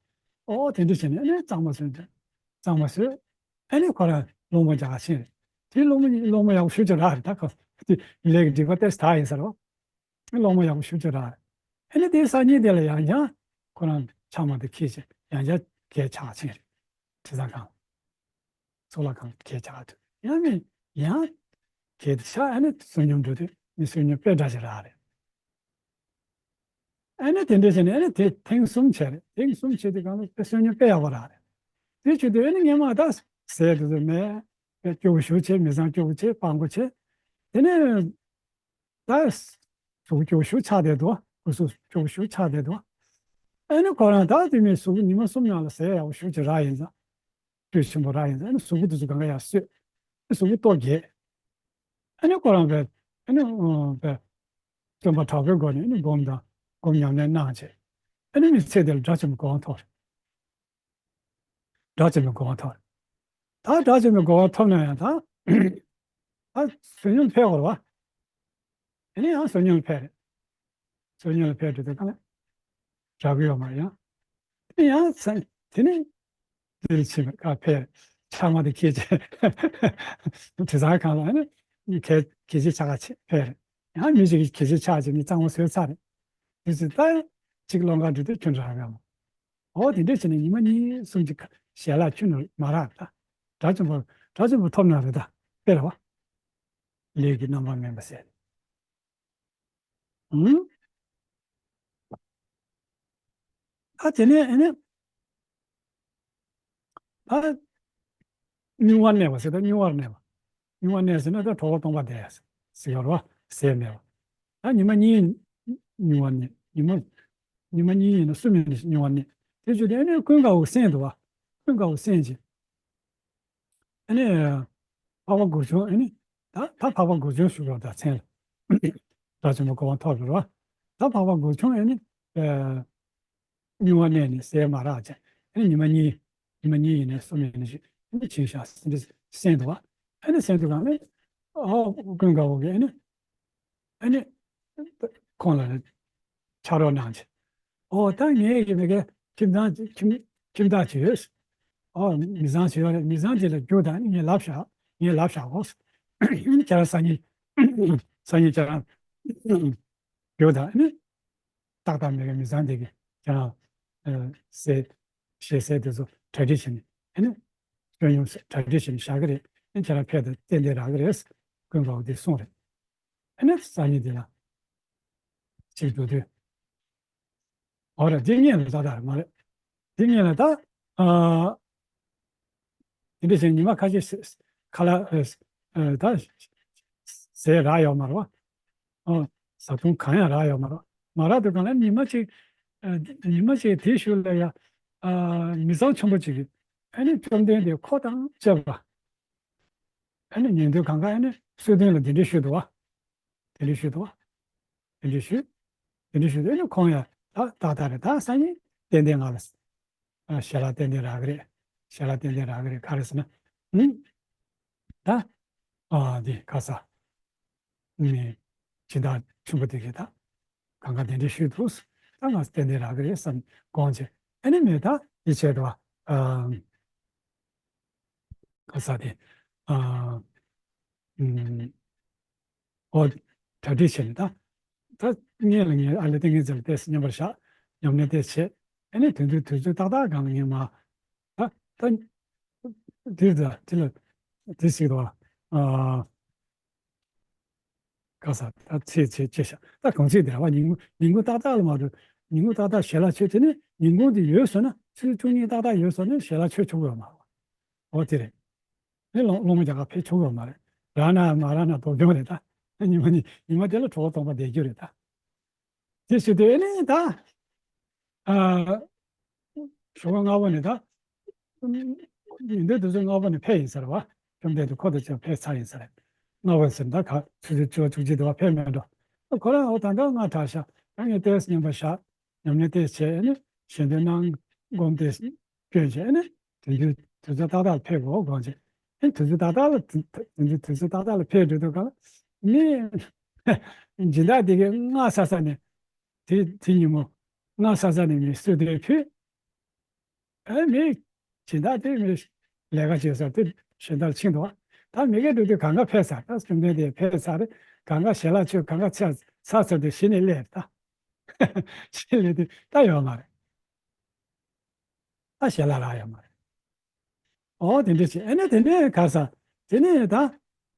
ཨོ་དེ་འདྲ་བྱས་ནས་ཨ་ནི་གཙང་མ་ཟེར་ནས་གཙང་མ་ཟེར། ཨ་ནི་ཁོ་རང་སློང་མོ་རྒྱག་ག་ཕྱིན་རེད། དེ་སློང་མོ་སློང་མོ་ཡག་པོ་ཞེ་པོ་ཅིག་རག་རེད་ད། ཁོ་དེ་ལས་ཀྱི་སྒྲིག་པ་ཏོག་ཙམ་དག་ཡིན་ས་རེད་བ། སློང་མོ་ཡག་པོ་ཞེ་པོ་ཅིག་རག་རེད། ཨ་ནི་དེའི་སང་ཉིན་དེ་ལ་ཡང་ཡང་། ཁོ་རང་ཕྱགས་མ་དེ་འཁྱེར་བྱས་ཡང་བསྐྱར་གྱལ་ཆགས་ཕྱིན་རེད། དྲི་བཟང་ཁང་ལ། གཙུག་ལག་ཁང་ལ་གྱལ་ཆགས་དུས་ཡང་ནས་ཡང་གྱལ་དེ་ཆགས། ཨ་ནི་བསོད་སྙོམས་འགྲོ་དུས་ནི་བསོད་སྙོམས་དཔེ་འདྲ་ཞིག་རག་རེད། ཨ་ནི་དེ་འདྲ་བྱས་ནས་ཨ་ནི་དེ་ཐེངས་གསུམ་བྱས་རེད། ཐེངས་གསུམ་བྱས་དུས་གང་ལ་དཔེ་བསོད་སྙོམས་དཔེ་ཡག་པོ་རག་རེད། དེ་བྱེད་དུས་ཨ་ནི་སྔན་མ་ད་ཟས་དེ་ཚོ་མེད། དཔེ་སྐྱོ་པོ་ཞེ་པོ་བྱས། མི་ཚང་སྐྱོ་པོ་བྱས། སྤྲང་པོ་བྱས། དེ་ནས་ད་གཟུགས་སྐྱོ་པོ་ཞེ་པོ་ཆགས་བསྡད་འདུག་སྐུ་གཟུགས་སྐྱོ་པོ་ཞེ་པོ་ཆགས་བསྡད་འདུག་ཨ་ནི་ཁོ་རང་ད་དེ་ནས་གཟུགས་པོ་ཉི་མ་གསུམ་ནང་ལ་ཟས་ཡག་པོ་ཞེ་པོ་ཅིག་རག་ཡིན་ཙང་། སྤྲོས་ཆེན་པོ་རག་ཡིན་ཙང་། ཨ་ནི་གཟུགས་པོ་དེ་ཚོ་གང་ག་ཡར་གསོས། ཨ་གཟུགས་པོ་ལྟོ་རྒྱས། ཨ་ནི་ཁོ་རང་བས་ཨ་ནི་ཨ་བས་བརྩོན་པ་དྲག་པོའི་སྒོ་ནས་ཨ་ནི་སྒོམ་དང་སྒོམ་ཉམས་ལེན་གནང་བྱས། ཨ་ནི་མི་ཚེ་འདི་ལ་སྒྲ་ཆེན་པོའི་གོ་འཕང་ཐོབ་རེད། སྒྲ་ཆེན་པོའི་གོ་འཕང་ཐོབ་རེད། ད་སྒྲ་ཆེན་པོའི་གོ་འཕང་ཐོབ་ན་ཡང་ད་ད་བསོད་སྙོམས་འཕེལ་དགོས་རེད་བ། དེ་ནས་ཡང་བསོད་སྙོམས་འཕེལ་རེད། བསོད་སྙོམས་འཕེལ་དུས་ད་ག་ལ་དྲག་གི་ཡོད་མ་རེད་ཡང་། དེ་ནས་ཡང་ཚན་དེ་ནས་འདིར་ཕྱིན་པ་ཁ་ཕེབས། ཕྱགས་མ་དེ་འཁྱེར་བྱས་དྲི་བཟང་ཁང་ལ་ནི་གྱལ་གྱལ་ཆེ་ཆགས་ཆེ་ཕེབས་རེད། ཡང་མི་ཞིག་གིས་གྱལ་ཆེ་ཆགས་བྱས་ནས་གཙང་མ་བཟོས་ཚར་རེད། དེ་ཚོ་ད་གཅིག་སློང་ག་འགྲོ་དུས་ཁྱོད་རག་གམ། འོ་དེ་འདྲ་བྱས་ནས་ཉི་མ་གཉིས་གསུམ་གྱི་ཞལ་ལག་ཁྱོན་ནས་མ་རག་ད། སྒྲ་ཆེན་པོ་སྒྲ་ཆེན་པོ་ཐོབ་ན་རེད་ད། དཔེ་རེད་བ། ལས་ཀྱི་རྣམ་པར་སྨིན་པ་ཟེར། ཨང་། ད་དེ་ནས་ཨ་ནི། ད་སྨྱུང་བར་གནས་པ་ཟེར། ད་སྨྱུང་བར་གནས་པ། སྨྱུང་བར་གནས་ཟེར་ན་ད་གྲོད་ཁོག་སྟོང་པ་བསྡད་ཟེར་བ་རེད་བ། ཟས་མེད་པ། ད་ཉི་མ་གཉིས་སྨྱུང་བར་གནས། ཉི་མ་ཉི་མ་གཉིས་ཡིན་ན་གསུམ་ཡིན་ན་སྨྱུང་བར་གནས། དེ་བྱས་དུས་ཨ་ནི་ཀུན་དགའ་བོ་གསན་འདུག་བ། ཀུན་དགའ་བོ་གསན་བྱས། ཨ་ནི། འཕགས་པ་མགུར་ཆུང་ཨ་ནི། ད་ད་འཕགས་པ་མགུར་ཆུང་ཞུ་རོགས་ད་མཚན་ལ། སྒྲ་ཆེན་པོ་གོ་འཕང་ཐོབ་རེད་བ། ད་འཕགས་པ་མགུར་ཆུང་ཨ་ནི། ཨ། སྨྱུང་བར་གནས་ནས་ཟས་མ་རག་ཅིང་། ཨ་ནི་ཉི་མ་གཉིས། ཉི་མ་གཉིས་ཡིན་ནའི་གསུམ་ཡིན་ནའི་ཞིག་ཨ་ནི་ཕྱིན་ཤག་ཟེར་ནས་གསན་འདུག་བ། ཨ་ནི་གསན་དུས་གང་ནས། ཨོ་ཀུན་དགའ་བོ་གིས་ཨ་ནི། ཨ་ནི། ཁོང་ལ་ཕྱག་རོགས་གནང་བྱས། ཨོ་ད་ངའི་ཡིན་ན་གི་ཁྱིམ་ཚང་ཁྱིམ་ཁྱིམ་བདག་ཅིག་ཡོད། ཨོ་མི་ཚང་ཅིག་ཡོད་རེད། མི་ཚང་དེ་ལ་རྒྱུགས་དང་ངས་ལབ་བཞག་ངས་ལབ་བཞག་གོ། ཁྱེད་རང་སང་ཉིན་སང་ཉིན་ཁྱེད་རང་རྒྱུགས་དང་ཨ་ནི། ཏག་ཏག་མེད་མཁན་མི་ཚང་དེ་གི་ཁྱེད་རང་ཟས་ཞལ་ཟས་དེ་ཚོ་གྲ་སྒྲིག་བྱས་ནས་ཨ་ནི་བསོད་སྙོམས་གྲ་སྒྲིག་བྱས་ནས་བཞག་གི་རེད། ཨ་ནི་ཁྱེད་རང་ཕེབས་དང་ཏན་ཏན་རག་གི་རེད། ཀུན་དགའ་བོ་དེས་གསུངས་རེད། ཨ་ནི་སང་ཉིན་དེ་ལ་ཅིག་འགྲོ་དུས། འོ་རེད། དེ་སྔོན་ལ་ཏག་ཏག་རེད་མ་རེད། དེ་སྔོན་ལ་ད། ཨ། དེ་འདྲ་བྱས་ཉི་མ་ཁ་ཤས་ཤ་ཁ་ལག་ཨ། ཨ། ད་ཟས་རག་ཡོད་མ་རེད་བ། ཨ། བཟའ་བཏུང་གང་ཡང་རག་ཡོད་མ་རེད། མ་རག་དུས་གང་ལ་ཉི་མ་གཅིག་ཨ། ཉི་མ་གཅིག་དེའི་གཞུག་ལ་ཡ། ཨ། མི་ཚང་ཆེན་པོ་གཅིག་གིས་ཨ་ནི་བཅོམ་ལྡན་འདས་འཁོར་དང་བཅས་པ། ཨ་ནི་ཉན་དུས་གང་ག་ཨ་ནི་གསོལ་སྟོན་ལ་གདན་འདྲེན་ཞུས་འདུག་བ། གདན་འདྲེན་ཞུས་འདུག་བ། གདན་འདྲེན་ཞུས། གདན་འདྲེན་ཞུས་དུས་ཨ་ནི་ཁོང་ཡང་ད་ཏག་ཏག་རེད། ད་སང་ཉིན་ཏན་ཏན་ང་ལ། ཨ། ཞལ་ལག་ཏན་ཏན་རག་གི་རེད། ཞལ་ལག་ཏན་ཏན་རག་གི་རེད། ག་རེ་ཟེར་ན། ཨུམ། ད། ཨ། འདི་ག་ས། ནས་སྦྱིན་བདག་ཆེན་པོ་དེ་གིས་ད་གང་ག་གདན་འདྲེན་ཞུས་འདུག་ད་ང་ཏན་ཏན་རག་གི་རེད་བསམ་དགོངས་བྱས། ཨ་ནི་མི་ད་ཡིད་ཆེས་འདུག་བ། ཨ། ག་ས་དེ། ཨ། ཨུམ། ཨོ། གྲ་སྒྲིག་བྱས་ནས་ད། ད་ངས་ལ་ངས་ཨ་ལས་ཏེ་ངས་ཚེ་ལ་ཏེས་མཉམ་པར་བཞག་ཉམས་ལེན་ཏེས་བྱས། ཨ་ནི་དེ་དུས་དུས་ཚོད་ཏག་ཏག་སྒང་ལ་ངས་མ། ད་ད། དེ་ད་དེ་ལ་དེ་ཞིག་ཏུ་བ། ཨ། ག་ས་ད་ཚེས་ཚེས་ཅེས་བྱ་ད་གང་ཚེས་དེ་ར་བ། ཉིན་གུང་ཉིན་གུང་ཏག་ཏག་ལ་མ་འགྲོ། ཉིན་གུང་ཏག་ཏག་ཞལ་ལག་མཆོད་དེ་ནི་ཉིན་གུང་དེ་ཡོལ་སོང་ན། ཆུ་ཚོད་བཅུ་གཉིས་ཏག་ཏག་ཡོལ་སོང་ན་ཞལ་ལག་མཆོད་ཆོག་གི་ཡོད་མ་རེད། འོ་དེ་རེད། ཨེ་སློང་སློང་མོ་རྒྱག་ག་ཕེབས་ཆོག་གི་ཡོད་མ་རེད། རག་ན་མ་རག་ན་དོ་སྐྱོན་རེད་ད། ཉི་མ་གཉིས་ཉི་མ་དེ་ལ་གྲོད་ཁོག་སྟོང་པ་བསྡད་རྒྱུ་རེད་ད། དེ་བྱེད་དུས་ཨེ་ནས་ད། ཨ། ཞོགས་པ་སྔ་པོ་ནས་ད། ཉིན་དེ་དུས་ཚོད་སྔ་པོ་ནས་ཕེབས་ཡིན་ས་རེད་བ། བཅོམ་ལྡན་འདས་ཁོ་དང་བཅས་ཕེབས་ཚར་ཡིན་ས་རེད། སྔ་པོ་ཟེར་ན་ད་ག་ཆུ་ཚོད་བཅུ་པ་བཅུ་གཅིག་དུ་བ་ཕེབས་མེད་འགྲོ། ཁོ་རང་འོ་ད་ལྟ་སྔ་དྲགས་ཤག་ད་ངས་ཏོག་ཙམ་མཉམ་པར་བཞག་ཉམས་ལེན་ཏོག་ཙམ་བྱས། ཨེ་ནས་གཞན་དོན་གནང་སྒོམ་ཏོག་ཙམ་སྐྱོན་བྱས། ཨེ་ནས་དེང་དུས་དུས་ཚོད་ཏག་ཏག་ལ་ཕེབས་དགོས་དགོངས་བྱས། ཨེ་དུས་ཚོད་ཏག་ཏག་ལ་དེང་དུས་དུས་ཚོད་ཏག་ཏག་ལ་ཕེབས་འགྲོ་དུས་ག་ལ་ངས་སྦྱིན་བདག་དེ་གའི་སྔ་ས་ས་ནས། དེ་དེ་ཉིན་མོ་སྔ་ས་ས་ནས་ངས་གསོལ་སྟོན་ཕུལ། ཨེ་མི་སྦྱིན་བདག་དེ་མི་ལས་ཀ་བྱེད་ས་དེ་གཞན་དག་ཕྱིན་འདུག་ད་མི་གའི་འགྲོ་དུས་གང་ག་ཕེབས་ཚར། ད་བཅོམ་ལྡན་འདས་ཕེབས་ཚར་རེད། གང་ག་ཞལ་ལག་མཆོད། གང་ག་ཚར་ཚར་ཚར་དུས་གཞི་ནས་སླེབས་ད། གཞི་སླེབས་དུས་ད་ཡོད་མ་རེད། ད་ཞལ་ལག་རག་ཡོད་མ་རེད། ཨོ་དེ་འདྲ་བྱས། ཨ་ནི་དེ་ནས་ག་ས། དེ་ནས་ད་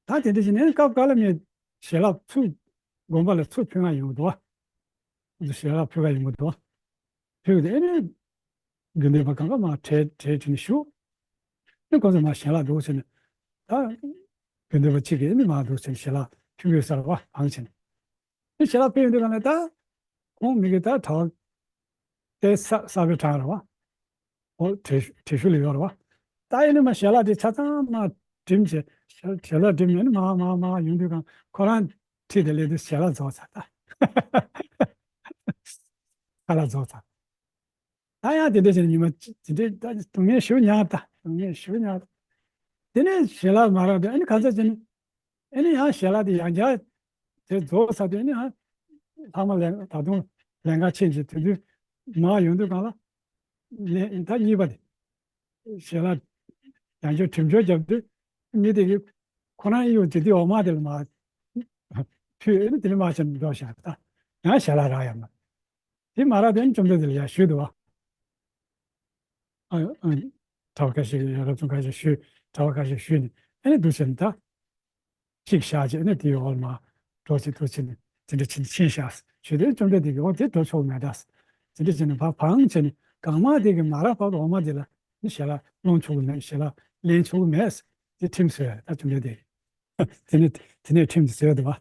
ད་དེ་འདྲ་བྱས་ནས་སྐབས་འགའ་ལ་ངས་ཞལ་ལག་ཚུར་དགོན་པ་ལ་ཚུར་ཕུལ་ང་ཡོང་གི་འདུག་བ། ཞལ་ལག་ཕུལ་ང་ཡོང་གི་འདུག་བ། ཕུལ་གི་འདུག་ཨ་ནི་དགེ་འདུན་པ་གང་ག་མར་གྲལ་གྲལ་བྱས་ནས་བཞུགས། ཨ་ནི་ཁོང་ཚོ་མར་ཞལ་ལག་འདུག་ཟེར་ནས། ད་དགེ་འདུན་པ་གཅིག་གིས་ཨ་ནི་མར་འདུག་ཟེར་ནས་ཞལ་ལག་ཕུལ་དགོས་ས་རེད་བ། བང་བྱས་ནས། ཨ་ནི་ཞལ་ལག་ཕུལ་ཡོང་དུས་ག་ནས་ད་ཁོང་མི་གི་ད་གྲྭ་པ་དེ་ས་ས་པའི་གྲྭ་རེད་བ། ཨོ་བྲེ་བྲེ་ཤུ་ལ་ཡོད་རེད་བ། ད་ཨ་ནི་མར་ཞལ་ལག་དེ་ཆ་ཚང་མར་བྲིམས་བྱས། ཞལ་ཞལ་ལག་བྲིམས་ནས་ཨ་ནི་མར་མར་མར་ཡོང་དུས་ག་ཁོ་རང་ཁྲིད་དེ་སླེབས་དུས་ཞལ་ལག་རྫོགས་ཚར་ད། ཞལ་ལག་རྫོགས་ཚར། ད་ཡང་དེ་འདྲ་བྱས་ནས་ཉི་མ་དེ་འདྲའི་ད་སྡུག་བསྔལ་ཞེ་པོ་མྱངས་ད། སྡུག་བསྔལ་ཞེ་པོ་མྱངས་ད། དེ་ནས་ཞལ་ལག་མ་རག་དུས་ཨ་ནི་ག་ཚོད་བྱས་ནས། ཨ་ནི་ཡང་ཞལ་ལག་དེ་ཡང་བསྐྱར་དེ་རྫོགས་ཚར་དུས་ཨ་ནི་ཡང་ལྷག་མ་ལས་ད་དུང་ལན་ཁག་ཕྱིན་བྱས་དེ་དུས་མར་ཡོང་དུས་གང་ལ་ལན་ད་གཉིས་པ་དེ། ཞལ་ལག་ཡང་བསྐྱར་བྲིམས་ཆོག་བརྒྱབ་དུས་མི་དེ་གིས་ཁོ་རང་གཡོག་བྱེད་དུས་འོ་མ་དེ་ལ་མར་ཕུལ། ཨ་ནི་དེ་ནས་མར་ཕྱིན་འགྲོ་བཞག་ད། ཡང་ཞལ་ལག་རག་ཡོད་མ་རེད། དེ་མ་རག་དུས་ཨ་ནི་བཅོམ་ལྡན་འདས་ལ་ཡར་ཞུས་འདུག་བ། ཨ་ཨ་གྲྭ་པ་ཁ་ཤས་ཀྱིས་རབ་བྱུང་ཁ་ཤས་ཞུས། གྲྭ་པ་ཁ་ཤས་ཞུས་ནས་ཨ་ནི་འདུག་ཟེར་ནས་ད། གཅིག་བཞག་བྱས་ཨ་ནི་དེའི་འོག་ལ་མར་འགྲོ་བྱེད་དུ་ཕྱིན་ནས་དེ་འདྲ་ཕྱིན་ཕྱིན་བཞག་ཞུས་དུས་བཅོམ་ལྡན་འདས་ཀྱིས་འོ་དེ་འགྲོ་ཆོག་མེད་ད། དེ་འདྲ་བྱས་ནས་ཕར་བང་བྱས་ནས་གང་མང་དེ་གིས་མ་རག་བར་དུ་འོ་མ་དེ་ལ་ནི་ཞལ་ལག་སློང་ཆོག་གི་མེད། ཞལ་ལག་ལེན་ཆོག་གི་མེད། དེ་ཁྲིམས་བཟོས་ད་བཅོམ་ལྡན་འདས་ཀྱིས། དེ་ནས་དེ་ནས་ཁྲིམས་དེ་བཟོས་འདུག་བ།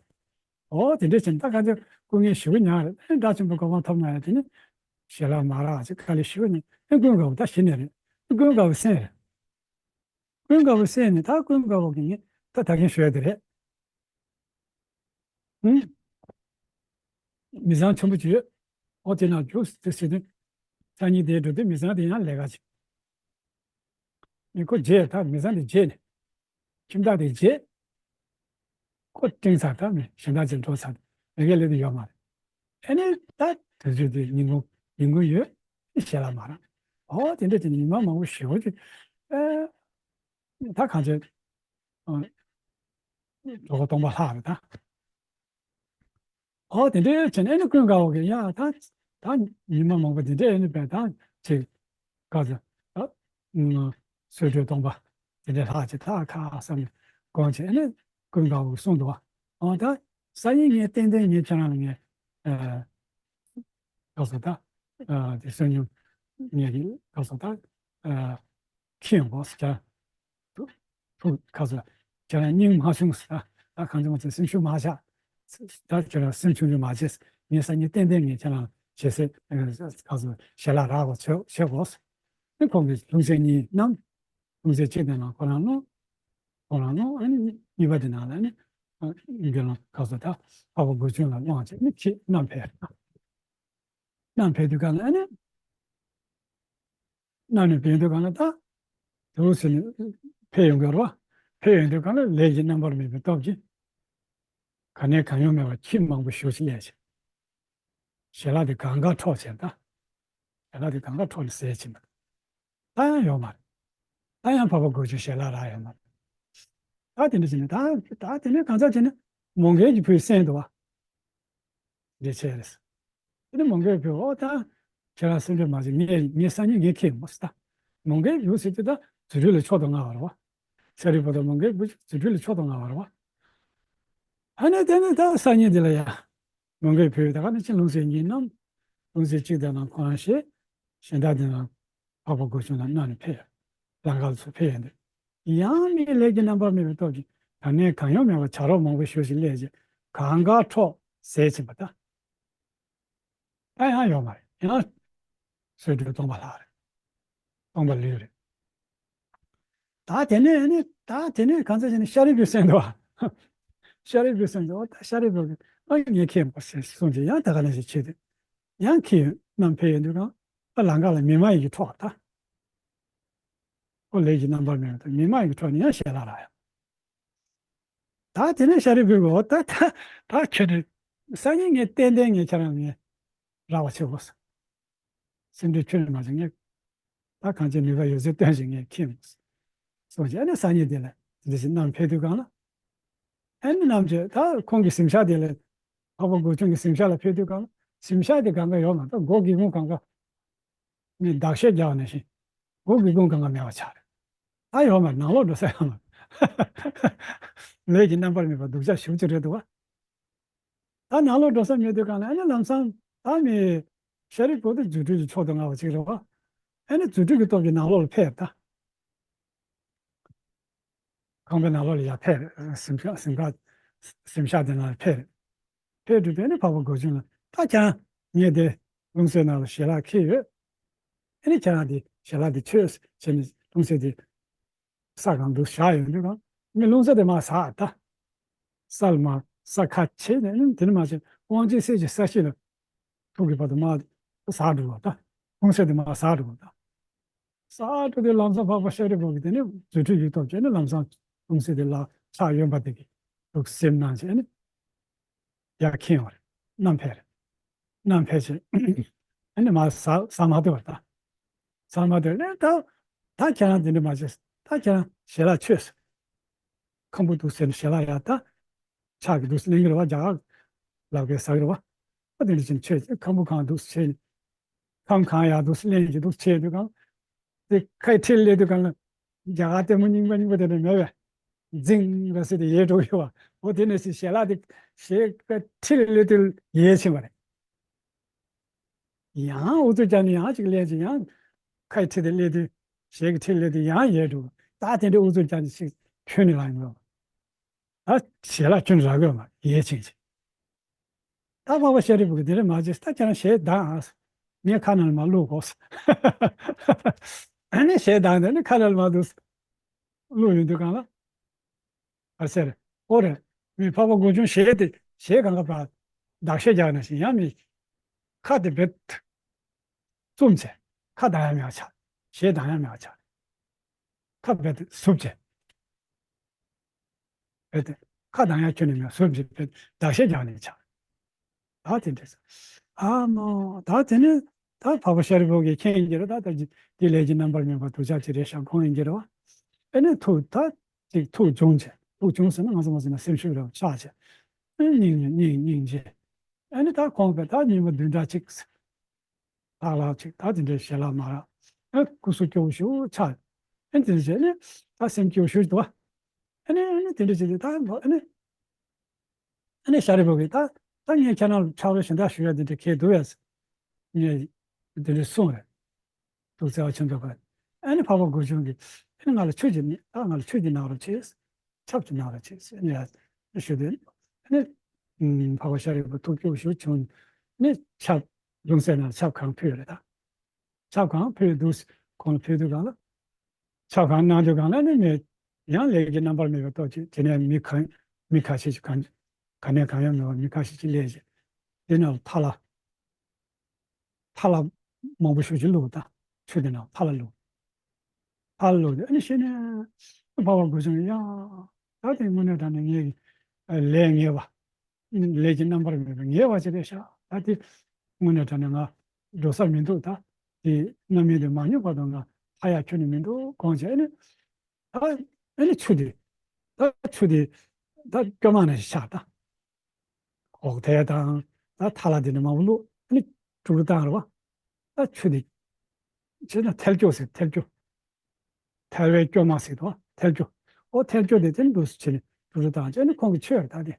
ཨོ་དེ་འདྲ་བྱས་ནས་ད་ག་ཚོད་སྐུ་ངལ་ཞེ་པོ་མྱངས་རེད། ཨེ་དགྲ་ཆེན་པོ་གོ་འཕང་ཐོབ་ན་ཡང་དེ་ནས་ཞལ་ལག་མ་རག་ཅིག་དཀའ་ལས་ཞེ་པོ་མྱངས། ཨེ་ཀུན་དགའ་བོ་ད་ཤི་ནི་རེད། ཀུན་དགའ་བོ་གསན་རེད། ཀུན་དགའ་བོ་གསན་ནས་ད་ཀུན་དགའ་བོ་གིས་ངས་ད་ད་གིན་ཞུ་ཡ་དེ་རེད། ཧུམ། མི་ཚང་ཆེན་པོ་ཅིག་ཡོད། ཨོ་དེ་ན་རྒྱུགས་དེ་ཟེར་དུས། སང་ཉིན་དེ་འགྲོ་དུས་མི་ཚང་དེ་ཡང་ལས་ཀ་བྱེད། ངས་ཁོ་བརྗེད་ད་མི་ཚང་དེ་བརྗེད་ནས། ཁྱིམ་བདག་དེ་བརྗེད། ཁོ་སྤྲིང་ཚར་ད་མི་གཞན་དག་ཅིག་འགྲོ་ཚར། མི་གའི་ལས་དེ་ཡོད་མ་རེད། ཨ་ནི་ད་དུས་ཚོད་དེ་ཉིན་གུང་ཉིན་གུང་ཡོད། ཞལ་ལག་མ་རག་ཨོ་དེ་འདྲ་བྱས་ནས་ཉི་མ་མང་པོ་ཞེ་པོ་ཅིག་ཨེ། ད་གང་ཚོད། ཨ། གྲོད་ཁོག་སྟོང་པ་ལྷག་རེད་ད། ཨོ་དེ་འདྲའི་བྱས་ནས་ཨ་ནི་ཀུན་དགའ་བོ་གིས་ཡ་ད་ད་ཉི་མ་མང་པོ་དེ་འདྲའི་ཨ་ནི་བས་ད་ཅིག་ག་ཚོད་ད་ཨ་གསོལ་གྲོད་སྟོང་པ་དེ་འདྲའི་ལྷག་ཅིག་ད་ཁ་བསམ་ནས་དགོངས་བྱས་ཨ་ནི་ཀུན་དགའ་བོ་གིས་གསུངས་འདུག་བ། ཨོ་ད་སང་ཉིན་ངས་ཏན་ཏན་ངས་ཁྱེད་རང་ལ་ངས་ཨ་ག་ཚོད་ད་ཨ་དེ་བསོད་སྙོམས་ངས་ག་ཚོད་ད་ཨ། ཁྱི་ཡོང་གོ་ཟེར་ཀྱང་། ཐུགས་ཁ་ཟེར། ཁྱེད་རང་སྙིང་མ་ཆུང་ཟེར། ད་གང་ཅི་མ་ཆུང་སེམས་ཆུང་མ་བྱ། ད་ཁྱེད་རང་སེམས་ཆུང་ཆུང་མ་བྱེད། ངས་སང་ཉིན་ཏན་ཏན་ངས་ཁྱེད་རང་ཞལ་ཟས་ཁ་ཟེར་ཞལ་ལག་རག་གོ་བྱེད་བྱེད་གོ་ཟེར། ནི་ཁོང་གིས་ལྷུང་བཟེད་གཉིས་བསྣམས། ལྷུང་བཟེད་གཅིག་དེ་ནང་ཁོ་རང་བླངས། ཁོ་རང་བླངས་ཨ་ནི་གཉིས་པ་དེ་ནང་ལ་ནི་དགེ་སློང་ཁ་ཟེར་ད་འཕགས་པ་མགོ་ཆུང་ལ་བླངས་བྱས་ནི་ཁྱི་བསྣམས་ཕེབས། བསྣམས་ཕེབས་དུས་གང་ལ་ཨ་ནི། གནམ་ནས་བྱོན་དུས་གང་ལ་ད། དུ་ཟེར་ནས་ཕེབས་ཡོང་གི་རེད་བ། ཕེབས་ཡོང་དུས་གང་ལ་ལས་ཀྱི་རྣམ་པར་སྨིན་པའི་སྟོབས་ཀྱིས། ག་ནས་གང་ཡང་མེད་པར་ཁྱི་མང་པོ་ཞེ་པོ་ཅིག་སླེབས་བྱས། ཞལ་ལག་དེ་གང་ག་འཕྲོག་བྱས་ད། ཞལ་ལག་དེ་གང་ག་འཕྲོག་ནས་ཟས་བྱིན་པ། ད་ཡང་ཡོད་མ་རེད། ད་ཡང་འཕགས་པ་མགོ་ཆུང་ཞལ་ལག་རག་ཡོད་མ་རེད། ད་དེ་འདྲ་བྱས་ནས་ད་ད་དེ་ནས་གང་ཟག་བྱས་ནས་མོའུ་འགལ་གྱི་བུས་གསན་འདུག་བ། འདི་བྱས་རེད། དེ་ནས་མོའུ་འགལ་བུས་ཨོ་ད། ཁྱེད་རང་སེམས་ཁྲལ་མ་བྱེད། ངས་ངས་སང་ཉིན་ངས་ཁྱེར་ཡོང་ཟེར་ད། མོའུ་འགལ་བུ་ཟེར་དུས་ད་རྫུ་འཕྲུལ་ལ་མཆོག་ཏུ་མངའ་བ་རེད་བ། ཤཱ་རིའི་བུ་དང་མོའུ་འགལ་བུ་རྫུ་འཕྲུལ་ལ་མཆོག་ཏུ་མངའ་བ་རེད་བ། ཨ་ནི་དེ་ནས་ད་སང་ཉིན་དེ་ལ་ཡ། མོའུ་འགལ་བུས་ད་ག་ནས་ཅི་ལྷུང་བཟེད་གཉིས་བསྣམས། ལྷུང་བཟེད་གཅིག་དེ་ནང་ཁོ་རང་བཞེས། གཞན་དག་དེ་ནང་འཕགས་པ་མགོ་ཆུང་ལ་གནང་ནས་ཕེབས། ལམ་ཁ་ལ་ཚུར་ཕེབས་ཡོང་དུས། ཡང་མིའི་ལས་ཀྱི་རྣམ་པར་སྨིན་པའི་སྟོབས་ཀྱིས་ག་ནས་གང་ཡང་མེད་པར་བྱ་རོག་མང་པོ་ཞེ་པོ་ཅིག་སླེབས་བྱས་གང་ག་འཕྲོག་ཟས་བྱིན་པ་ད། ད་ཡང་ཡོད་མ་རེད། ཡང་གསོལ་གྲོད་སྟོང་པ་ལྷག་རེད། སྟོང་པ་ལུས་རེད། ད་དེ་ནས་ནི་ད་དེ་ནས་གང་ཟག་ཅིག་ནི་ཤཱ་རིའི་བུས་གསན་འདུག་བ། ཤཱ་རིའི་བུས་གསན་འདུག་ད་ཤཱ་རིའི་བུ་གིས་ཨ་ངས་ཁྱེར་ཡོང་ཟེར་གསུངས་བྱས་ཡང་ད་ག་ནང་བཞིན་བྱས་ཏེ། ཡང་ཁྱི་བསྣམས་ཕེབས་ཡོང་དུས་གང་ཨ་ལམ་ཁ་ལ་མི་མ་ཡིན་གྱིས་འཕྲོག་ད། ཨོ་ལས་ཀྱི་རྣམ་པར་སྨིན་པ་དང་མི་མ་ཡིན་གྱིས་འཕྲོག་ནས་ཡང་ཞལ་ལག་རག་ཡོང་། ད་དེ་ནས་ཤཱ་རིའི་བུས་གོ་ད་ད་ད་ཁྱོད་ནི་སང་ཉིན་ངས་ཏན་ཏན་ངས་ཁྱེད་རང་ངས་རག་པ་བྱེད་དགོས། སེམས་ཁྲལ་ཁྱོན་ནས་མ་བྱེད། ངས་ད་གང་ཅི་ནུས་པ་ཡོད་ཚད་བཏོན་ཞིག་ངས་ཁྱེར་ཡོང་། སོང་རྗེས་ཨ་ནི་སང་ཉིན་དེ་ལ་དེ་འདྲ་ཞིག་བསྣམས་ཕེབས་དུས་གང་ལ། ཨ་ནི་བསྣམས་རྗེས་ད་ཁོང་གི་གཟིམ་ཤག་དེ་ལ། འཕགས་པ་མགོ་ཆུང་གི་གཟིམ་ཤག་ལ་ཕེབས་དུས་གང་ལ་གཟིམ་ཤག་དེ་གང་ག་ཡོད་མ་རེད། ད་སྒོ་སྒེའུ་ཁུང་གང་ག་ངས་འདག་ཤེལ་རྒྱག་པ་ནང་བཞིན། བུ་གི་སྒོ་གང་ག་མེད་པ་ཆགས་རེད། ད་ཡོད་མ་རེད། ནང་ལོགས་འགྲོ་ས་ཡོད་མ་རེད། ལས་ཀྱི་རྣམ་པར་སྨིན་པ་སྡུག་ཅག་ཞེ་པོ་ཅིག་རེད་འདུག་བ། ད་ནང་ལོགས་འགྲོ་ས་མེད་དུས་གང་ལ་ཨ་ནི་ལམ་སང་ད་མི་ཤཱ་རིའི་བུ་དེ་རྫུ་འཕྲུལ་གྱི་མཆོག་ཏུ་མངའ་བ་ཅིག་རེད་བ། ཨ་ནི་རྫུ་འཕྲུལ་གྱི་སྟོབས་ཀྱིས་ནང་ལོགས་ལ་ཕེབས་ད། ཁང་པའི་ནང་ལོགས་ལ་ཡར་ཕེབས་རེད། གཟིམ་ཤག་གཟིམ་ཁ་གཟིམ་ཤག་དེ་ནང་ལ་ཕེབས་རེད། ཕེབས་འགྲོ་དུས་ཨ་ནི་འཕགས་པ་སྒོ་ཆེན་ལ་ད་ཁྱེད་རང་ངས་དེ་ལྷུང་བཟེད་ནང་ལ་ཞལ་ལག་འཁྱེར་ཡོད། ཨ་ནི་ཁྱེད་རང་དེ་ཞལ་ལག་དེ་མཆོད་ཟེར་ནས་ལྷུང་བཟེད་དེ་ས་གང་འདུག་བཞག་ཡོང་དུས་གང་མི་ལྷུང་བཟེད་དེ་མར་ཟག་ད། ས་ལ་མར་ས་ཁ་ཕྱེ་ནས་ཨ་ནི་དེ་ནས་མར་ཕྱིན་དབང་ཆེན་གསེར་གྱི་ས་གཞི་ལ་ཐུག་གི་བར་དུ་མར་ཟག་འགྲོ་བ་ད། ལྷུང་བཟེད་དེ་མར་ཟག་འགྲོ་བ་ད། ས་ཁྲ་དེ་ལམ་སང་འཕགས་པ་ཤཱ་རིའི་བུ་གིས་དེ་ནས་རྫུ་འཕྲུལ་གྱི་སྟོབས་ཀྱིས་ནི་ལམ་སང་ལྷུང་བཟེད་དེ་ལ་ཕྱག་གཡོན་པ་དེ་གིས་འདུག་སེ་གནང་བྱས་ནི་ཡར་འཁྱེར་བ་རེད། བསྣམས་ཕེབས་རེད། བསྣམས་ཕེབས་བྱས་ཨ་ནི་མར་ཟག་ཟག་མ་ཐུབ་པ་ད། ཟག་མ་ཐུབ་ནས་ད་ད་ཁྱེད་རང་དེ་འདྲ་མ་བྱེད། ད་ཁྱེད་རང་ཞལ་ལག་མཆོད་ཟེར། ཁམ་བུ་འདུག་སེ་ནི་ཞལ་ལག་ཡར་ད། ཕྱག་གིས་འདུག་སེ་ལེན་གྱི་རེད་བ། རྒྱ་གར་ལབ་མཁན་ཟ་གི་རེད་བ། ཨ་དེ་འདྲ་བྱས་ནས་མཆོད་ཚེ་ཁམ་བུ་གང་འདུག་སེ་བྱས་ནས། ཁམ་གང་ཡར་འདུག་སེ་ལེན་གྱི་འདུག་སེ་བྱས་དུས་གང་། དེ་ཁའི་འཁྲིས་སླེབས་དུས་གང་ལ། རྒྱ་གར་ལྟད་མོ་རྙིང་པ་རྙིང་པ་དེ་འདྲ་མེད་པས། འཛིང་ར་སེ་དེ་ཡལ་འགྲོ་གི་ཡོད་བ། འོ་དེ་ནས་སེ་ཞལ་ལག་དེ་ཞལ་ཁའི་འཁྲིས་ལ་སླེབས་དུས་ཡལ་ཕྱིན་པ་རེད། ཡང་ཨུ་ཚུགས་རྒྱག་ནས་ཡང་ཅིག་ལེན་ཅིག་ཡང་། ཁའི་འཁྲིས་དེ་སླེབས་དུས། ཞལ་གྱི་འཁྲིས་སླེབས་དུས་ཡང་ཡལ་འགྲོ། ད་དེ་འདྲའི་ཨུ་ཚུགས་རྒྱག་ནས་ཅིག་ཁྱོན་ནས་ལངས་ཡོང་བ། ད་ཞལ་ལག་ཁྱོན་རག་གི་ཡོད་མ་རེད། ཡལ་ཕྱིན་ཅིག་ད་འཕགས་པ་ཤཱ་རིའི་བུ་གིས་དེ་འདྲ་མ་བྱེད། ད་ཁྱེད་རང་ཞལ་གདངས་ཨ། ངས་ཁ་ནང་ལ་མར་བླུག་གོ་ཟེར། ཨ་ནི་ཞལ་གདངས་དེ་ནི་ཁ་ནང་ལ་མར་འདུག་སེ་བླུག་ཡོང་དུས་གང་ལ། ཨ་ཟེར། ཨོ་རེད། མི་འཕགས་པ་སྒོ་ཆེན་ཞལ་དེ་ཞལ་གང་ག་བར་བདག་གཤེགས་རྒྱག་ནང་བཞིན་ཡང་མི། ཁ་དེ་བེད་བཙུམས་བྱས། ཁ་གདངས་ཡ་མེད་པ་ཆགས། ཞལ་གདངས་ཡ་མེད་པ་ཆགས། ཁ་བེད་ཟུབ་བྱས། བེད་དེ་ཁ་གདངས་ཡ་ཁྱོན་ནས་མེད། ཟུབ་བྱས་བེད་བདག་གཤེགས་རྒྱག་ནས་ཆགས། ད་དེ་འདྲ་ཟེར། ཨ་མོ། ད་དེ་ནས་ད་འཕགས་པ་ཤཱ་རིའི་བུ་གིས་མཁྱེན་གྱི་རེད། ད་ད་ཅི་དེ་ལས་ཀྱི་རྣམ་པར་སྨིན་པ་སྡུག་ཅག་ཅིག་རེད་ཤག་དགོངས་ཡིན་གྱི་རེད་བ། ཨ་ནི་ཐུགས་ད་ཅིག་ཐུགས་བྱུང་བྱས། ཐུགས་བྱུང་ཟེར་ན་ང་ཚོ་མ་ཟེར་ན་སེམས་ཤུགས་རེ་བ་ཆགས་བྱས། ཨ་ནི་སྙིང་སྙིང་སྙིང་རྗེ། ཨ་ནི་ད་ཁོང་གིས་ད་ཉིན་མོ་བདུན་ཕྲག་གཅིག་ལྷག་ལྷག་ཅིག་ད་དེ་འདྲའི་ཞལ་ལག་མ་རག་ཨ་སྐུ་གཟུགས་སྐྱོ་བོ་ཞེ་པོ་ཆགས། ཨ་ནི་དེ་འདྲ་བྱས་ནས་ད་སེམས་སྐྱོ་བོ་ཞེ་པོ་ཅིག་འདུག་བ། ཨ་ནི་ཨ་ནི་དེ་འདྲ་བྱས་ཏེ་ད་ཨ་ནི། ཨ་ནི་ཤཱ་རིའི་བུ་གིས་ད་ད་ངས་ཁྱེད་རང་ལ་ཕྱག་རོགས་གཞན་དག་ཞུ་ཡ་དེ་འདྲ་གལ་འདུག་ཡ། ངས་དེ་འདྲ་གསུངས་རེད། ཐུགས་བརྩེ་བ་ཆེན་པོས་ཁོས། ཨ་ནི་འཕགས་པ་སྒོ་ཆེན་གྱིས་ཨ་ནི་ང་ལ་ཆོས་ཅིག་ཨ་ང་ལ་ཆོས་ཅིག་གནང་རོགས་བྱེད། ཆབ་ཅིག་གནང་རོགས་བྱེད་ཟེར་ནས་ཞུ་དུས། ཨ་ནི་འཕགས་པ་ཤཱ་རིའི་བུ་ཐུགས་སྐྱོ་བོ་ཞེ་པོ་བྱུང་ནས་ཆབ་ལྷུང་བཟེད་ནང་ཆབ་གང་ཕུལ་རེད་ད། ཆབ་གང་ཕུལ་འདུག་ཁོང་ལ་ཕུལ་དུས་གང་ལ། ཆབ་གང་གནང་དུས་གང་ལ་ནི་མི་ཡང་ལས་ཀྱི་རྣམ་པར་སྨིན་པའི་སྟོབས་ཀྱིས་དེ་ནས་མི་གང་མི་ཁ་ཤས་ཤིག་གང་ག་ནས་གང་ཡང་མེད་པར་མི་ཁ་ཤས་ཤིག་སླེབས་བྱས། དེ་ནང་ཐལ་བ་ཐལ་བ་མང་པོ་ཞེ་ཅིག་བླུགས་ད། ཆུ་དེ་ནང་ཐལ་བ་བླུགས། ཐལ་བ་བླུགས་ཏེ་ཨ་ནི་ཤེས་ནས་འཕགས་པ་སྒོ་ཆེན་ཡང་ད་དེ་དངོས་གནས་དྲང་གནས་ངའི་ལས་ངན་པ། ལས་ཀྱི་རྣམ་པར་སྨིན་པ་ངན་པ་ཅིག་རེད་ཤག་ད་དེ་དངོས་གནས་དྲང་གནས་ང་འགྲོ་ས་མི་འདུག་ད་དེ་རྣམ་སྨིན་དེ་མ་མྱོང་བར་དུ་ང་ཧ་ཡག་ཁྱོན་ནས་མི་འདུག་དགོངས་བྱས་ཨ་ནི། ད་ཨ་ནི་ཆུ་དེ་ད་ཆུ་དེ་ད་སྐྱོ་མ་ནང་བཞིན་ཆགས་ད། འོག་ཐལ་དང་ད་ཐལ་བ་དེ་འདྲ་མང་པོ་བླུགས་ཨ་ནི་དཀྲུག་དཀྲུག་བཏང་རེད་བ། ད་ཆུ་དེ་བྱས་ན་ཐལ་སྐྱོ་ཟེར་ཐལ་སྐྱོ། ཐལ་བའི་སྐྱོ་མ་ཟེར་དོ་ཐལ་སྐྱོ། ཨོ་ཐལ་སྐྱོ་དེ་དེ་འདུག་སེ་བྱས་ནས་དཀྲུག་དཀྲུག་བཏང་བྱས་ཨ་ནི་ཁོང་གིས་མཆོད་རེད་ད་དེ།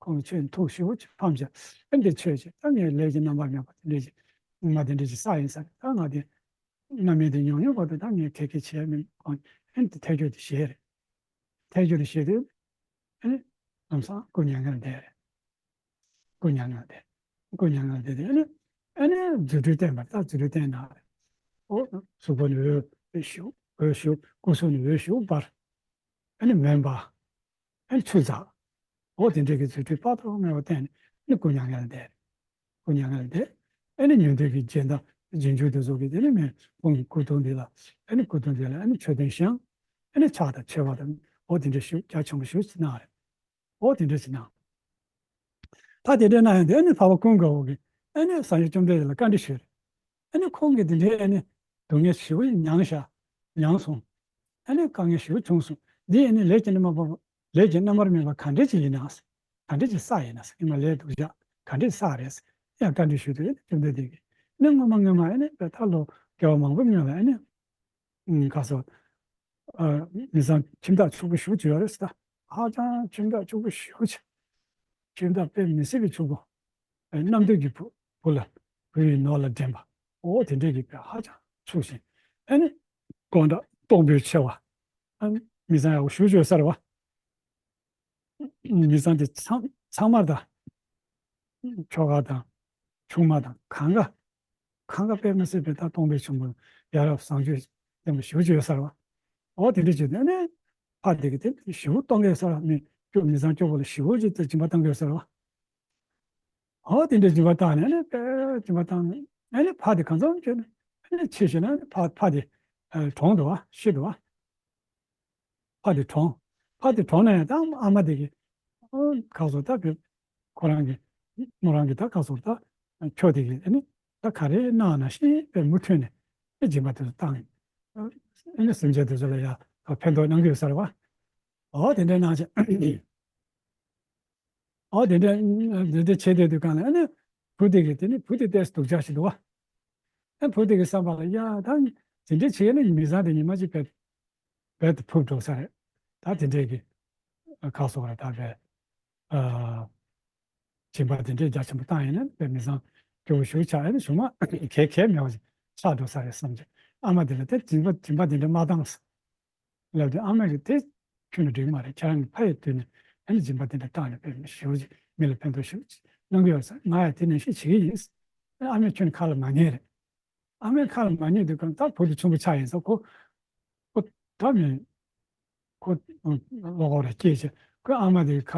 ཁོང་གིས་མཆོད་ཐུགས་ཞེ་པོ་ཅིག་ཕམ་བྱས་ཨ་ནི་དེ་མཆོད་བྱས་ད་ངས་ལས་ཀྱི་རྣམ་པར་སྨིན་པ་དེ་འདྲ་ཅིག་ངོ་མ་དེ་འདྲ་ཅིག་བསགས་ཡིན་ས་རེད། ད་ང་དེ་རྣམ་སྨིན་དེ་མྱོང་མྱོང་བར་དུ་ད་ངས་ག་གེ་བྱས་མིན་དགོངས་ཨ་ནི་དེ་ཐལ་སྐྱོ་དེ་བཞེས་རེད། ཐལ་སྐྱོ་དེ་བཞེས་དུས། ཨ་ནི། ལམ་སང་སྐུ་མྱ་ངན་འདས་རེད། སྐུ་མྱ་ངན་འདས། སྐུ་མྱ་ངན་འདས་དེ་ཨ་ནི། ཨ་ནི་རྫུ་འཕྲུལ་བསྟན་པ་རེད། ད་རྫུ་འཕྲུལ་བསྟན་ན་རེད། ཨོ། གཟུགས་པོ་ནི་འོད་ཞུ་འོད་ཞུ་སྐུ་གཟུགས་ནི་འོད་ཞུ་འབར། ཨ་ནི་མུན་པ། ཨ་ནི་ཆུ་འཛག་ཨོ་དེ་འདྲའི་གི་རྫུ་འཕྲུལ་དཔག་ཏུ་མེད་པ་བསྟན་ནས་ཨ་ནི་སྐུ་མྱ་ངན་འདས་རེད། སྐུ་མྱ་ངན་འདས། ཨ་ནི་ཉན་ཐོས་ཀྱི་རྗེས་འབྲང་རྗེས་འཇུག་དེ་ཚོ་གིས་དེ་ནི་མི་ཁོང་གི་སྐུ་གདུང་འདི་ལ་ཨ་ནི་སྐུ་གདུང་འདི་ལ་ཨ་ནི་མཆོད་རྟེན་བཞེངས། ཨ་ནི་ཕྱག་དང་མཆོད་པ་དང་ཨོ་དེ་འདྲ་ཞུ་རྒྱ་ཆེན་པོ་ཞུ་ཅིག་གནང་རེད། ཨོ་དེ་འདྲ་ཞིག་གནང་། ད་དེ་འདྲ་གནང་ཡོང་དུས་ཨ་ནི་འཕགས་པ་ཀུན་དགའ་བོ་གིས་ཨ་ནི་སངས་རྒྱས་བཅོམ་ལྡན་འདས་ལ་བཀའ་འདྲི་ཞུས་རེད། ཨ་ནི་ཁོང་གིས་དེ་འདྲའི་ཨ་ནི་སྡུག་བསྔལ་ཞེ་པོ་མྱངས་ཤག་མྱངས་སོང་། ཨ་ནི་དཀའ་ངལ་ཞེ་པོ་བྱུང་སོང་། འདི་ཨ་ནི་ལས་ཀྱི་རྣམ་པར་ལས་ཀྱི་རྣམ་པར་སྨིན་པ་ག་འདྲས་ཅིག་ཡིན་ན། ག་འདྲས་ཅིག་བསགས་ཡིན་ན། ཉི་མ་ལས་སྡུག་ཅག་ག་འདྲས་བསགས་རེད། ཡང་བཀའ་འདྲི་ཞུས་དུས་ཨ་ནི་བཅོམ་ལྡན་འདས་ཀྱིས་ཨ་ནི་སྔོན་མ་སྔོན་མ་ཨ་ནི་ད་ལོ་དགེ་བ་མང་པོ་མྱོང་ལ་ཨ་ནི། ཨ། ག་སོ། ཨ། མི་ཚང་ཁྱིམ་བདག་ཕྱུག་པོ་ཞེ་པོ་ཅིག་ཡོད་རེད་ཟེར་ད། ཧ་ཅང་ཁྱིམ་བདག་ཕྱུག་པོ་ཞེ་པོ་ཅིག་ཁྱིམ་བདག་དཔེ་མི་སྲིད་པའི་ཕྱུག་པོ། ཨ། གནམ་སྟོད་ཀྱི་བུ་བུ་ལ་བུ་ཡི་ནོར་ལ་འགྲན་པ། འོ་དེ་འདྲས་ཀྱི་དཔེ་ཧ་ཅང་ཕྱུག་ཅིང་། ཨ་ནི་དཀོན་དྲག་གཏོང་ཕོད་ཆེ་བ། ཨ། མི་ཚང་ཡག་པོ་ཞེ་པོ་ཅིག་ཡོད་ས་རེད་བ། མི་ཚང་དེ་ཚང་ཚང་མར་ད། ཁྱོ་ག་དང་། ཆུང་མ་དང་། གང་ག་གང་ག་དཔེ་མི་སྲིད་པའི་ད་གཏོང་ཕོད་ཆེན་པོ། ཡ་རབས་བཟང་སྤྱོད་ལྡན་པ་ཞེ་པོ་ཅིག་ཡོད་ས་རེད་བ། འོ་དེ་འདྲ་བྱས་ནས་ཨ་ནི་ཕ་དེ་གིས་དེ་ཞེ་པོ་གཏོང་གི་ཡོད་ས་རེད་བ། མི་སྐྱོ་མི་ཚང་སྐྱོ་པོ་ལ་ཞེ་པོ་ཅིག་དེ་སྦྱིན་པ་བཏང་གི་ཡོད་ས་རེད་བ། འོ་དེ་འདྲ་སྦྱིན་པ་བཏང་ནས་ཨ་ནི་དཔེ་སྦྱིན་པ་བཏང་ནས་ཨ་ནི་ཕ་དེ་གང་འཚམ་བྱས་ནས་ཨ་ནི་ཕྱི་ཞིག་ན་ཨ་ནི་ཕ་ཕ་དེ་ཨ་གྲོངས་འདུག་བ། ཤི་འདུག་བ། ཕ་དེ་གྲོངས། ཕ་དེ་གྲོངས་ན་ཡང་ད་ཨ་མ་དེ་གིས་ཨ་ག་སོ་ད་བེ་ཁོ་རང་གི་མོ་རང་གི་ད་ག་སོ་ད་ཁྱོ་དེ་གིས་ཨ་ནི་ད་ག་རེ་གནང་ན་ཤེས་པའི་མུ་མཐུད་ནས་ཨ་སྦྱིན་པ་དེ་ཚོ་བཏང་། ཨ་ནི་སེམས་ཅན་དེ་ཚོ་ལ་ཡ་ཕན་ཐོགས་གནང་གི་ཡོད་ས་རེད་བ། འོ་དེ་འདྲ་གནང་བྱས། འོ་དེ་འདྲ་དེ་འདྲ་བྱས་བསྡད་དུས་གང་ལ་ཨ་ནི་བུ་དེ་གིས་དེ་ནི་བུ་དེ་ཏོག་ཙམ་སྡུག་ཅག་ཞིག་འདུག་བ། ཨ་བུ་དེ་གི་བསམ་པ་ལ་ཡ་ད་དེ་འདྲ་བྱས་ན་མི་ཚང་དེ་ཉི་མ་གཅིག་བེད་བེད་དུ་ཕུབ་འགྲོ་ས་རེད། ད་དེ་འདྲས་ཀྱི་ཁ་སོགས་རེད་ད་བས། ཨ་སྦྱིན་པ་དེ་འདྲས་རྒྱ་ཆེན་པོ་བཏང་ཡིན་ན་བས་མི་ཚང་སྐྱོ་བོ་ཞེ་པོ་ཆགས། ཨ་ནི་གཞུག་མ་གལ་གལ་མེད་པ་ཞིག་ཆགས་འགྲོ་ས་རེད་བསམ་གྱི། ཨ་མ་དེ་ལ་དེ་སྦྱིན་པ་སྦྱིན་པ་དེ་འདྲ་མ་བཏང་། ལབ་དུས་ཨ་མ་གིས་དེ་ཁྱོན་ནས་འགྲིག་མ་རེད། ཁྱེད་རང་གི་ཕ་ཡི་དུས་ནས་ཨ་ནི་སྦྱིན་པ་དེ་འདྲ་བཏང་ནས་དཔེ་མི་ཞེ་པོ་ཅིག་མི་ལ་ཕན་ཐོགས་ཞེ་པོ་ཅིག་གནང་གི་ཡོད་ས། ང་ཡང་དེ་ནང་བཞིན་བྱེད་ཀྱི་ཡིན། ཨ་མས་ཁྱོན་ནས་ཁ་ལ་མ་ཉན་རེད། ཨ་མས་ཁ་ལ་མ་ཉན་དུས་གང་ད་བུ་དེ་ཆུང་པོ་ཆགས་ཡིན་ས། ཁོ་ཁོ་ད་མི་ཁོ་ལོ་ཁོ་ར་སྐྱེས་བྱས་ཁོས་ཨ་མ་དེ་ཁ་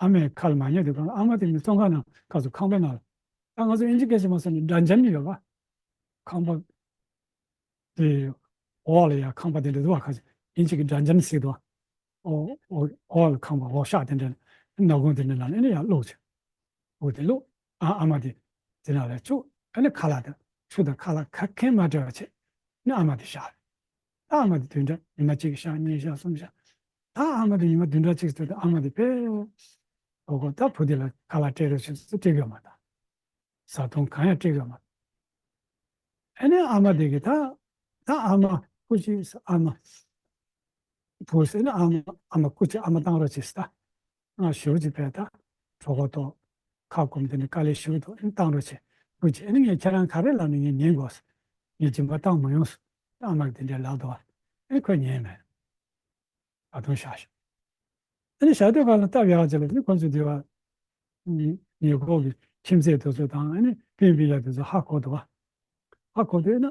ཨ་མས་ཁ་ལ་མ་ཉན་དུས་གང་ཨ་མ་དེ་མི་བཙོན་ཁང་ནང་ག་ཚོད་ཁང་པའི་ནང་ལ། ད་ང་ཚོ་ཨིན་ཇི་སྐད་ཆ་མ་ཟེར་ནས་སྒྲ་འཇམ་ནི་ཡོད་པ། ཁང་པ། དེ་འོག་ལ་ཡང་ཁང་པ་དེ་འདྲ་འདུག་བ། ཁ་ཅིག་ཨིན་ཇི་གི་སྒྲ་འཇམ་ཟེར་འདུག་བ། འོག་འོག་འོག་ལ་ཁང་པ་འོག་ཤག་དེ་འདྲ་ནག་ཁུང་དེ་འདྲ་ནང་ཨ་ནི་ཡར་བླུགས་བྱས། འོ་དེ་བླུགས། ཨ་ཨ་མ་དེ་དེ་ནང་ལ་བཅུག་ཨ་ནི་ཁ་ལག་དང་ཆུ་དང་ཁ་ལག་ག་གེ་མ་སྤྲད་པ་བྱས། ཨ་ནི་ཨ་མ་དེ་བཞག་རེད། ད་ཨ་མ་དེ་བདུན་ཕྲག་ཉི་མ་གཅིག་བཞག་གཉིས་བཞག་གསུམ་བཞག་ད་ཨ་མ་དེ་ཉི་མ་བདུན་ཕྲག་གཅིག་ཙམ་དུ་ཨ་མ་དེ་དཔེ་འོ་གོ་ད་བུ་དེ་ལ་ཁ་ལག་སྤྲད་རོགས་བྱེད་ཟེར་སྤྲད་ཡོད་མ་རེད། བཟའ་བཏུང་གང་ཡང་སྤྲད་ཡོད་མ་རེད། ཨ་ནི་ཨ་མ་དེ་གིས་ད་ད་ཨ་མ་སྐུ་མཁྱེན་ཟེར། ཨ་མ་བུ་ཟེར་ན་ཨ་མ་ཨ་མ་སྐུ་མཁྱེན། ཨ་མ་བཏང་རོགས་བྱེད་ཟེར། ད་ང་ཞེ་པོ་ཅིག་བས་ད་གྲོད་ཁོག་ལྟོགས། ཁ་སྐོམ། དེ་ནི་དཀའ་ལས་ཞེ་པོ་འདུག་ཨ་ནི་བཏང་རོགས་བྱེད་སྐུ་མཁྱེན། ཨ་ནི་ངས་ཁྱེད་རང་ག་རེ་ལབ་ནས་ངས་ཉན་དགོས་ཟེར། ངས་སྦྱིན་པ་བཏང་མ་ཡོང་ཟེར། ཨ་མ་གིས་དེ་འདྲས་ལབ་འདུག་ཨ་ནི་ཁོས་ཉན་མེད། ད་དུང་བཞག་ཤག་ཨ་ནི་བཞག་དུས་གང་ལ་སྟབས་ཡག་ཅིག་ལ་ནི་ཁོ་ཚོས་དེ་བ། ཉེ་འཁོར་གྱི་ཁྱིམ་མཚེས་དེ་ཚོ་དང་ཨ་ནི་སྤུན་སྤུན་ཀྱག་དེ་ཚོ་ཧ་གོ་འདུག་བ། ཧ་གོ་དུས་ན་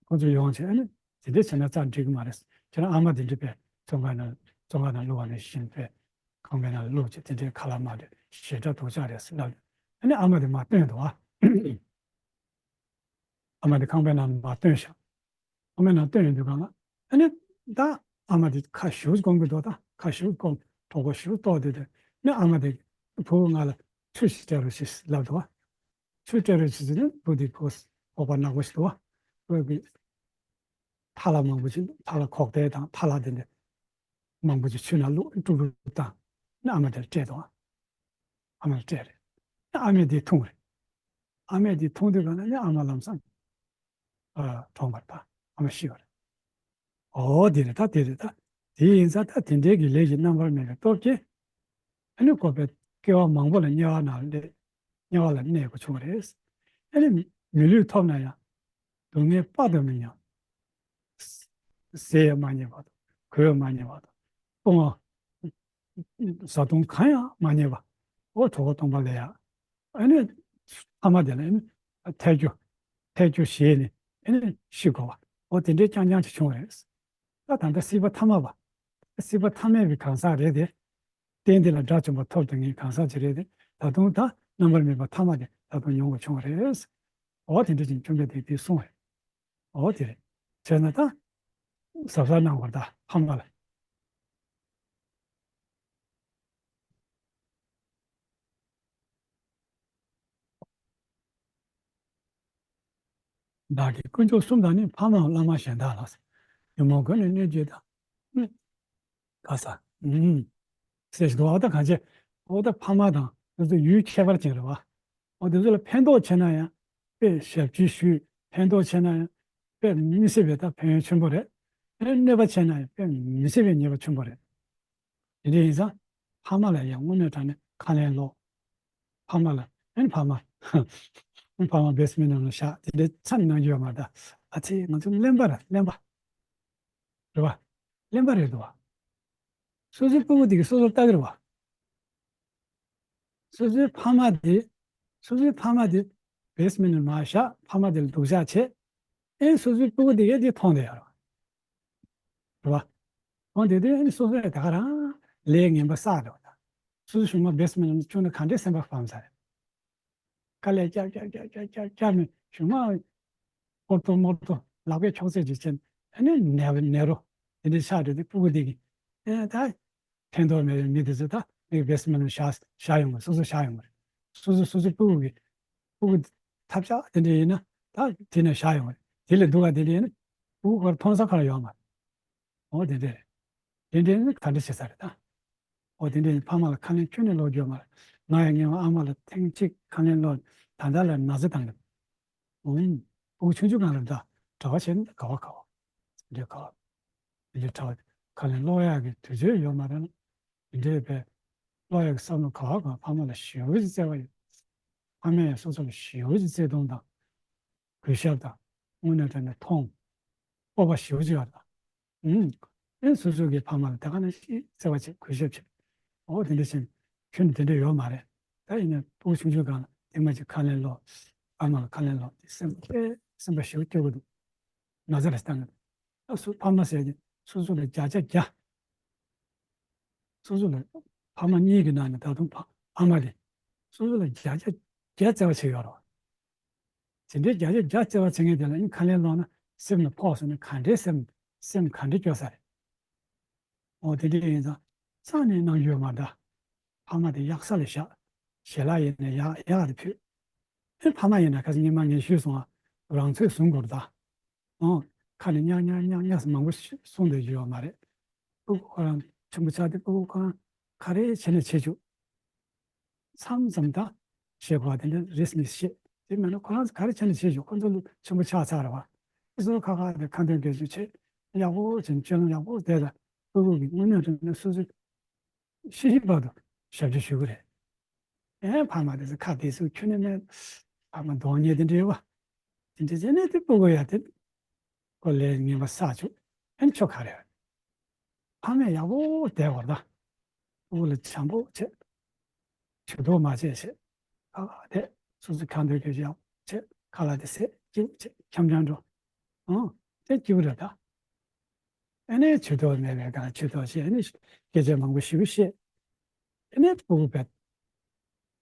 ཁོ་ཚོ་ཡོང་བྱས་ཨ་ནི་དེ་འདྲས་བྱས་ན་རྩ་འགྲིག་གི་མ་རེད། ཁྱེད་རང་ཨ་མ་དེ་འདྲས་པས་བཙོན་ཁང་ནང་བཙོན་ཁང་ནང་བླུགས་པ་ནང་བཞིན་པས་ཁང་པའི་ནང་བླུགས་བྱས་དེ་འདྲས་ཁ་ལག་མ་སྤྲད། ཞེ་དྲག་སྡུག་ཅག་རེད་ཟེར་ལབ། ཨ་ནི་ཨ་མ་དེ་མར་བཏོན་འདུག་བ། ཨ་མ་དེ་ཁང་པའི་ནང་ལ་མར་བཏོན་བཞག་ཁང་པའི་ནང་བཏོན་ཡོང་དུས་གང་ལ་ཨ་ནི་ད་ཨ་མ་དེ་ཁ་ཞེ་པོ་སྐོམ་གྱི་འདུག་ད་ཁ་ཞེ་པོ་སྐོམ། གྲོད་ཁོག་ཞེ་པོ་ལྟོགས་བསྡད་དུས་ནི་ཨ་མ་དེ་བུ་ང་ལ་ཆུ་ཞིག་སྤྲད་རོགས་བྱེད་ལབ་འདུག་བ། ཆུ་སྤྲད་རོགས་བྱེད་ཟེར་ནས་བུ་དེ་ཁོ་ཁོག་པ་ནག་པོ་ཞིག་འདུག་བ། ཁོས་གི་ཐལ་བ་མང་པོ་ཞིག་ཐལ་བ་ཁོག་ཐལ་དང་ཐལ་བ་དེ་འདྲ་མང་པོ་ཞིག་ཆུ་ནང་བླུགས་དཀྲུག་དཀྲུག་བཏང་ནི་ཨ་མ་དེར་སྤྲད་འདུག་བ། ཨ་མ་ལ་སྤྲད་རེད། ཨ་མས་དེ་འཐུང་རེད། ཨ་མས་དེ་འཐུང་དུས་གང་ལ་ནི་ཨ་མ་ལམ་སང་ཨ་གྲོངས་པ་རེད། ད་ཨ་མ་ཤི་བ་རེད། འོ་དེ་རེད། ད་དེ་རེད། ད་དེ་ཡིན་ཙང་ད་དེ་འདྲའི་གི་ལས་ཀྱི་རྣམ་པར་སྨིན་པའི་སྟོབས་ཀྱིས་ཨ་ནི་འཁོར་བའི་སྐྱེ་བ་མང་པོ་ལ་དམྱལ་བ་ནང་ལས་དམྱལ་བ་ལ་གནས་དགོས་བྱུང་བ་རེད། ཨ་ནི་མི་ལུས་ཐོབ་ན་ཡང་སྡུག་བསྔལ་དཔག་ཏུ་མེད་མྱོང་། ཟས་ཡང་མ་རྙེད་པ་དང་གོས་ཡང་མ་རྙེད་པ་དང་བཏུང་བ་བཟའ་བཏུང་གང་ཡང་མ་རྙེད་པ། འོ་གྲོད་ཁོག་སྟོང་པ་ལས་ཡ། ཨ་ནི་ཨ་མ་དེ་ལ་ཨ་ནི་ཐལ་འགྱུར་ཐལ་འགྱུར་བཞེས་ནས་ཨ་ནི་ཤི་དགོས་པ། འོ་དེ་འདྲའི་རྐྱང་རྐྱང་ཅིག་བྱུང་བ་རེད། ད་ད་ལྟ་སྲིད་པ་ཐ་མལ་པ། སྲིད་པ་ཐ་མལ་པའི་གང་ཟག་རེད་དེ། རྟེན་འདི་ལ་དགྲ་བཅོམ་པ་ཐོབ་དང་ངེས་གང་ཟག་ཅིག་རེད་དེ། ད་དུང་ད་རྣམ་པར་སྨིན་པ་ཐ་མ་དེ་ད་དུང་མྱོང་དགོས་བྱུང་བ་རེད། འོ་དེ་འདྲ་ཅིག་བཅོམ་ལྡན་འདས་དེས་གསུངས་པ་རེད། འོ་དེ་རེད། བྱས་ན་ད་གཟབ་གཟབ་གནང་དགོས་ད་ཕ་མ་ལ། བདག་གི་དཀོན་མཆོག་གསུམ་དང་ནི། ཕ་མའམ་བླ་མ་གཞན་དག་ལ། ཉོན་མོངས་ཀུན་ནས་གནོད་བྱེད་དང་། ག་ས། ཨུམ། ཟེར་ཞིག་འདུག་བ། འོ་ད་གང་བྱེད། འོ་ད་ཕ་མ་དང་དེ་ཚོ་ཡུལ་ཁྱད་པར་ཅན་རེད་བ། འོ་དེ་ཚོ་ལ་ཕན་ཐོགས་བྱས་ན་ཡང་དཔེ་ཞབས་ཕྱི་ཞུས། ཕན་ཐོགས་བྱས་ན་ཡང་ དཔེ་མི་སྲིད་པའི་ད་ཕན་ཡོན་ཆེན་པོ་རེད། ཨེ་གནོད་པ་བྱས་ན་ཡང་དཔེ་མི་སྲིད་པའི་ཉེས་པ་ཆེན་པོ་རེད། དེ་འདྲ་ཡིན་ཙང་ཕ་མ་ལ་ཡང་དངོས་གནས་དྲང་གནས་ཁ་ལན་སློག། ཕ་མ་ལ་ཨེ་ཕ་མ་ཕ་མ་བེ་སི་མེན་ཊི་ནང་ལ་བཞག་དེ་འདྲའི་མཚམས་ནང་ཡོད་མ་རེད། ད་ཨ་ཙི་ང་ཚོ་གླེན་པ་རེད། གླེན་པ་རེད་བ། གླེན་པ་རེད་འདུག་བ། སོ་སོའི་སྤུ་གུ་དེ་གིས་སོ་སོར་ལྟ་གི་རེད་བ། སོ་སོའི་ཕ་མ་དེ། སོ་སོའི་ཕ་མ་དེ་བེ་སི་མེན་ཊི་ནང་མར་བཞག་ཕ་མ་དེ་ལ་སྡུག་ཅག་བྱེད། ཨེ་སོ་སོའི་སྤུ་གུ་དེ་གས་དེ་མཐོང་བསྡད་ཡོད་རེད་བ། རེད་བ། མཐོང་བསྡད་དུས་ཨེ་སོ་སོ་ཡང་ད་ག་རང་ལས་ངན་པ་བསགས་འདུག་བ། སོ་སོ་གཞུག་མ་བེ་སི་མེན་ཊི་ནང་བཅུག་ན་ག་འདྲའི་སེམས་པ་ཕམ་ས་རེད། དཀའ་ལས་བརྒྱབ་བརྒྱབ་བརྒྱབ་བརྒྱབ་བརྒྱབ་བརྒྱབ་ནས་གཞུག་མ་ཧོར་ཏོ་མོར་ཏོ་ལག་པས་འཁྱོག་ཚད་ཅིག་བྱས་ནས་ཨ་ནི་ནད་ནད་རོ་དེ་འདྲའི་ཆགས་འགྲོ་དུས་སྤུ་གུ་དེ་གིས་ཨེ་ད་ཕན་ཐོགས་མེད་པའི་མི་དེ་ཚོ་ད་ངའི་བེ་སི་མེན་ཊི་ནང་བཞག་བཞག་ཡོང་གི་རེད། སོ་སོ་བཞག་ཡོང་གི་རེད། སོ་སོ་སོ་སོའི་སྤུ་གུ་གི་སྤུ་གུ་ཐབས་ཆག་དེ་འདྲ་ཡིན་ན་ད་དེ་ནས་བཞག་ཡོང་གི་རེད། དེ་ལས་སྡུག་ག་དེ་འདྲ་ཡིན་ན་སྤུ་གུ་གར་མཐོང་ས་གར་ཡོད་མ་རེད། འོ་དེ་འདྲ་རེད། དེ་འདྲ་ཡིན་ན་ག་འདྲ་བྱེད་ས་རེད་ད། འོ་དེ་འདྲ་ཡིན་ཕ་མ་ལ་ཁ་ལན་ཁྱོན་ནས་སློག་རྒྱུ་ཡོད་མ་རེད། ང་ཡང་སྔོན་མ་ཨ་མ་ལ་ཐེངས་གཅིག་ཁ་ལན་སློག་ད་ལྟ་ལ་ན་ཚ་བཏང་གི་འོང་། སྤུ་གུ་ཆུང་ཆུང་སྒང་ལ་འདྲ་གྲྭ་པ་བྱས་ན་ག་བ་ག་བ། འདི་ག་བ། འདི་གྲྭ་པ་ཁ་ལན་སློག་ཡག་གི་དུས་ཚོད་ཡོད་མ་རེད་ན། འདི་འདྲའི་བས་སློག་ཡག་གི་བསམ་བློ་ག་བ་ག་བ་ཕ་མ་ལ་ཞེ་པོ་ཅིག་བརྩེ་བ་ཡོད། ཕ་མས་ཡང་སོ་སོ་ལ་ཞེ་པོ་ཅིག་བརྩེ་དུང་དང་། གུས་ཞབས་དང་། དངོས་གནས་དྲང་གནས་མཐོང་། སྤོབས་པ་ཞེ་པོ་ཅིག་ཡོད་རེད། ཨུམ། ཨེ་སོ་སོ་གི་ཕ་མ་ལ་ད་ག་ནང་བཞིན་བརྩེ་བ་བྱེད་གུས་ཞབས་བྱེད། འོ་དེ་འདྲ་བྱས་ནས་ཁྱོན་ནས་དེ་འདྲ་ཡོད་མ་རེད། ད་ཡིན་ན་སྤུ་གུ་ཆུང་ཆུང་སྒང་ལ་དེ་མ་ཅིག་ཁ་ལན་སློག་ཨ་མ་ལ་ཁ་ལན་སློག་དེ་སེམས་པ་དཔེ་སེམས་པ་ཞེ་པོ་སྐྱོ་གི་འདུག་ན་ཚ་རེ་བཏང་གི་འདུག་ད་སུ་ཕ་མ་ཟེར་ཏེ་སོ་སོ་ལ་བརྒྱ་ཆ་བརྒྱ། སོ་སོ་ལ་ཕ་མ་གཉིས་ཀྱི་ནང་ནས་ད་དུང་ཕ་ཨ་མ་དེ་སོ་སོ་ལ་བརྒྱ་ཆ་བརྒྱ་བརྩེ་བ་བྱེད་ཡོད་རེད་བ། དེ་འདྲའི་བརྒྱ་ཆ་བརྒྱ་བརྩེ་བ་བྱེད་མཁན་དེ་ལ་ཨིན་ཁ་ལན་སློག་ན་སེམས་ལ་ཕོག་སོང་ན་ག་འདྲའི་སེམས་སེམས་ག་འདྲའི་སྐྱོ་ས་རེད། འོ་དེ་འདྲ་ཡིན་ཙང་རྩ་ནས་གནང་རྒྱུ་ཡོད་མ་རེད། ཕ་མ་དེ་གཡག་ས་ལ་བཞག་ཞལ་ལག་ཡིན་ན་ཡག་ཡག་དེ་ཕུལ། ཨེ་ཕ་མ་ཡིན་ན་ཁ་སང་ཉི་མ་ངས་ཞུས་སོང་ཨ། རང་ཚོད་བཟུང་དགོས་རེད་ད། ཨོ། ཁ་ནས་ཉག་ཉག་ཉག་ཉག་མང་པོ་གསུངས་བསྡད་རྒྱུ་ཡོད་མ་རེད། སྤུ་གུ་ཁོ་རང་ཆེན་པོ་ཆགས་དུས་སྤུ་གུ་ཁོ་རང་ག་རེ་བྱས་ནས་བྱེད་བཅུག་མཚམས་མཚམས་ད་བཤད་དགོས་པ་དེ་འདྲ་རེས་མི་བཤད། དེ་མིན་ན་ཁོ་རང་ག་རེ་བྱས་ནས་བྱེད་བཅུག་ཁོ་ཚོ་ལོ་ཆེན་པོ་ཆགས་ཚར་རེད་བ། ཨེ་སོ་ཁ་ཁ་དེ་ཁ་འདོན་དགེ་སྦྱོར་བྱེད་ཡག་པོ་བྱས་ནས་སྤྱོད་ལམ་ཡག་པོ་བསྡད་ལ་སྤུ་གུ་གི་དངོས་གནས་དྲང་གནས་སོ་སོའི་ཤི་ཤི་བར་དུ་ཞབས་ཕྱི་ཞུ་གི་རེད། ཨེ་ཕ་མ་དེ་ཚོ་ཁ་དེ་ཚོ་ཁྱོན་ནས་མེད། ཕ་མ་གདོང་ཉེས་དེ་འདྲ་ཡོད་པ། དེ་འདྲ་བྱས་ནས་དེ་སྤུ་གུ་ཡ་དེ་ཁོ་ལས་ངན་པ་བསགས་བཅུག་ཨེ་ཆོ་ག་རེ་ཡོད། ཕ་མས་ཡག་པོ་བསྡད་དགོས་རེད་ད། སྤུ་གུ་ལ་བྱམས་པོ་བྱེད། ཇུས་གཏོགས་མ་བྱེད་བྱེད། ཁ་ཁ་དེ་སོ་སོ་ཁ་འདོན་གྱི་ཡག་བྱེད་ཁ་ལ་དེ་ཟས་སྐྱིད་བྱེད་འཆམ་འཆམ་འགྲོ། ཨང་དེ་སྐྱིད་པོ་རེད་ད། ཨ་ནི་ཇུས་གཏོགས་མེད་པའི་སྒང་ཇུས་གཏོགས་བྱས་ཨ་ནི་སྐད་ཆ་མང་པོ་ཞེ་པོ་བཤད། ཨ་ནི་སྤུ་གུ་བས་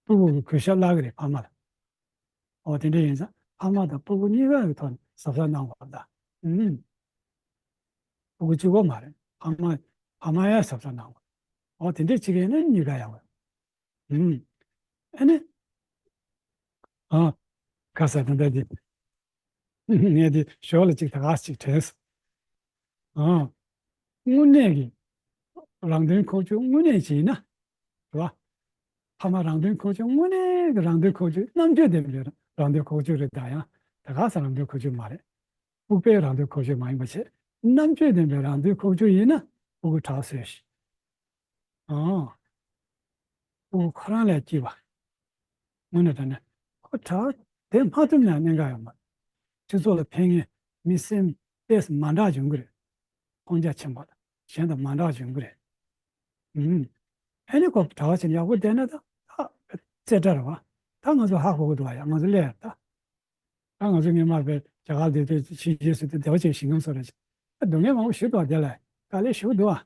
སྤུ་གུ་གི་གུས་ཞབས་བརླག་གི་རེད་ཕ་མ་ལ། འོ་དེ་འདྲ་ཡིན་ཙང་ཕ་མ་དང་སྤུ་གུ་གཉིས་ཀ་གི་ཐོག་ནས་གཟབ་གཟབ་གནང་དགོས་པ་དང་། ཨུམ། སྤུ་གུ་གཅིག་པོ་མ་རེད་ཕ་མ་ཕ་མ་ཡང་གཟབ་གཟབ་གནང་དགོས། འོ་དེ་འདྲ་བྱེད་མཁན་ནི་གཉིས་ཀ་ཡག་པོ་རེད། ཨུམ། ཨ་ནི། ཨ། ཁ་ས་ད་ལྟ་འདི། ངས་འདི་ཞོར་ལ་ཅིག་ད་ག་ཅིག་དྲན་སོང་། ཨ། དངོས་གནས་ཀྱི་རང་དོན་འཁོར་སྐྱོད་དངོས་གནས་ཅིག་ཡིན་ན། རེད་བ། ཕ་མ་རང་དོན་འཁོར་སྐྱོད་དངོས་གནས་ཀྱི་རང་དོན་འཁོར་སྐྱོད་རྣམ་དཔྱོད་ལྡན་པའི་རང་དོན་འཁོར་སྐྱོད་རེད་ད་ཡང་ད་ག་ས་རང་དོན་འཁོར་སྐྱོད་མ་རེད། ཕུགས་པའི་རང་དོན་འཁོར་སྐྱོད་མ་ཡིན་པ་བྱས། རྣམ་དཔྱོད་ལྡན་པའི་རང་དོན་འཁོར་སྐྱོད་ཡིན་ན་ཕྲུ་གུ་དྲག་བཟོས་ཤིག་ཨང་། ཕྲུ་གུ་ཁོ་རང་ལས་སྐྱིད་པ། དངོས་གནས་དྲང་གནས་ཁོ་དྲག་དེ་མ་ཐུབ་ན་གནད་འགག་ཡོད་མ་རེད། སྤྱི་ཚོགས་ལ་ཕན་ངེས་མི་སེམས་ཏོག་ཙམ་མ་འདྲ་བྱུང་གི་རེད། མཐོང་རྒྱ་ཆེན་པོ་དང་གཞན་དང་མ་འདྲ་བྱུང་གི་རེད། ཨུམ། ཨ་ནི་ཁོ་གྲྭ་བ་ཆེན་ཡག་པོ་བསྡད་ན་ད་ད་རྩེ་གྲ་རེད་བ། ད་ང་ཚོ་ཧ་གོ་གི་འདུག་བ་ཡ་ང་ཚོ་སླེབས་ཡ་ད། ད་ང་ཚོ་སྔོན་མ་བས་རྒྱ་གར་དེ་དུས་ཕྱི་རྒྱལ་སུ་དུ་བདེ་བ་ཅན་ཞིང་ཁམས་སོགས་རེད། ད་སྡུག་བསྔལ་མང་པོ་ཞུ་འདུག་བ་དེ་ལ་དཀའ་ལས་ཞུ་འདུག་བ།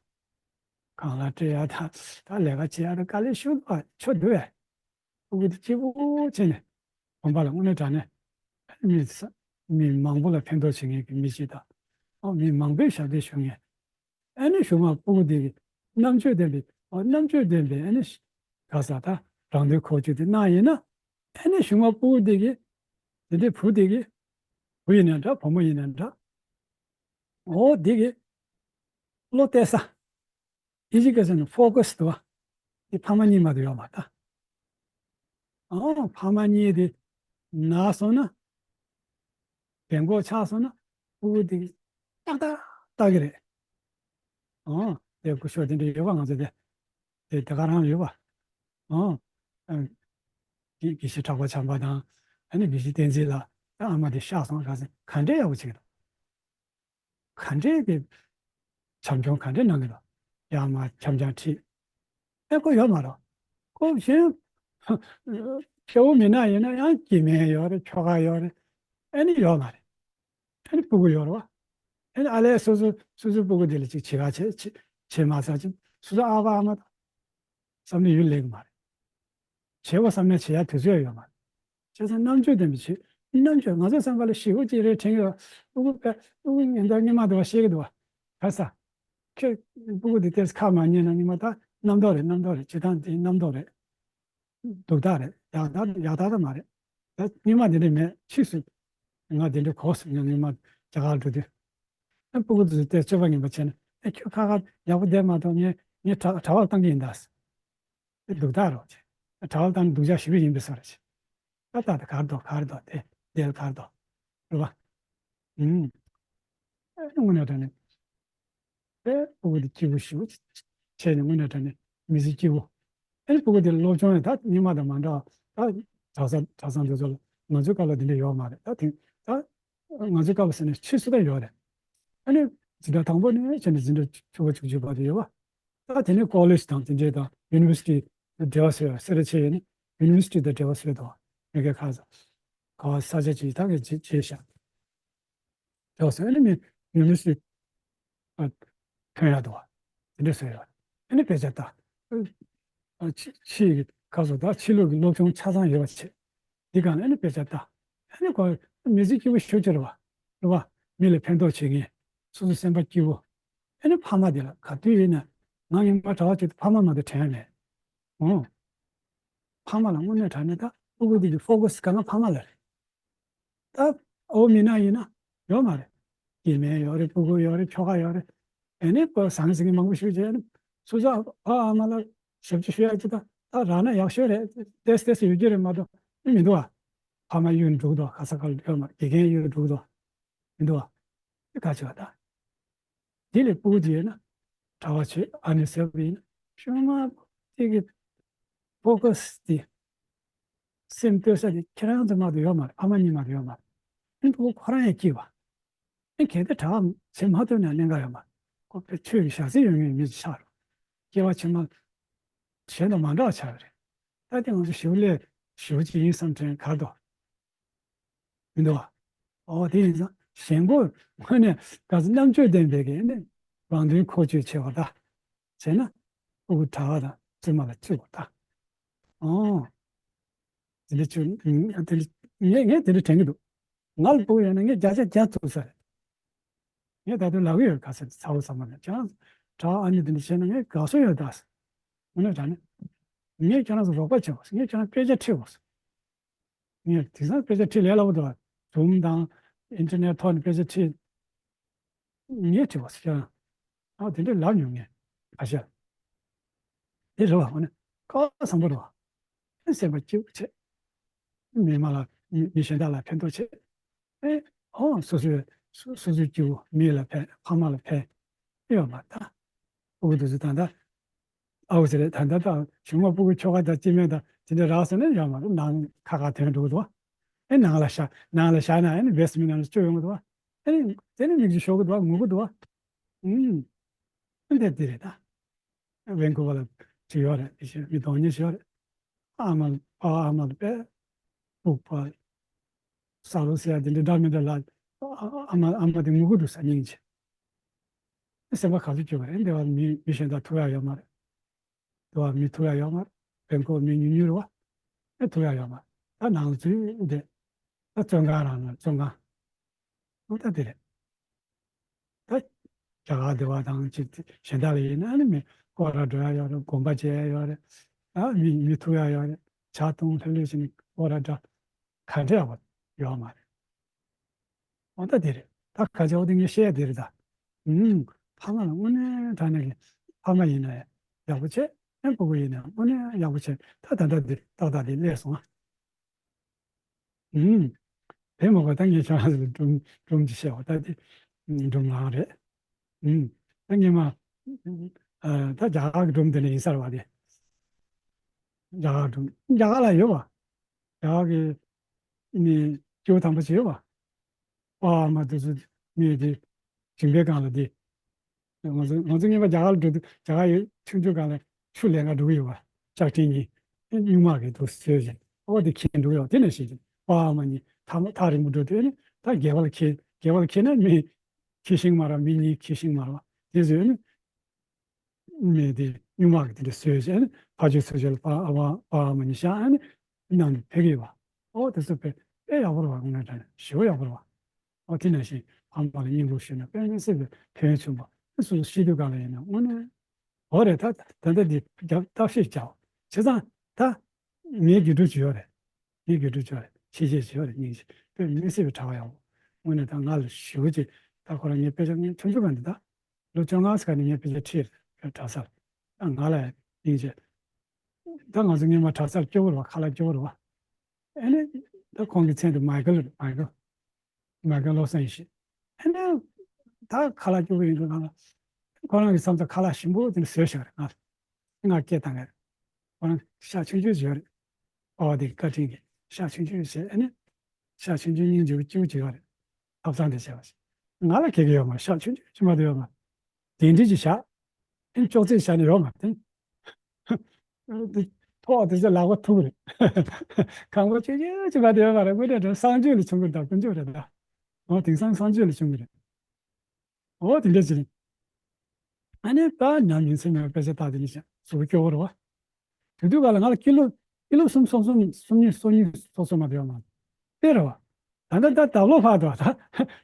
གང་ལ་སྤྲད་ཡ་ད་ད་ལས་ཀ་བྱེད་ཡ་ད་དཀའ་ལས་ཞུ་འདུག་བ་ཆོ་འདུག་བས། ཕྲུ་གུ་དེ་སྐྱིད་པོ་བྱས་ནས་གོམ་པ་ལ་དངོས་གནས་དྲང་གནས་མི་ས་མི་མང་པོ་ལ་ཕན་ཐོགས་བྱེད་མཁན་གྱི་མི་ཞིག་དང་། ཨོ་མི་མང་པོས་ཞབས་འདེགས་ཞུ་མཁན། ཨ་ནི་གཞུག་མ་སྤུ་གུ་དེ་གི་རྣམ་དཔྱོད་ལྡན་པའི་ཨོ་རྣམ་དཔྱོད་ལྡན་པའི་ཨ་ནི་ག་ས་ད་རང་དོན་འཁོར་སྐྱོད་དེ་གནང་ཡིན་ན། ཨ་ནི་གཞུག་མ་སྤུ་གུ་དེ་གི་དེ་འདྲའི་བུ་དེ་གི་བུ་ཡིན་ན་འདྲ་བུ་མོ་ཡིན་ན་འདྲ། ཨོ་དེ་གི་བློ་གཏད་ས། ཨི་ཇི་སྐད་ཟེར་ན་ཕོ་ཀ་སི་འདུག་བ། དེ་ཕ་མ་གཉིས་མ་གཏོགས་ཡོད་མ་རེད་ད། ཨོ་ཕ་མ་གཉིས་དེ་ན་སོང་ན། བེམ་ཁོག་ཆག་སོང་ན། ཕྲུ་གུ་དེ་ཏག་ཏག་ལྟ་གི་རེད། ཨོ། དེ་སྐུ་ཞབས་དེ་འདྲ་ཡོད་པ། ང་ཚོ་དེ་དེ་དེ་ག་རང་ཡོད་པ། ཨོ། ཨ། དགེ་དགེ་བཤེས་གྲགས་པ་བྱམས་པ་དང་། ཨ་ནི་དགེ་བཤེས་བསྟན་འཛིན་ལགས། ཨ་མ་དེ་གཤགས་སོང་། ག་ཚོད་ག་འདྲས་ཡག་པོ་བྱེད་ཀྱི་འདུག་ག་འདྲས་ཀྱི་བྱམས་སྐྱོང་ག་འདྲས་གནང་གི་འདུག་ཡར་མར་འཆམ་འཆམ་ཁྲིད། ཨེ་ཁོ་ཡོད་མ་རེད། ཁོ་གཞན་སྐྱ་བོ་མི་ནག་ཡིན་ན་ཡང་སྐྱེ་དམན་ཡོད་རེད། ཁྱོ་ག་ཡོད་རེད། ཨེ་ནི་ཡོད་མ་རེད། ཨེ་ནི་སྤུ་གུ་ཡོད་རེད་བ། ཨེ་ནི་ཨ་ལས་སོ་སོ་སོ་སོའི་སྤུ་གུ་དེ་ལ་ཅིག་བྱེད་ག་བྱེད་བྱེད་བྱེད་མ་ཚར་ཅིག་སོ་སོ་ཨ་ཕ་ཨ་མ་དང་བསམ་བློ་ཡུལ་ལེགས་གི་མ་རེད། བྱེད་དགོས་བསམ་ན་བྱེད་ཡ་དུས་ཚོད་ཡོད་མ་རེད། བྱས་ཙང་རྣམ་དཔྱོད་ལྡན་པའི་ཆེད། རྣམ་དཔྱོད། ང་ཚོའི་བསམ་པ་ལ་ཞེ་པོ་ཅིག་རེ་དྲན་གྱི་ཡོད། སྤུ་གུ་དཔེ་སྤུ་གུ་ཉིན་ལྟར་སྔོན་མ་དུ་བ་ཤེས་ཀྱི་འདུག་བ། ག་ས། ཁྱོད་སྤུ་གུ་དེ་ཏོག་ཙམ་ཁ་མ་ཉན་ན་སྔོན་མ་ད་རྣམ་རྟོག་རེད། རྣམ་རྟོག་རེད། བྱེད་སྟངས་དེ་རྣམ་རྟོག་རེད། སྡུག་ཐག་རེད། ཡག་ཐག་ཡག་ཐག་ད་མ་རེད། ད་སྔོན་མ་དེ་འདྲ་མེད། ཕྱིས་སུ་ང་དེ་འདྲ་གོ་སོང་། ང་སྔོན་མ་རྒྱ་གར་འགྲོ་དུས། ཨ། སྤུ་གུ་དེ་ཚོ་དེ་སྤྱོད་པ་ངན་པ་བྱས་ན། ཨ། ཁྱོད་ཁ་ཁ་ཡག་པོ་བསྡད་མ་གཏོགས་ངས་ངས་གྲྭ་གྲྭ་པར་བཏང་གི་ཡིན་ད། སྡུག་ཐག་རོགས་བྱེད། གྲྭ་པར་བཏང་ན་སྡུག་ཅག་ཞེ་པོ་ཡིན་པའི་བཟོ་འདྲ་བྱེད། ད་ད་ད་གར་འདུག་གར་འདུག་དེ་དེར་གར་འདུག་རེད་པ། ཨུམ། ཨེ། དངོས་གནས་དྲང་གནས། ཨེ། སྤུ་གུ་དེ་སྐྱིད་པོ་ཞེ་པོ་བྱས་ནས། དངོས་གནས་དྲང་གནས་མི་ཚེ་སྐྱིད་པོ། ཨེ། སྤུ་གུ་དེ་སློབ་སྦྱོང་ཡང་ད་སྔོན་མ་དང་མ་འདྲ་བ། ད་གྲྭ་ས་གྲྭ་ཚང་དེ་ཚོ་ལ། ང་ཚོའི་སྐབས་ལ་དེ་འདྲ་ཡོད་མ་རེད། ད་དེང་ད་ང་ཚོའི་སྐབས་ལ་ཟེར་ན་ཕྱིས་སུ་ད་ཡོད་རེད། ཨ་ནི་འཛིན་གྲྭ་དང་པོ་ནས་བྱས་ནས་འཛིན་གྲྭ་བཅུ་པ་བཅུ་གཅིག་བར་དུ་ཡོད་པ། ད་དེ་ནས་ཀོ་ལེཇ་དང་དེ་འདྲའི་དང་ཡུ་ནི་ཝར་སི་ཊི་འབྲེལ་བ་བཟོས་པ། སེ་ར་བྱེས་ཡོད་ན་ཡུ་ནི་ཝར་སི་ཊི་དང་འབྲེལ་བ་བཟོས་འདུག་མི་སྒེར་ཁག་ས་ག་བ་ས་ཆ་ཅིག་ད་གའི་བྱེད་བྱེད་བཞག་འབྲེལ་བ་བཟོས། ཨ་ནི་མི་ཡུ་ནི་ཝར་སི་ཊི་ཨ་ཐོན་ཡག་འདུག་བ། དེ་འདྲ་བཟོས་ཡོད། ཨ་ནི་དཔེ་ཆ་ལྟ། ཨ། ཕྱི་ཕྱི་གི་ཁ་སོ་ད་ཕྱི་ལོགས་ཀྱི་སློབ་སྦྱོང་ཆ་ཚང་ཡོད་པ་བྱེད། འདི་ག་ནས་ཨ་ནི་དཔེ་ཆ་ལྟ། ཨ་ནི་ཁོ་མི་ཚེ་སྐྱིད་པོ་ཞེ་པོ་ཅིག་རེད་པ། རེད་པ། མི་ལ་ཕན་ཐོགས་བྱེད་མཁན། སོ་སོ་སེམས་པ་སྐྱིད་པོ། ཨ་ནི་ཕ་མ་དེ་ལ་ག་དུས་ཡིན་ན། ང་སྔོན་མ་གྲྭ་པ་བྱེད་དུས་ཕ་མ་མ་གཏོགས་དྲན་ཡག་མེད། འོ། ཕ་མ་ལ་དངོས་གནས་དྲང་གནས་ད་སྤུ་གུ་དེ་གི་ཕོ་ཀ་སི་གང་ག་ཕ་མ་ལ་རེད། ད་ཨོ་མི་ནག་ཡིན་ན་ཡོད་མ་རེད། སྐྱེ་དམན་ཡོད་རེད། སྤུ་གུ་ཡོད་རེད། ཁྱོ་ག་ཡོད་རེད། ཨ་ནི་ཁོ་ཟང་ཟིང་མང་པོ་ཞིག་བྱས་ནས། སོ་སོ་ཨ་ཕ་ཨ་མ་ལ་ཞབས་ཕྱི་ཞུ་ཡག་ཅིག་ད་ད་རག་ན་ཡག་ཤོས་རེད། ཏོག་ཙམ་ཏོག་ཙམ་ཡོད་རྒྱུ་རེད་མ་གཏོགས། ཨ། མི་འདུག་བ། ཕ་མ་གཡུག་འགྲོ་གི་འདུག་ག་ས་ག་ལ་ཡོད་མ་རེད། དགེ་རྒན་གཡུག་འགྲོ་གི་འདུག་མི་འདུག་བ། དེ་ག་བྱེད་པ་ད། དེ་ལས་སྤུ་གུ་དེ་ཡོད་ན། གྲྭ་པ་བྱེད། ཨ་ནེ་ཟེར་བ་ཡིན་ན། ཤུལ་མ་དེ་གི་ཕོ་ཀ་སི་དེ། སེམས་གཏོད་ས་དེ་ཁྱེད་རང་ཚོ་མ་གཏོགས་ཡོད་མ་རེད། ཕ་མ་གཉིས་མ་གཏོགས་ཡོད་མ་རེད། ཨ་ནི་ཕྲུ་གུ་ཁོ་རང་ཡང་སྐྱིད་པ། ཨ་ནི་གལ་ཏེ་གྲྭ་པ་བྱེད་མ་ཐུབ་ན་གནད་འགག་ཡོད་མ་རེད། ཁོ་དཔེ་ཆོས་ཀྱི་ཞག་རྩི་ཡོད་མཁན་མི་ཞིག་ཆགས་རོགས། སྐྱེ་བ་ཕྱི་མ་གཞན་དང་མ་འདྲ་བ་ཆགས་ཀྱི་རེད། ད་དེ་ང་ཚོ་ཞེ་པོ་ལས་ཞེ་པོ་ཅིག་ཡིན་བསམ་དྲན་ག་འདུག་མི་འདུག་བ། ཨོ། དེ་ཡིན་ཙང་གཞན་པོ་དངོས་གནས་ག་ཚོད་རྣམ་དཔྱོད་ལྡན་པའི་གི་ནི་རང་དོན་འཁོར་སྐྱོད་བྱེད་པ་ད། བྱས་ན་ཕྲུ་གུ་གྲྭ་པ་དང་བཙུན་མ་ལ་བརྩི་དགོས་ད། ཨོ། དེ་འདྲ་བྱུང་། དེ་འདྲ་ངས་ངས་དེ་འདྲ་དྲན་གྱི་འདུག་ང་ལ་ཕྲུ་གུ་ཡོད་ན་ངས་བརྒྱ་ཆ་བརྒྱ་ཐུག་ས་རེད། ངས་ད་དུང་ལབ་ཀྱི་ཡོད། ག་ཚོད་ཚ་བོ་ཚ་མོ་ལ་ཀྱང་གྲྭ་པ་ཨ་ནེ་དེ་འདྲ་བྱས་ན་ངས་དགའ་བསུ་ཡོད་ད། དངོས་གནས་དྲང་གནས། ངས་ཁྱེད་རང་ཚོ་རོགས་པ་བྱེད་དགོས། ངས་ཁྱེད་རང་དཔེ་ཆ་ཁྲིད་དགོས། ངས་དེང་སང་དཔེ་ཆ་ཁྲིད་ལས་སླ་པོ་འདུག་ཛུམ་དང་ཨིན་ཊར་ནེཊ་ཐོག་ནས་དཔེ་ཆ་ཁྲིད། ངས་ཁྲིད་པ་ཟེར་ཀྱང་། ཨ། དེ་འདྲ་ལབ་མྱོང་ངས། ཁ་ཤས། དེ་རེད་བ། འོ་ན་ཁ་བཟང་པོ་རེད་བ། ཨ། སེམས་པ་སྐྱིད་པོ་བྱེད། མི་མང་ལ་མི་མི་གཞན་དག་ལ་ཕན་ཐོགས་བྱེད། ཨེ། ཨོ། སོ་སོའི་སོ་སོ་སོའི་སྐྱིད་པོ། མི་ལ་ཕན། ཕ་མ་ལ་ཕན་ཡོད་མ་རེད་ད། ཕྲུ་གུ་དེ་ཚོ་ད་ལྟ། ཨའུ་ཟེར་རེད། ད་ལྟ་ད་གཞུག་མ་སྤུ་གུ་ཁྱོ་ག་དང་སྐྱེ་དམན་དང་དེ་འདྲ་རག་སོང་ན་ཡོད་མ་རེད། ནང་ཁ་ཁ་ཐོན་འགྲོ་གི་འདུག་བ། ཨེ། ནང་ལ་བཞག་ནང་ལ་བཞག་ན་ཨེ་ནི་བེ་སི་མེན་ཊི་ནང་ལ་བཅུག་ཡོང་གི་འདུག་བ། ཨེ་ནི་དེ་ནི་མིག་ཆུ་ཤོར་གི་འདུག་བ། ངུ་གི་འདུག་བ། ཨུམ། ཨེ། འདི་འདི་རེད་ད། ཝན་ཀུ་ཝར་ལ་ཅིག་ཡོད་རེད། དེ་བཞིན་མི་གདོང་ཉེས་ཤིག་ཡོད་རེད། ཨ་མ་ལ། ཨ། ཨ་མ་ལ་དཔེ་ལྐུགས་པ། ས་རུ་ཟེར་ཡ་དེ་འདྲ་འདྲ་མི་འདྲ་ལ། ཨ། ཨ། ཨ་མ། ཨ་མ་དེ་ངུ་གི་འདུག་ཟེར་སྙིང་རྗེ། སེམས་པ་ག་ཚོད་སྐྱོ་བ་རེད། འདི་བར་མི་མི་གཞན་དག་ཐུག་ཡ་ཡོད་མ་རེད། འདི་བར་མི་ཐུག་ཡ་ཡོད་མ་རེད། བན་ཀོ་མི་ཉུང་ཉུང་རེད་བ། ཨེ། ཐུག་ཡ་ཡོད་མ་རེད། ད་ནང་ཚུད་དེ། ད་བཙོན་ཁང་རང་ནང་བཙོན་ཁང་། འོ། ད་དེ་རེད། ད་རྒྱ་གར་སྡེ་བ་དང་ཅིག་གཞན་དག་ལ་ཡིན་ན་ནི་མི་སྐོར་ར་འགྲོ་ཡ་ཡོད་རེད། དགོན་པ་མཇལ་ཡ་ཡོད་རེད། ཨ། མི་མི་ཐུག་ཡ་ཡོད་རེད། ཇ་འཐུང་ལྷོད་ལྷོད་བྱས་ནས་སྐོར་ར་འགྲོ། ག་འདྲ་ཡག་པོ་ཡོད་མ་རེད། འོ། ད་དེ་རེད། ད་ག་ཅི། འོ། དེ་ངས་བཤད་ཡ་དེ་རེད་ད། ཨུམ། ཕ་མ་ལ་དངོས་གནས་དྲང་གནས་ཀྱི་ཕ་མ་ཡིན་ན་ཡག་པོ་བྱེད། ཨེ། སྤུ་གུ་ཡིན་ན་དངོས་གནས་ཡག་པོ་བྱེད། ད་ད་ལྟ་འདི་ཏག་ཏག་འདི་སླེབས་སོང་ཨ། ཨུམ། དེ་མ་གོ་ད་ངས་ཁྱོད་རང་ཚོ་ལ་སྒྲུང་སྒྲུང་ཅིག་བཤད་པ། ད་དེ་སྒྲུང་ལངས་རེད། ཨུམ། ད་ངས་མ་ཨ། ད་རྒྱ་གར་གྱི་སྒྲུང་དེ་ནས་ཡིན་ས་རེད་བ། དེ་རྒྱ་གར་སྒྲུང་རྒྱ་གར་ལ་ཡོད་བ། རྒྱ་གར་གྱི་ནི་སྐྱེ་བོ་དམ་པ་ཅིག་ཡོད་བ། པ་ཕ་མ་དེ་ཚོ་མི་དེ་ཞིང་པའི་སྒང་ལ་དེ། ང་ཚོ་ང་ཚོ་སྔོན་མ་རྒྱ་གར་ལ་འགྲོ་དུས་རྒྱ་གར་ཡི་ཆུང་ཆུང་སྒང་ལ་ཆུ་ལེན་ག་འགྲོ་གི་ཡོད་པ། ལྕགས་ཀྲིན་གྱིས་སྨྱུག་མ་གི་དུ་བཟོས་བྱས། ཨོ་དེ་ཁྱེར་འགྲོ་གི་ཡོད། དེ་ནས་ཤེས་ཀྱི་པ་ཕ་མ་གཉིས་ཐག་མ་ཐག་རིང་པོ་འགྲོ་དུས་ཨ་ནི་ད་སྒལ་པ་ལ་འཁྱེར་སྒལ་པ་ལ་འཁྱེར་ན་མི་འཁྱེར་ཤེས་ཀྱི་མ་རེད། མི་གཉིས་འཁྱེར་ཤེས་ཀྱི་མ་རེད་པ། དེ་བཟོས་ཨ་ནི། མི་དེ་སྨྱུག་མ་གི་དེ་འདྲ་བཟོས་བྱས་ཨ་ནི་ཕར་ཕྱོགས་ཚུར་ཕྱོགས་ལ་པ་ཕ་པ་ཕ་མ་གཉིས་བཞག་ཨ་ནི་ནང་དུ་ཕེབས་ཀྱི་ཡོད་པ། ཨོ་དེ་ཚོ་དཔེ་དཔེ་ཡག་པོ་རེད་བ། དངོས་གནས་དྲང་གནས་ཞེ་པོ་ཡག་པོ་རེད་བ། ཨོ་དེ་ནང་བཞིན་ཕ་མ་ལ་བསྙེན་བཀུར་ཞུས་ན་དཔེ་མི་སྲིད་པའི་ཕན་ཡོན་ཆེན་པོ། དེ་སོ་སོ་ཤི་དུས་སྒང་ལ་ཡིན་ན་དངོས་གནས། འོ་རེད། ད་ད་ལྟ་འདི་རྒྱབ་བརྟག་ཞིབ་བྱའོ། བྱས་ཙང་ད་ངའི་དགེ་ཕྲུག་ཅིག་ཡོད་རེད། ངའི་དགེ་ཕྲུག་ཅིག་ཡོད་རེད། ཤེས་བྱའི་ཅིག་ཡོད་རེད། སྙིང་རྗེ་དཔེ་མི་སྲིད་པའི་གྲྭ་པ་ཡག་པོ། དངོས་གནས་ད་ང་ལ་ཞེ་པོ་ཅིག་ད་ཁོ་རང་ངའི་དཔེ་ཆ་ངའི་ཆུང་ཆུང་སྒང་འདི་ད་ལོ་བཅོ་ལྔ་ཙམ་སྒང་ནས་ངའི་དཔེ་ཆ་ཁྲིད་རེད་གྲྭ་སར། ད་ང་ལ་སྙིང་རྗེ། ད་ང་ཚོ་སྔོན་མ་གྲྭ་སར་སྐྱོ་པོ་རེད་བ། ཁ་ལག་སྐྱོ་པོ་རེད་བ། ཨེ་ནས་ད་ཁོང་གི་མཚན་དེ་མའི་ཀལ་རེད། མའི་ཀལ། མའི་ཀལ་བློ་བཟང་ཡེ་ཤེས། ཨེ་ནས་ད་ཁ་ལག་སྐྱོ་པོ་ཡིན་དུས་སྒང་ལ་ཁོ་རང་གི་མཚམས་སུ་ཁ་ལག་ཞིམ་པོ་དེ་འདྲ་བཟོས་བཞག་རེད། ང་ང་སྐད་བཏང་གི་རེད། ཁོ་རང་ཤ་ཆུང་ཆུང་བཟོས་རེད། པ་ཕ་དེ་བཀའ་དྲིན་གྱིས་ཤ་ཆུང་ཆུང་བཟོས། ཨེ་ནས་ཤ་ཆུང་ཆུང་སྙིང་རྗེ་པོ་སྐྱིད་པོ་ཅིག་ཡོད་རེད། ཐབ་ཚང་དེ་བྱས་པ་ཞིག་ང་ལ་ག་གེ་ཡོད་མ་རེད། ཤ་ཆུང་ཆུང་ཅིག་མ་གཏོགས་ཡོད་མ་རེད། དེ་འདྲ་ཅིག་བཞག་ཨེ་ནས་ཅོག་ཙེ་བཞག་ནས་ཡོད་མ་རེད། དེ་འདི་ཐོག་དེ་ཚོ་ལག་པ་ཐུག་རེད། ཁང་པ་ཆུང་ཆུང་ཅིག་མ་གཏོགས་ཡོད་མ་རེད། དངོས་གནས་དྲང་གསང་སྤྱོད་ལ་བྱུང་གི་རེད་ད། དཀོན་མཆོག་རེད་ད། འོ་དེང་སང་གསང་སྤྱོད་ལ་བྱུང་གི་རེད། འོ་དེ་འདྲ་ཅིག་རེད། ཨ་ནི་ད་ཉམས་ཉིན་མཚན་མེད་པའི་དཔེ་ཆ་ལྟ། དེ་ནས་བྱས་གཟུགས་པོ་སྐྱོ་བོ་རེད་བ། དེ་དུས་སྒང་ལ་ང་ལ་ཀི་ལོ་ཀི་ལོ་གསུམ་སོ་གསུམ་གསུམ་གཉིས་སོ་གཉིས་སོ་གསུམ་མ་གཏོགས་ཡོད་མ་རེད། དཔེ་རེད་བ། ད་ལྟ་ད་ད་ལོ་ཕར་དུ་ད་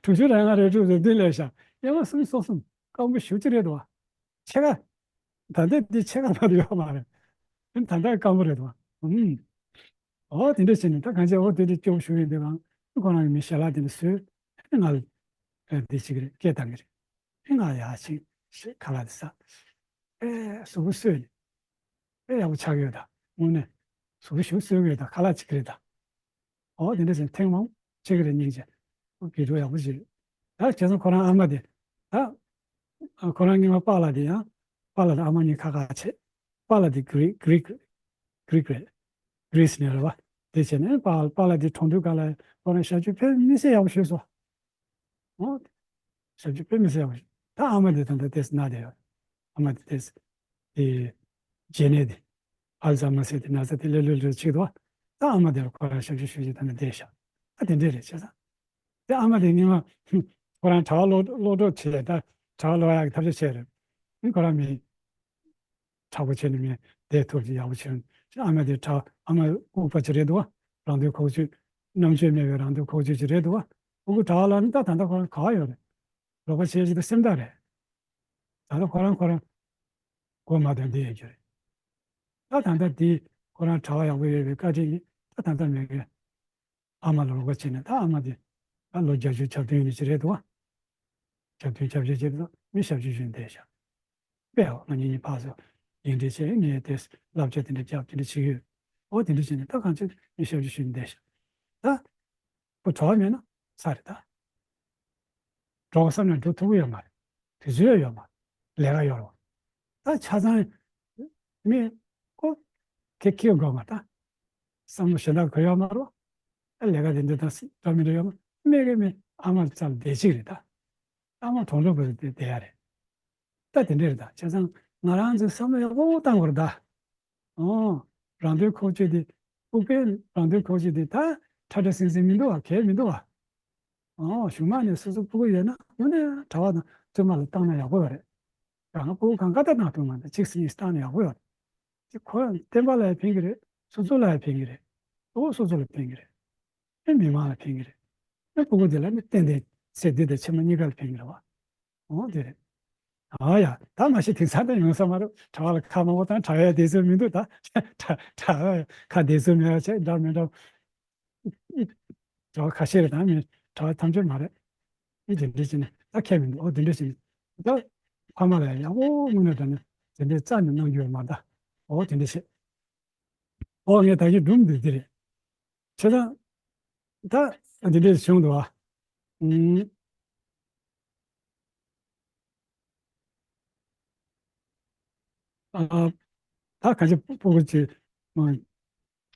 དྲུག་ཅུ་རེ་ལྔ་རེ་དྲུག་རེ་བདུན་ལས་བཞག་ཡང་མ་གསུམ་སོ་གསུམ་སྐམ་པོ་ཞེ་པོ་ཅིག་རེད་འདུག་བ། ཕྱེད་ཀ་ད་ལྟ་འདི་ཕྱེད་ཀ་མ་གཏོགས་ཡོད་མ་རེད། ཨ་ནི་ད་ལྟ་སྐམ་པོ་རེད་འདུག་བ། ཨུམ། འོ་དེ་འདྲ་བྱས་ནས་ད་གང་བྱས། འོ་དེ་འདྲ་སྐྱོ་པོ་ཞེ་པོ་ཡིན་དུས་སྒང་ཁོ་རང་གི་མི་ཞལ་ལག་དེ་འདྲ་བཟོས། ཨ་ནི་ང་ལ་ཨ་འདི་བྱེད་ཀྱི་རེད། སྐད་བཏང་གི་རེད། ཨ་ནི་ང་ཡར་ཕྱིན་ཞེས་ཁ་ལག་དེ་ཟ། ཨེ་གཟུགས་པོ་གསོས་ནས་དཔེ་ཡག་པོ་ཆགས་ཀྱི་ཡོད་ད། དངོས་གནས་གཟུགས་པོ་ཞེ་པོ་གསོས་ཀྱི་ཡོད་ད། ཁ་ལག་བྱེད་ཀྱི་རེད་ད། འོ་དེ་འདྲ་བྱས་ཐེངས་མང་བྱེད་ཀྱི་རེད། སྙིང་རྗེ། དགེ་ཕྲུག་ཡག་པོ་ཞིག་རེད། ད་བྱས་ཙང་ཁོ་རང་ཨ་མ་དེ་ད་ཁོ་རང་སྔོན་མ་པཱ་ལགས་དེ་ཡང་པཱ་ལགས་དང་ཨ་མ་གཉིས་ཁ་ཁ་བྱས། པཱ་ལགས་དེ་གྷི་རི་གྷི་རི་གྷི་རི་རེད། གྷི་རིས་ནས་རེད་བ། དེ་བྱས་ནས་པཱ་པཱ་ལགས་དེ་གྲོངས་དུས་སྒང་ལ་ཁོ་རང་ཞབས་ཕྱི་དཔེ་མི་སྲིད་ཡག་པོ་ཞུས་སོང་། འོ། ཞབས་ཕྱི་དཔེ་མི་སྲིད་ཡག་པོ་ཞུས། ད་ཨ་མ་དེ་ད་ལྟ་ཏོག་ཙམ་ན་བསྡད་ཡོད། ཨ་མ་དེ་ཏོག་ཙམ་དེ་རྗེས་ནད་དེ་ཨལ་ཛ་མར་ཟེར་དེ་ན་ཚ་དེ་ལྷོད་ལྷོད་ལྷོད་ཅིག་འདུག་ད་ཨ་མ་དེར་ཁོ་རང་ཞབས་ཕྱི་ཞུ་ཞིག་ད་ནི་བསྡད་ཤག་ད་དེ་འདྲས་རེད། བྱས་ཙང་དེ་ཨ་མ་དེ་སྔོན་མ་ཁོ་རང་གྲྭ་པ་ལོག་ལོག་འགྲོ་བྱས། ད་གྲྭ་པ་ལོག་ཡག་གི་ཐབས་ཤེས་བྱས་རེད། ཨ་ནི་ཁོ་རང་མི་དྲག་པོ་བྱས་ནས་མི་བསྡད་ཐུབ་ཅིག་ཡག་པོ་བྱས། ཨ་མ་དེ་གྲྭ་ཨ་མ་ལྐུགས་པ་ཅིག་རེད་འདུག་བ། རང་འདོད་ཁོག་སྤྱོད་རྣམ་དཔྱོད་མེད་པའི་རང་འདོད་ཁོག་སྤྱོད་ཅིག་རེད་འདུག་བ། ཨོ་ཁུ་གྲྭ་པ་ལ་ནི་ད་ད་ལྟ་ཁོ་རང་ག་པར་ཡོད་རེད། རོགས་པ་བྱེད་ཅིག་ད་སེམས་ཐག་རེད། ད་ལྟ་ཁོ་རང་ཁོ་རང་མགོ་མ་ཐོན་བསྡད་ཡོད་རྒྱུ་རེད། ད་ད་ལྟ་དེ་ཁོ་རང་གྲྭ་པ་ཡག་པོ་ཡོད་པའི་བཀའ་དྲིན་གྱིས་ད་ད་ལྟ་མེད་མཁན། ཨ་མ་ལ་རོགས་པ་བྱས་ནས་ད་ཨ་མ་དེ་ད་ལོ་བརྒྱད་ཅུ་གྱ་བདུན་ཡིན་ནི་ཅིག་རེད་འདུག་བ། གྱ་བདུན་གྱ་བརྒྱད་ཅིག་རེད་འདུག་མི་ཞབས་ཕྱི་ཞུས་ནས་བསྡད་ཤག་དཔེ་ཡག་ང་གཉིས་གཉིས་ཕར་ཚུར་ཡིག་འབྲེལ་བྱས། ངས་དེ་བསླབ་བྱ་དེ་འདྲ་རྒྱབ་དེ་འདྲ་བྱེད་ཀྱི་ཡོད། འོ་དེ་འདྲ་བྱས་ནས་ད་གང་ཅི་མི་ཞབས་ཕྱི་ཞུས་ནས་བསྡད་ཤག་ད་ཁོ་གྲྭ་པ་མེད་ན་ཚར་རེད་ད། འགྲོ་བསམ་ན་འགྲོ་ཐུབ་ཀྱི་ཡོད་མ་རེད། དུས་ཚོད་ཡོད་མ་རེད། ལས་ཀ་ཡོད་རེད་བ། ད་ཆ་ཚང་མི་ཁོ་ཁེ་ཁེ་དགོས་མ་ད། བསམ་བློ་གཞན་དག་གོ་ཡོད་མ་རེད་བ། ཨ་ལས་ཀ་དེ་འདྲ་དང་འདྲ་མི་འདྲ་ཡོད་མ་རེད། མི་གི་མི་ཨ་མ་རྩ་ལ་བསྡད་ཅིག་རེད་ད། ཨ་མ་གྲོངས་གྲོངས་པ་རེད་བསྡད་ཡ་རེད། ད་དེ་འདྲ་རེད་ད། བྱས་ཙང་ང་རང་ཚོས་བསམ་བློ་ཡག་པོ་བཏང་དགོས་རེད་ད། ཨོ། རང་དོན་ཁོག་སྤྱོད་དེ། ཕྲུ་གུའི་རང་དོན་ཁོག་སྤྱོད་དེ་ད་ཁྲ་ཁྲ་སིང་སིང་མི་འདུག་བ། གལ་མི་འདུག་བ། ཨོ། གཞུག་མ་ནས་སོ་སོ་ཕྲུ་གུ་ཡོད་ན་དངོས་གནས་གྲྭ་པ་དང་བཙུན་མ་ལ་བཏང་ན་ཡག་པོ་ཡོད་རེད། རང་ཕྲུ་གུ་གང་ག་ད་གནང་ཐུབ་མ་རེད། གཅིག་གཉིས་བཏང་ན་ཡག་པོ་ཡོད་རེད། དེ་ཁོ་བསྟན་པ་ལ་ཡང་ཕན་གྱི་རེད། སོ་སོ་ལ་ཡང་ཕན་གྱི་རེད། ཨོ་སོ་སོ་ལ་ཕན་གྱི་རེད། ཨེ་མི་མང་ལ་ཕན་གྱི་རེད། ཨེ་ཕྲུ་གུ་དེ་ལ་ནི་ཏན་ཏན་ཚེ་འདི་དང་ཕྱི་མ་གཉིས་ཀ་ལ་ཕན་གྱི་རེད་བ། འོ་དེ་རེད། ཨ་ཡ། ད་མ་གཞི་དེང་སང་ད་ཡོང་ས་མ་རེད། གྲྭ་པ་ལ་ཁ་མང་པོ་བཏང་། གྲྭ་པའི་བསྡད་ས་མི་འདུག་ད་གྲྭ་གྲྭ་པའི་ཁ་བསྡད་ས་མེད་པ་བྱས་འདྲ་མི་འདྲ། གྲྭ་པ་ཁ་ཤས་རེད། ད་མི་གྲྭ་པ་ཐམས་ཅད་མ་རེད། ཨི་དེ་འདྲ་བྱས་ནས་ད་ཁྱད་མི་འདུག་ཨོ་དེ་འདྲ་བྱས་ནས་ད་ཕ་མ་ལ་ཡག་པོ་དངོས་གནས་དྲང་གནས་དེ་འདྲའི་རྩ་ནས་གནང་རྒྱུ་ཡོད་མ་རེད་ད། ཨོ་དེ་འདྲ་བྱས། ཨོ་ངས་ད་གིན་སྒྲུང་འདི་འདི་རེད། བྱས་ཙང་། ད་ འདི་འདྲས་བྱུང་འདུག་ཨ། ཨ། ད་གང་ཅི་སྤུ་གུ་ཅིག་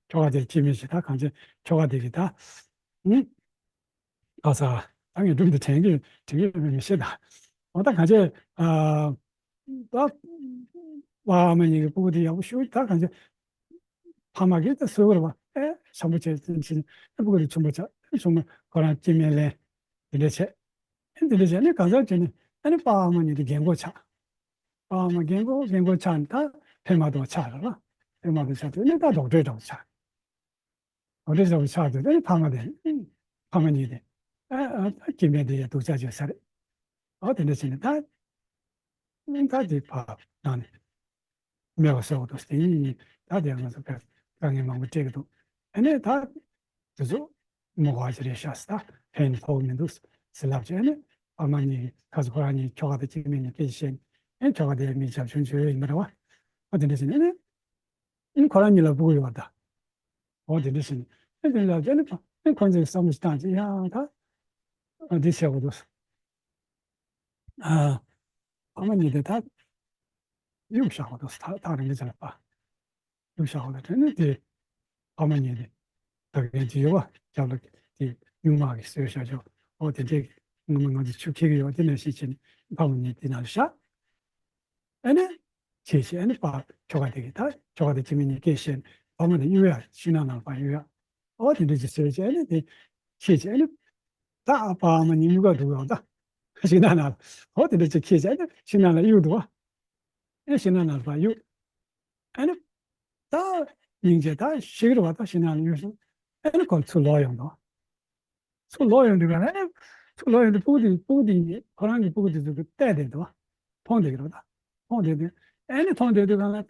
ཁྱོ་ག་དེ་སྐྱེ་མེད་ཞིག་ད་གང་ཅི་ཁྱོ་ག་དེ་གི་ད། ཨ་ས། ད་ངས་སྒྲུང་འདི་དྲན་གི་དྲན་གི་མི་ཤེས་ད། འོ་ད་གང་ཅི་ཨ། ད་ཨ་མ་གཉིས་ཀྱི་སྤུ་གུ་དེ་ཡག་པོ་ཞུ་ད་གང་ཅི། ཕ་མ་གིས་ད་གསོལ་བ་རེད་བ། ཨེ་ཆང་པོ་བྱས་ཙམ་ཞིག་ཨེ་སྤུ་གུ་དེ་ཆུང་པོ་ཆགས་ཨེ་ཆུང་མ་ཁོ་རང་སྐྱེ་དམན་ལེན་དེ་འདྲ་བྱས། ཨེ་དེ་འདྲ་བྱས་ནས་གང་ཟག་བྱས་ནས་ཨ་ནི་པ་ཨ་མ་གཉིས་དེ་རྒན་གོག་ཆགས། པ་ཨ་མ་རྒན་གོག་རྒན་གོག་ཆགས་ནས་ད་ཕན་མ་ཐོགས་ཆགས་རེད་བ། ཕན་མ་ཐོགས་ཆགས་དུས་ནས་ད་རྡོག་ཁྲེས་འདྲ་བོ་ཆགས། རྡོག་ཁྲེས་འདྲ་བོ་ཆགས་དུས་ཨ་ནི་ཕ་མ་དེ་ཕ་མ་གཉིས་དེ་ཨ་ཨ་ད་སྐྱེ་དམན་དེ་ཡ་སྡུག་ཅག་བྱས་ས་རེད། ཨ་དེ་འདྲ་བྱས་ནས་ད་ད་དེ་ཕ་ནང་ནས། མེད་པ་བཟོ་དགོས་འདུག་དེ་ཡིན་ཡིན་ད་དེ་ང་ཚོ་དཀའ་དཀའ་ངལ་མང་པོ་འཕྲད་ཀྱི་འདུག་ཨ་ནི་ད་དེ་ཚོ་མོ་ག་ཅི་རེད་ཤག་ཟེར་ད་ཕན་ཐོགས་མི་འདུག་ཟེར་ལབ་བྱས་ཨ་ནི་ཨ་མ་གཉིས་ཁ་སང་ཁོ་རང་གཉིས་ཁྱོ་ག་དང་སྐྱེ་དམན་གཉིས་སྐད་ཆ་བཤད་ཨ་ནི་ཁྱོ་ག་དེ་མི་རྒྱབ་ཆུང་ཆུང་ཡིན་པ་རེད་བ། ཨ་དེ་འདྲ་བྱས་ནས་ཨ་ནི་ཨ་ནི་ཁོ་རང་གཉིས་ལ་སྤུ་གུ་ཡོད་པ་ད། འོ་དེ་འདྲ་བྱས་ནས་ཨ་ནི་དེ་ལབ་བྱས་ཨ་ནི་ཁོ་ཚོས་བསམ་བློ་ཞིག་བཏང་བྱས་ཡ་ད་ཨ་འདི་བྱེད་དགོས་འདུག་ཨ་ཨ་མ་གཉིས་དེ་ད་གཡུག་བཞག་པ་དང་ཐག་ཐག་རིང་པོ་ཅིག་ལ་སྤར། གཡུག་བཞག་པ་ལ་དྲན་ནས་དེ་ཨ་མ་གཉིས་དེ་ད་གན་གྱི་ཡོད་པ་རྒྱབ་ལ་དེ་གཡུང་དམར་གྱིས་བཟོས་བཞག་ཆོག་ཨོ་དེ་འདྲས་ངོ་མ་ང་ཚོ་ཆུ་འཁྱེར་གྱི་ཡོད་དེ་ནང་བཞིན་བྱས་ནས་ཕ་མ་གཉིས་དེ་ནང་ལ་བཞག་ཨ་ནི་ཁྱེད་ཀྱིས་ཨ་ནི་པ་ཁྱོ་ག་དེ་གི་ད་ཁྱོ་ག་དེ་སྐྱེ་དམན་གཉིས་སྐད་བཤད་ནས་ཕ་མ་དེ་གཡུག་ཡ་ཤིང་ནགས་ནང་ལ་ཕར་གཡུག་ཡ། ཨོ་དེ་འདྲས་ཅིག་བཟོས་བྱས་ཨ་ནི་དེ་ཁྱེད་ཀྱིས་ཨ་ནི། ད་ཨ་ཕ་ཨ་མ་གཉིས་གཡུག་ག་འདུག་ཡོང་ད། ཤིང་ནགས་ནང་ལ། ཨོ་དེ་འདྲ་ཅིག་ཁྱེད་ཀྱིས་ཨ་ནི་ཤིང་ནགས་ལ་གཡུག་འདུག་བ། ཨེ་ཤིང་ནགས་ནང་ལ་ཕར་གཡུག་ཨ་ནི། ད། སྙིང་རྗེ་ད་ཤི་གི་རེད་བ་ད་ཤིང་ནགས་ལ་གཡུག་སོང་། ཨ་ནི་ཁོ་ཚུར་ལོག་ཡོང་འདུག་ཚུར་ལོག་ཡོང་དུས་ག་ལ་ཨ་ནི། ཚུར་ལོག་ཡོང་དུས་སྤུ་གུ་དེ་སྤུ་གུ་དེ་ཁོ་རང་གི་སྤུ་གུ་དེ་ཚོ་གིས་བལྟས་བསྡད་འདུག་བ། མཐོང་བསྡད་ཀྱི་རེད་བ་ད། མཐོང་བསྡད་དུས། ཨ་ནི་མཐོང་བསྡད་དུས་ག་ལ་ད།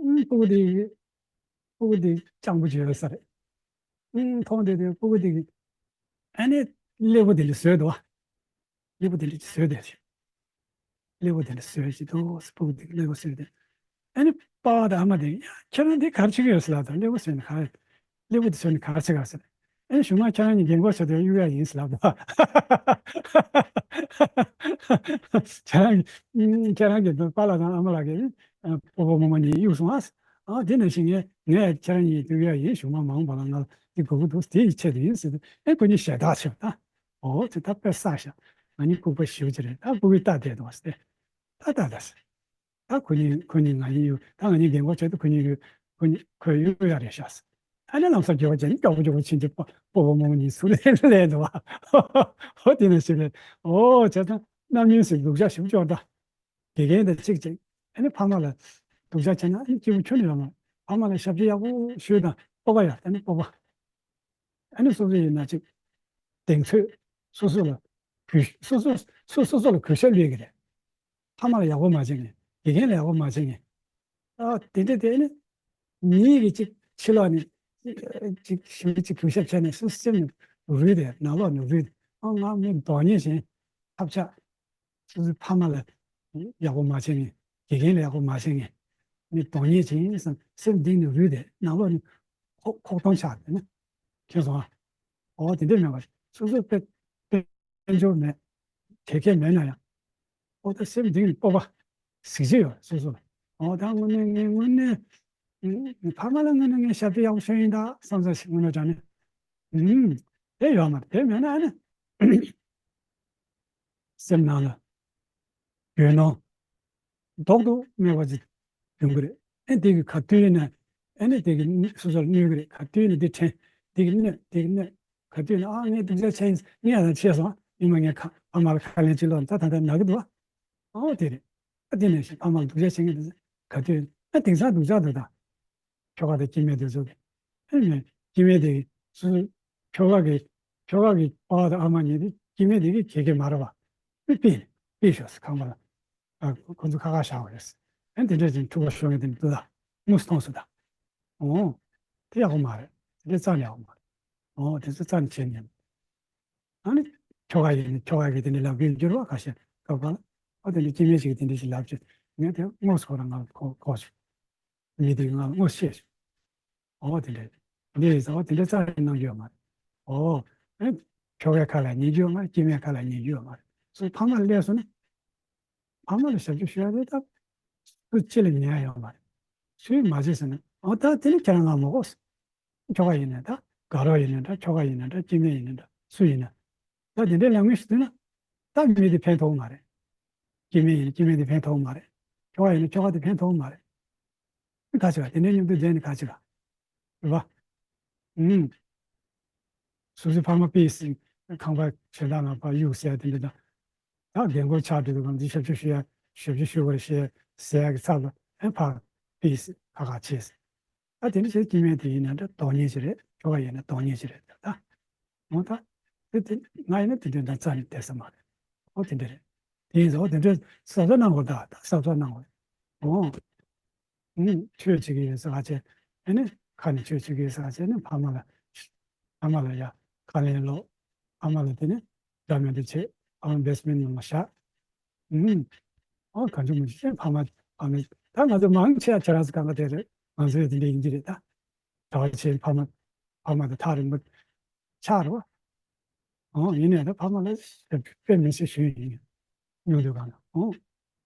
ཨུམ་སྤུ་གུ་དེ། སྤུ་གུ་དེ་སྤྱང་པོ་ཅིག་ཡོད་ས་རེད། ཨུམ་མཐོང་བསྡད་དུས་སྤུ་གུ་དེ་གིས། ཨ་ནི། སླེ་པོ་དེ་འདྲ་བཟོས་འདུག་བ། སླེ་པོ་དེ་འདྲ་ཅིག་བཟོས་བསྡད་ཤག་སླེ་པོ་དེ་འདྲ་བཟོས་ཤིག་འདུག་སྤུ་གུ་དེ་གིས་སླེ་པོ་བཟོས་ཏེ། ཨ་ནི་པཱ་དང་ཨ་མ་དེ་ཡང་ཁྱེད་རང་འདི་ག་རེ་བྱེད་ཀྱི་ཡོད་ཟེར་ལབ་དང་། སླེ་པོ་བཟོས་ནས་ག་རེ། སླེ་པོ་དེ་བཟོས་ནས་ག་རེ་བྱེད་ག་ཟེར། ཨ་ནི་གཞུག་མ་ཁྱེད་རང་གཉིས་རྒན་གོག་ཆགས་དུས་གཡུག་ཡ་ཡིན་ཟེར་ལབ་དང་། ཁྱེད་རང་གི་ཁྱེད་རང་གི་པཱ་ལགས་དང་ཨ་མ་ལགས་ཀྱིས་ཨ་སྤོ་བོ་རྨོ་མོ་གཉིས་གཡུག་སོང་ཨ། ཨ་དེ་ནང་བཞིན་ངས་ངས་ཁྱེད་རང་གཉིས་གཡུག་ཡ་ཡིན། གཞུག་མ་མ་འོངས་པ་ལ་ང་ལ་འདི་དགོས་ཀྱི་འདུག་དེ་ཡི་ཆེད་དུ་ཡིན་ཟེར་དུས་ཨ་ཁོ་གཉིས་ཞེ་དྲག་བྱས་པ་ད། ཨོ་ཙི་ད་དཔེ་བསགས་ཤག་ང་གཉིས་ལྐུགས་པ་ཞེ་པོ་ཅིག་རེད། ད་སྤུ་གུས་བལྟས་བསྡད་འདུག་བ་ཟེར་ཏེ། ད་ད་ད་ཟེར། ད་ཁོ་གཉིས་ཁོ་གཉིས་ང་གཉིས་གཡུག་ད་ང་གཉིས་རྒན་གོག་ཆགས་དུས་ཁོ་གཉིས་གཡུག་ཁོ་གཉིས་ཁོས་གཡུག་ཡ་རེད་ཤག་ཟེར། ཨ་ནི་ལམ་སང་འགྱོད་པ་བྱས་ནས་སྐྱོ་པོ་སྐྱོ་པོ་ཕྱིན་ཅི་སྤོ་སྤོ་བོ་རྨོ་མོ་གཉིས་ཟུར་ལ་སླེབས་འདུག་བ། ཨོ་དེ་ནང་བཞིན་རེད། ཨོ་བྱས་ཙང་རྣམ་གཡེང་ཟེར་སྡུག་ཅག་ཞེ་པོ་ཅིག་ཡོད་ད། དགེ་རྒན་དང་གཅིག་ཅིག་ཨ་ནི་ཕ་མ་ལ་སྡུག་ཅག་བྱས་ན་ཨ་ནི་སྐྱིད་པོ་ཁྱོན་ནས་ཡོད་མ་རེད། ཕ་མ་ལ་ཞབས་ཕྱི་ཡག་པོ་ཞུས་དང་སྤོབས་པ་ཡོད། ཨ་ནི་སྤོབས་པ། ཨ་ནི་སོ་སོ་ཡིན་ན་ཅིག་གདེང་ཚོད། སོ་སོ་ལ་གུས། སོ་སོ་སོ་སོ་སོ་ལ་གུས་ཞབས་སླེབས་ཀྱི་རེད། ཕ་མ་ལ་ཡག་པོ་མ་བྱེད་མཁན། དགེ་རྒན་ལ་ཡག་པོ་མ་བྱེད་མཁན། ཨ་དེ་འདྲ་དེ་ནི་མིའི་གི་ཅིག་ཕྱི་ལོགས་ནས་ཅིག་ཞིབ་ཅིག་གུས་ཞབས་བྱས་ནས་སོ་སོ་སེམས་ནས་རུལ་ཏེ་ནང་ལོགས་ནས་རུལ་ཏེ། ཨ་ང་མི་རྡོག་རྙེད་བཞིན་ཐབས་ཆག་སོ་སོའི་ཕ་མ་ལ་ཡག་པོ་མ་བྱེད་མཁན། དགེ་རྒན་ལ་ཡག་པོ་མ་བྱེད་མཁན། མི་རྡོག་རྙེད་ཅན་ཡིན་བསམ་སེམས་གཏིང་ནས་རུལ་ཏེ་ནང་ལོགས་ནས་ཁོག་ཁོག་སྟོང་ཆགས་ཏེ་ནི། མཁྱེན་སོང་ཨ། འོ་དེ་འདྲས་མེད་པར་སོ་སོ་དཔེ་དཔལ་འབྱོར་མེད། གལ་ཆེ་མེད་ན་ཡང་། འོ་ད་སེམས་གཏིང་ནས་སྤོབས་པ་གཟི་བརྗིད་ཡོད་སོ་སོ་ལ། འོ་ད་དངོས་གནས་ངས་དངོས་གནས་ཕ་མ་ལ་དངོས་གནས་ངས་ཞབས་ཕྱི་ཡག་པོ་ཞུས་ཡིན་ད་བསམ་ས་ཞིག་དངོས་གནས་དྲང་གནས། ཨུམ། དེ་ཡོད་མ་རེད། དེ་མེད་ན་ཨ་ནི། སེམས་ནང་ལ་འགྱོད་སྣང་ལྡོག་ཏུ་མེད་པ་ཅིག་ཡོང་གི་རེད། ཨེ་དེ་གི་ག་དུས་ཡིན་ན་ཨེ་ནི་དེ་གི་སོ་སོར་གནོད་གི་རེད། ག་དུས་ཡིན་ན་དེ་དྲན། དེ་གི་གནོད་དེ་གི་གནོད། ག་དུས་ཡིན་ན་ཨ་ངས་སྡུག་ཅག་བྱས་ཡིན། ངས་ཡང་བྱས་སོང་། ཉི་མ་ངས་ཁ་ཕ་མ་ལ་ཁ་ལན་ཅིག་སློག་ད་ད་ལྟ་ན་གི་འདུག་ཨ། ཨོ་དེ་རེད། ཨ་དེ་ནས་ཕ་མ་ལ་སྡུག་ཅག་བྱེད་མཁན་དེ་ག་དུས་ཡིན་ན་དེང་སང་སྡུག་ཅག་འདུག་ད། ཁྱོ་ག་དང་སྐྱེ་དམན་དེ་ཚོ་གི། ཨེ་ནས་སྐྱེ་དམན་དེ་གི་སོ་སོ་ཁྱོ་ག་གི་ཁྱོ་ག་གི་པ་ཕ་དང་ཨ་མ་གཉིས་དེ་སྐྱེ་དམན་དེ་གི་གེ་གེ་མ་རེད་བ། ཨེ་པི་པི་ཤོས་ཁང་པ་ལ། ཨ་ཁོ་ཚོ་ཁ་ཁ་བཞག་པ་རེད། ཨེ་དེ་འདྲ་ཅིག་འཁྲུག་པ་ཤོར་ངེས་དེ་འདུག་ད། དངོས་སུ་མཐོང་སོང་ད། ཨོ། དེ་ཡག་པོ་མ་རེད། དེ་རྩ་ནས་ཡག་པོ་མ་རེད། ཨོ་དེ་ཚོ་རྩ་ནས་བྱེད་ཉན། ཨ་ནི། ཁྱོ་ག་ཡིན་ནི་ཁྱོ་ག་གིས་དེ་འདྲ་ལབ་དགོས་འགྱུར་བ་ཁ་ཤས་སྐབས་ག་ལ། ཨོ་དེ་འདྲ་སྐྱེ་དམན་ཞིག་གིས་དེ་འདྲ་ཞིག་ལབ་བྱས། ངས་དེ་དངོས་སུ་ཁོ་རང་ང་ལ་གོ་གོ་བྱུང་། མི་དེ་ང་ལ་དངོས་སུ་བཤད་བྱུང་། ཨོ་དེ་འདྲ། འདི་ཡིན་ཟེར་བ་དེ་འདྲ་རྩ་ནས་གནང་རྒྱུ་ཡོད་མ་རེད། ཨོ། ཨེ། ཁྱོ་གའི་ཁ་ལ་ཉན་རྒྱུ་ཡོད་མ་རེད། སྐྱེ་དམན་ཁ་ལ་ཉན་རྒྱུ་ཡོད་མ་རེད། སོ་སོ་ཕ་མ་ལ་སླེབས་སོང་ན། ཕ་མ་ལ་ཞབས་ཕྱི་ཞུ་ཡ་དེ་ད་སུ་གཅིག་ལ་ཉན་ཡ་ཡོད་མ་རེད། སུས་མ་བྱས་ཟེར་ན། འོ་ད་དེ་ནི་ཁྱེད་རང་ང་མ་གོ། ཁྱོ་ག་ཡིན་ན་འདྲ། དགའ་རོགས་ཡིན་ན་འདྲ། ཁྱོ་ག་ཡིན་ན་འདྲ། སྐྱེ་དམན་ཡིན་ན་འདྲ། སུ་ཡིན་ན། ད་དེ་འདྲའི་ལས་ངན་ཞིག་བསྟན་ན། ད་མི་དེ་ཕན་ཐོགས་མ་རེད། སྐྱེ་དམན་ཡིན་ན་སྐྱེ་དམན་དེ་ཕན་ཐོགས་མ་རེད། ཁྱོ་ག་ཡིན་ན་ཁྱོ་ག་དེ་ཕན་ཐོགས་མ་རེད། ཁ་ཅིག་ལ་དེ་འདྲའི་མཉམ་དུ་བསྡད་ནས་ཁ་ཅིག་ལ། རེད་པ། ཨུམ། སོ་སོའི་ཕ་མ་ཕིས་ཁང་པ་གཞན་དག་ནང་ཕར་གཡུག་ཟེར་དེ་འདྲ་དང་། ད་རྒན་རྒོན་ཆགས་འགྲོ་དུས་གང་ཅི་ཞབས་ཕྱི་ཞུ་ཡ། ཞབས་ཕྱི་ཞུ་དགོས་རེད་ཞེས་ཟེར་ཡ་གི་ཚབ་ལ་ཨེ་ཕར་ཕིས་ཁ་ཁ་བྱས། ད་དེ་འདྲ་བྱས་སྐྱེ་དམན་དེ་ཡིན་ན་འདྲ་སྡུག་བསྔལ་ཞིག་རེད། ཁྱོ་ག་ཡིན་ན་སྡུག་བསྔལ་ཞིག་རེད་ད། འོ་ད། དེ་དེ་ང་ཡིན་ན་དེ་འདྲ་འདྲ་རྩ་ནས་བསྡད་ས་མ་རེད། འོ་དེ་འདྲ་རེད། དེ་ཡིན་ཙང་འོ་དེ་འདྲ་གཟབ་གཟབ་གནང་དགོས་ད། ད་གཟབ་གཟབ་གནང་དགོས། འོ། ཨུམ། ཆོས་བྱེད་ཀྱི་ཡོད་ཟེར་ག་བྱས། ཨ་ནི་ཁ་ནས་ཆོས་བྱེད་ཀྱི་ཡོད་ཟེར་ག་བྱས་ནས་ཕ་མ་ལ། ཕ་མ་ལ་ཡ་ཁ་ལན་སློག་ཕ་མ་ལ་དེ་ནས་འདྲ་མི་འདྲ་བྱེད། ཨ་བེ་སི་མེན་ནང་ལ་བཞག་ཨུམ། ཨོ་གང་བྱུང་མི་བྱུང་ཕ་མ་ཕ་མ་ད་ང་ཚོ་མང་ཆེ་བ་ཁྱེད་རང་ཚོ་གང་ག་དེ་རེད། ང་ཚོ་ཡང་དེ་འདྲ་ཡིན་གྱི་རེད་ད། གྲྭ་བ་ཆེ་ཕ་མ་ཕ་མ་དང་ཐག་རིང་པོ་ཆགས་རེད་བ། ཨོ་ཡིན་ནའི་ད་ཕ་མ་ལ་དཔེ་མི་སྲིད་ཞུ་ཡིན། སྙིང་སྡུག་གང་ལ་ཨོ།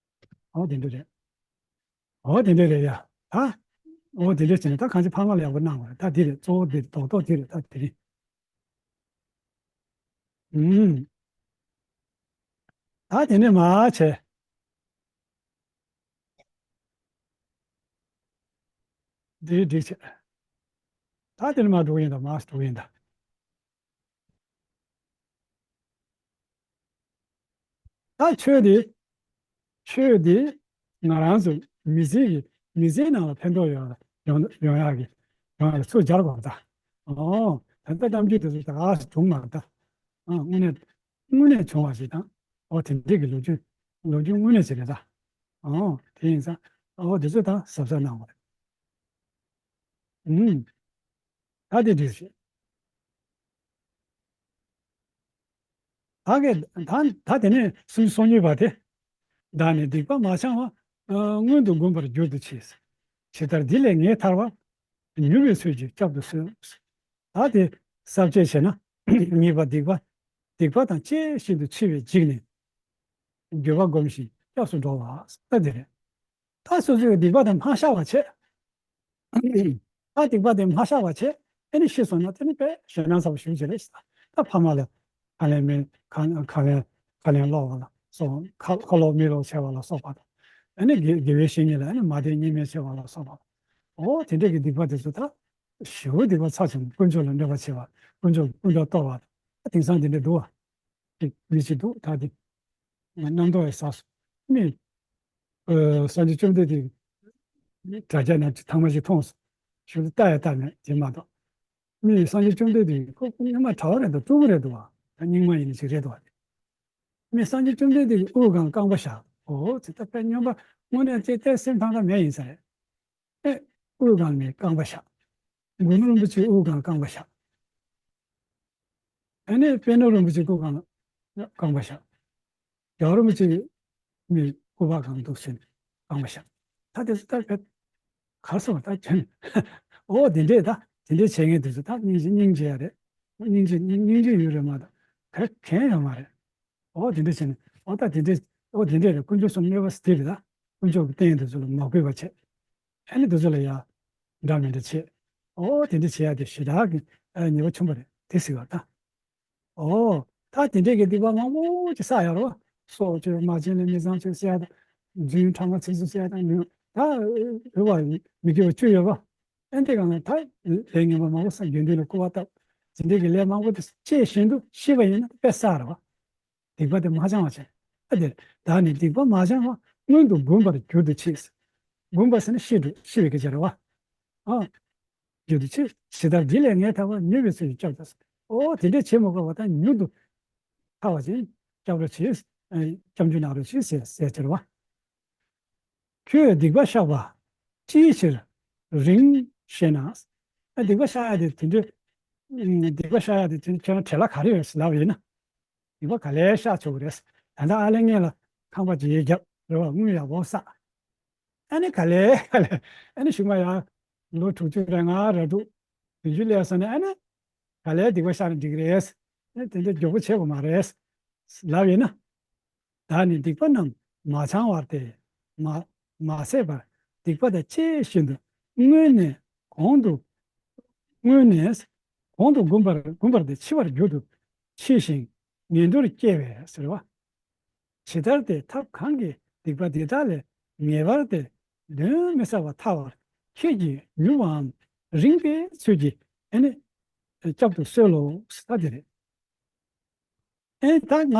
ཨོ་དེ་འདྲ་རེད། ཨོ་དེ་འདྲ་རེད་ཡ། ད། ཨོ་དེ་འདྲ་བྱས་ནས་ད་གང་ཅི་ཕ་མ་ལ་ཡག་པོ་གནང་བ་རེད། ད་དེ་རེད། གཙོ་བོ་དེ་རྡོག་རྡོག་དེ་རེད། ད་དེ་རེད། ཨུམ། ད་དེ་ནས་མར་བྱས། འདི་འགྲིག་བྱས། ད་དེ་ནས་མར་འགྲོ་གི་ཡིན་ད། མར་འགྲོ་གི་ཡིན་ད། ད་ཆོས་འདི། ཆོས་འདི་ང་རང་ཚོ་མི་ཚེ་གི་མི་ཚེའི་ནང་ལ་ཕན་ཐོགས་ཡོང་ཡོང་ཡོང་ཡག་གི་ཡོང་ཡག་གི་ཚུར་སྦྱར་དགོས་པ་ད། ཨོ། ད་ལྟ་གཏམ་རྒྱུད་དེ་ཚོ་ད་ག་སེ་བྱུང་མ་རེད་ད། ཨ་དངོས་གནས་དངོས་གནས་བྱུང་བ་ཞིག་དང་། ཨོ་དེ་འདྲས་ཀྱི་ལོ་རྒྱུས་ལོ་རྒྱུས་དངོས་གནས་ཅིག་རེད་ད། ཨོ་དེ་ཡིན་ཙང་ཨོ་དེ་ཚོ་ད་གཟབ་གཟབ་གནང་དགོས་རེད། ཨུམ། ད་དེ་འདྲས་ཞིག་ད་གི་ད་ད་དེ་ནས་སུམ་ཅུ་སོ་གཉིས་པ་དེ། བདག་ནི་སྡིག་པ་མ་བྱང་བ། ཨ་སྔོན་དུ་འགོམ་པར་འགྱུར་དུ་མཆི། ཇི་ལྟར་འདི་ལས་ངེས་ཐར་བ། མྱུར་བའི་ཚུལ་གྱིས་བསྐྱབ་ཏུ་གསོལ། ད་དེ་ས་བཅད་བྱས་ན་གཉིས་པ་སྡིག་པ། སྡིག་པ་དང་བཅས་ཤིན་ཏུ་འཆི་བས་འཇིགས་ནས། འགྱོད་པ་སྒོམ་ཞིང་སྐྱབས་སུ་འགྲོ་བ་ད་དེ་རེད། ད་སོ་སོའི་སྡིག་པ་དེ་མ་བཤགས་པ་བྱས། ད་སྡིག་པ་དེ་མ་བཤགས་པ་བྱས། ཨེ་ནི་ཤི་སོང་ན་དེ་ནི་དཔེ་ཞེད་སྣང་ཚ་པོ་ཞེ་པོ་ཅིག་རེད་ཟེར། ད་ཕ་མ་ལ་ཁ་ལན་མེད་ཁ་ཁ་ལན་ཁ་ལན་སློག་པ་ལ་སོགས། ཁ་ཁ་ལོག་མི་ལོག་བྱས་པ་ལ་སོགས་པ་དང་། ཨེ་ནི་དགེ་དགེ་བའི་བཤེས་གཉེན་ལ་ཨེ་ནི་མ་བསྟེན་གཉིས་སྨན་བྱས་པ་ལ་སོགས་པ། ཨོ་དེ་འདྲས་ཀྱི་སྡིག་པ་དེ་ཚོ་ད་ཞེ་པོ་སྡིག་པ་ཚབས་ཆེན་པོ། དཀོན་མཆོག་ལ་གནོད་པ་བྱས་པ། དཀོན་མཆོག་སྐུ་མདོག་གཏོར་བ་དང་། ད་དེང་སང་དེ་འདྲས་འདུག་བ། ཅིག་མི་ཅིག་འདུག་ད་དེ་རྣམ་རྟོག་ཡང་ཟ་སོང་། མི་ཨ་སངས་རྒྱས་བཅོམ་ལྡན་འདས་དྲ་རྒྱ་ནང་ཐེངས་མ་ཅིག་མཐོང་སོང་། ཞུ་ལ་ལྟ་ཡང་ལྟ་མེད་དེ་མ་གཏོགས། མི་སངས་རྒྱས་བཅོམ་ལྡན་འདས་ཁོ་སྔོན་མ་གྲྭ་བ་རེད་འདུག་སྤྲུལ་སྐུ་རེད་འདུག་བ། ད་རྙིང་མ་ཡིན་ན་ཅིག་རེད་འདུག་བ། མི་སངས་རྒྱས་བཅོམ་ལྡན་འདས་ཀྱི་དབུ་སྒང་རྐང་པ་བཞག་ཨོ་ཙི་ད་དཔེ་སྨྱོན་པ་དངོས་གནས་ཅིག་ཏེ་སེམས་ཐང་ཀ་མེད་ཡིན་ས་རེད། ཨེ། དབུ་སྒང་ནས་རྐང་པ་བཞག་གུ་རུ་རིན་པོ་ཆེའི་དབུ་སྒང་རྐང་པ་བཞག་ཨ་ནི་པད་ནོར་རིན་པོ་ཆེའི་སྐུ་སྒང་ལ་རྐང་པ་བཞག་རྒྱལ་བ་རིན་པོ་ཆེ་མི་སྐུ་པར་སྒང་འདུག་ཟེར་ནས་རྐང་པ་བཞག་ད་དེ་ཚོ་ལྟར་བས་གར་སོང་བ་ད་ཁྱོད་ནི། ཨོ་དེ་འདྲས་ད་དེ་འདྲས་བྱེད་མཁན་དེ་ཚོ་ད་སྙིང་རྗེ་སྙིང་རྗེ་ཡ་རེད། སྙིང་རྗེ་སྙིང་རྗེ་ཡོད་རེད་མ་གཏོགས་ག་གན་ཡོད་མ་རེད། ཨོ་དེ་འདྲས་བྱས་ནས་ཨོ་ད་དེ་འདྲས་ཨོ་དེ་འདྲས་རེད། དཀོན་མཆོག་གསུམ་གནོད་པ་སྟེར་རེད། ད་དཀོན་མཆོག་གི་རྟེན་དེ་ཚོ་ལ་མ་གུས་པ་བྱེད། ཨ་ནི་དེ་ཚོ་ལ་ཡ་འདྲ་མི་འདྲ་བྱེད། ཨོ་དེ་འདྲ་བྱེད་ཡ་དེ་ཞེ་དྲག་གི་ཨ་ཉེས་པ་ཆེན་པོ་རེད་དེ་ཟེར་བ་ད། ཨོ་ད་དེ་འདྲས་ཀྱི་སྡིག་པ་མང་པོ་ཅིག་བསགས་ཡོད་རེད་བ། སྲོག་གཅོད། མ་བྱིན་ལེན། མི་ཚངས་སྤྱོད་ཟེར་ཡ་དང་། རྫུན། ཕྲ་མ་ཚིག་རྩུབ་ཟེར་ཡ་དང་། ནུས་ད་འོས་པ་མི་དགེ་བ་བཅུ་ཡོད་པ། ཨེ་འདི་གང་ལ་ད་ལས་ངན་པ་མང་པོ་བསགས། དགེ་འདུན་ལ་སྐུར་བ་བཏབ། དེ་འདྲས་ཀྱི་ལས་མང་པོ་དེ་བྱས་བཞིན་དུ་ཤི་བ་ཡིན་ན་དཔེ་བསགས་རེད་བ། སྡིག་པ་དེ་མ་བྱང་བ་བྱས། ཨ་དེ་བདག་ནི་སྡིག་པ་མ་བྱང་བ། སྔོན་དུ་འགོམ་པར་འགྱུར་དུ་མཆི། འགོམ་པ་ཟེར་ན་ཤི་འགྲོ་ཤི་བའི་སྐད་ཆ་རེད་བ། ཨ། འགྱུར་དུ་མཆི། ཇི་ལྟར་འདི་ལས་ངེས་ཐར་བ། མྱུར་བའི་ཚུལ་གྱིས་བསྐྱབ་ཏུ་གསོལ། ཨོ་དེ་འདྲས་བྱེད་མ་དགོས་པ་དང་མྱུར་དུ་ཐར་བ་ཅིག་སྐྱབས་རོགས་གྱིས། ཨ་སྐྱབས་འཇུག་གནང་རོགས་གྱིས་ཟེར་ཟེར་ཟེར་བ། ཁྱོད་སྡིག་པ་བཤགས་པ་ཅིའི་ཕྱིར་རིང་ཞེ་ན། ཨ་སྡིག་པ་བཤགས་ཡ་དེ་དེ་འདྲས། ཨ་སྡིག་པ་བཤགས་ཡ་དེ་དེ་འདྲས་ཁྱོད་རང་བྲེལ་བ་ག་རེ་ཡོད་ཟེར་ལབ་པ་ཡིན་ན། སྡིག་པ་ག་ལེར་བཤགས་ཆོག་གི་རེད། ད་ལྟ་ཨ་ལས་ངན་ལ་ཁང་པ་ཅིག་བརྒྱབ་རེད་བ། དངུལ་ཡག་པོ་བསགས། ཨ་ནི་ག་ལེར་ག་ལེར་ཨ་ནི་གཞུག་མ་ཡང་ལོ་དྲུག་ཅུ་རེ་ལྔ་རེ་དྲུག་བདུན་ཅུ་སླེབས་སོང་ན་ཨ་ནི་ག་ལེར་སྡིག་པ་བཤགས་ན་འགྲིག་གི་རེད། ཨེ་དེ་འདྲ་མགྱོགས་པོ་བྱེད་དགོས་མ་རེད། ལབ་ཡིན་ན། བདག་ནི་སྡིག་པ་རྣམས་མ་ཚང་བར་ཏེ། མ་མ་ཟད་པར་སྡིག་པ་དང་བཅས་བཞིན་དུ་སྔོན་ནས་གོང་དུ། སྔོན་ནས་གོང་དུ་འགུམ་པར་འགུམ་པར་ཏེ་འཆི་བར་འགྱུར་དུ་མཆི་ཞིང་ངན་འགྲོར་སྐྱེ་བས་ཟེར་བ། ཇི་ལྟར་ཏེ་ཐབས་གང་གིས་སྡིག་པ་འདི་དག་ལས་ངེས་པར་ཏེ་གདོན་མི་ཟ་བར་ཐར་བར་ཁྱེད་ཀྱིས་མྱུར་བའམ་རིང་པའི་ཚུལ་གྱིས་ཨ་ནི་བསྐྱབ་ཏུ་གསོལ་ལོ་ཟེར་ད་དེ་རེད། ཨེ་ད་ང་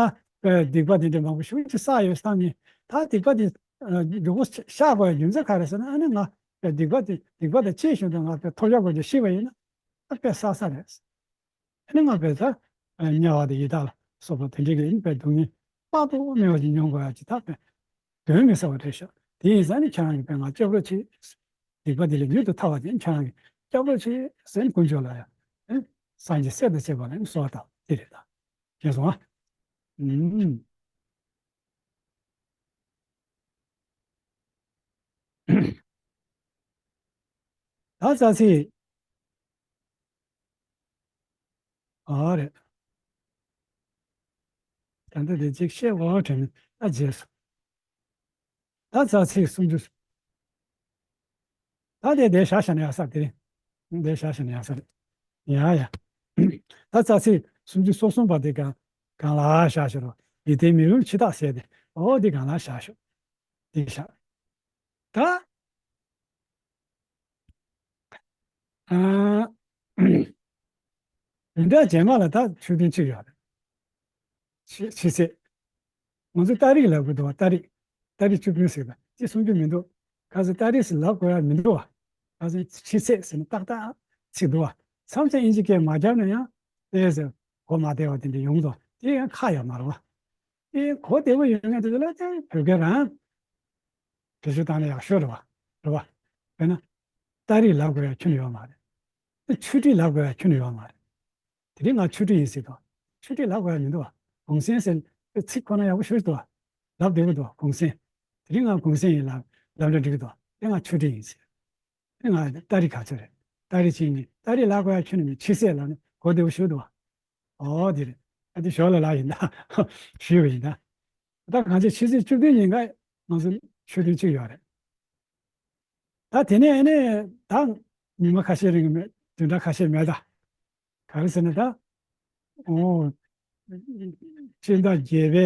སྡིག་པ་དེ་འདྲ་མང་པོ་ཞེ་ཅིག་བསགས་ཡོད་བསམ་ནས། ད་སྡིག་པ་དེ་མགྱོགས་པོ་བཤགས་དགོས་ཡ་རྒྱུ་མཚན་ག་རེ་ཟེར་ན། ཨ་ནི་ང་སྡིག་པ་དེ་སྡིག་པ་དང་བཅས་བཞིན་དུ་ང་དཔེ་ཐོབ་བྱ་དགོས་ཀྱི་ཤེས་པ་ཡིན་ན། ཨ་དཔེ་བསགས་ས་རེད། ཨ་ནི་ང་དཔེ་ད་དམྱལ་བ་དང་ཡི་དྭགས་ལ་སོགས་པ་དེ་འདྲའི་གི་དཔེ་སྡུག་བསྔལ་དཔག་ཏུ་མེད་པ་ཅིག་མྱོང་དགོས་ཡ་ཅིག་ད་དཔེ་གདོན་མི་ཟ་བ་རེད་ཤག་དེ་ཡིན་ཙང་ནི་ཁྱེད་རང་གིས་དཔེ་ང་སྐྱབས་རོགས་བྱེད། སྡིག་པ་དེ་ལས་མྱུར་དུ་ཐར་བ་དེ་ཁྱེད་རང་གིས་སྐྱབས་རོགས་བྱེད་ཟེར་ནས་དཀོན་མཆོག་ལ་ཡང་། ཨེ་སངས་རྒྱས་སྲས་དང་བཅས་པ་ལ་ཡང་གསོལ་བ་བཏབ་དེ་རེད་ད། མཁྱེན་སོང་ཨ། ཨུམ། ད་ཙ་ཚིག་ཨ་རེད། ད་ལྟ་དེ་གཅིག་བཤད་འོ་དྲན་ནས་ད་བརྗེད་སོང་། ད་ཙ་ཚིག་སུམ་ཅུ། ད་དེ་དེ་བཞག་བཞག་ན་ཡག་ས་དེ་རེད། དེ་བཞག་བཞག་ན་ཡག་ས་རེད། ཡ་ཡ། ད་ཙ་ཚིག་སུམ་ཅུ་སོ་གསུམ་པ་དེ་གང་གང་ལ་བཞག་ཤོག་རོགས། ཡིད་བརྟན་མི་རུང་འཆི་བདག་ཟེར་དེ། འོ་དེ་གང་ལ་བཞག་ཤོག་དེ་བཞག་ད། ཨ། བདུན་ཕྲག་རྗེས་མ་ལ་ད་ཆོས་ཐུན་གཅིག་ཡོད་རེད། ཕྱི་ཕྱི་ཚེས། ང་ཚོ་ཏ་རིག་ལབ་དགོས་འདུག་བ། ཏ་རིག་ཏ་རིག་བཅུ་བདུན་ཟེར་གི་འདུག་ཅི་གསུང་རྒྱུ་མི་འདུག་ག་ཚོད་ཏ་རིག་ཟེར་ལབ་དགོས་ཡ་མི་འདུག་བ། ག་ཚོད་ཕྱི་ཚེས་ཟེར་ན་ཏག་ཏག་ཚིག་འདུག་བ། མཚམས་མཚམས་ཨིན་ཇི་སྐད་མ་བརྒྱབ་ན་ཡང་ཏོག་ཙམ་གོ་མ་བདེ་བ་དེ་འདྲ་ཡོང་གི་འདུག་དེ་ཡང་ཁག་ཡོད་མ་རེད་བ། དེ་གོ་བདེ་བོ་ཡོད་མཁན་དེ་ཚོ་ལ་ད་བོད་སྐད་རང་བེད་སྤྱོད་བཏང་ན་ཡག་ཤོས་རེད་བ། རེད་བ། དཔེར་ན། ཏ་རིག་ལབ་དགོས་ཡ་ཁྱོན་ནས་ཡོད་མ་རེད། ཆོས་ཁྲིད་ལབ་དགོས་ཡ་ཁྱོན་ནས་ཡོད་མ་རེད། དེ་རིང་ང་ཆོས་ཁྲིད་ཡིན་ཟེར་དོ། ཆོས་ཁྲིད་ལབ་དགོས་ཡ་མི་འདུག་བ། གུང་སེང་ཟེར་ཚིག་ཁོ་ན་ཡག་པོ་ཞེ་པོ་ཅིག་འདུག་བ། ལབ་བདེ་པོ་འདུག་བ། གུང་སེང་། དེ་རིང་ང་གུང་སེང་ཡིན་ལབ་ལབ་འདྲ་འགྲིག་གི་འདུག་བ། དེ་ང་ཆོས་ཁྲིད་ཡིན་ཟེར། དེ་ང་ཏ་རིག་ག་ཚོད་རེད། ཏ་རིག་ཅིག་ནི་ཏ་རིག་ལབ་དགོས་ཡ་ཁྱོན་ནས་མེད། ཕྱི་ཚེས་ལབ་ནི་གོ་བདེ་པོ་ཞེ་པོ་འདུག་བ། ཨོ་དེ་རེད། ཨ་དེ་ཞོར་ལ་ལབ་ཡིན་ད། ཞུས་པ་ཡིན་ད། ད་གང་ཅི་ཕྱི་ཚེས་བཅུ་བདུན་ཉིན་ཀ་ང་ཚོ་ཆོས་ཐུན་གཅིག་ཡོད་རེད། ད་དེ་ནས་ཨ་ནི་ད་ཉི་མ་ཁ་ཤས་རིང་མེད། བདུན་ཕྲག་ཁ་ཤས་མེད་ད། ག་རེ་ཟེར་ན་ད། ཨོ། སྤྱི་ཟླ་བརྒྱད་པའི་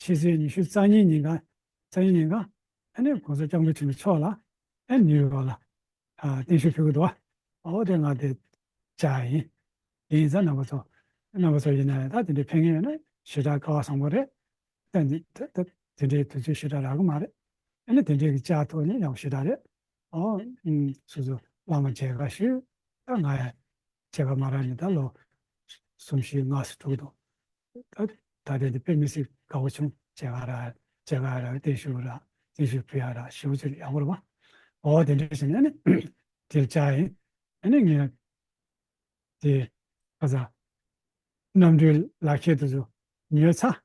ཕྱི་ཚེས་ཉི་ཤུ་རྩ་གཉིས་ཉིན་ག་རྩ་གཉིས་ཉིན་ག་ཨ་ནི་༸གོང་ས་༸སྐྱབས་མགོན་ཆེན་པོ་མཆོག་ལ་ཨ་ནི་ནིའུ་ཡོག་ལ་ཨ་བརྟན་བཞུགས་ཕུལ་གི་འདུག་བ། ཨོ་དེ་ང་དེ་བཅར་ཡིན། དེ་ཡིན་ཙང་རྣམ་པ་ཚོ། རྣམ་པ་ཚོ་ཡིན་ན་ཡང་ད་དེ་འདྲའི་ཕེབས་མཁན་ཡོད་ན་ཞེ་དྲག་སྐལ་བ་བཟང་པོ་རེད། ད་འདི་ད་ད་དེ་འདྲའི་དུས་ཚོད་ཞེ་དྲག་རག་གི་མ་རེད། ཨ་ནི་དེ་འདྲའི་གི་བཅར་ཐུབ་ནས་ཡག་པོ་ཞེ་དྲག་རེད། ཨོ། ཨུམ། སོ་སོ་བླ་མ་མཇལ་ཁ་ཞུས། ད་ང་ཡང་མཇལ་ཁ་མ་རག་ནས་ད་ལོ་གསུམ་བཞི་ལྔ་ཙམ་འགྲོ་གི་འདུག་ད་ད་ལྟ་འདི་དཔེ་མི་སྲིད་དགའ་བོ་བྱུང་། མཇལ་ཁ་རག་མཇལ་ཁ་རག་བརྟན་བཞུགས་རག་བརྟན་བཞུགས་ཕུལ་ཡག་རག་ཞེ་པོ་ཅིག་ཡག་པོ་རེད་བ། ཨོ་དེ་འདྲ་བྱས་ནས་ཨ་ནི་དེར་བཅར་ཡིན། ཨ་ནི་ངས་དེ་ཁ་ས་གནམ་གྲུའི་ལག་ཁྱེར་དེ་ཚོ་ཉོས་ཚར།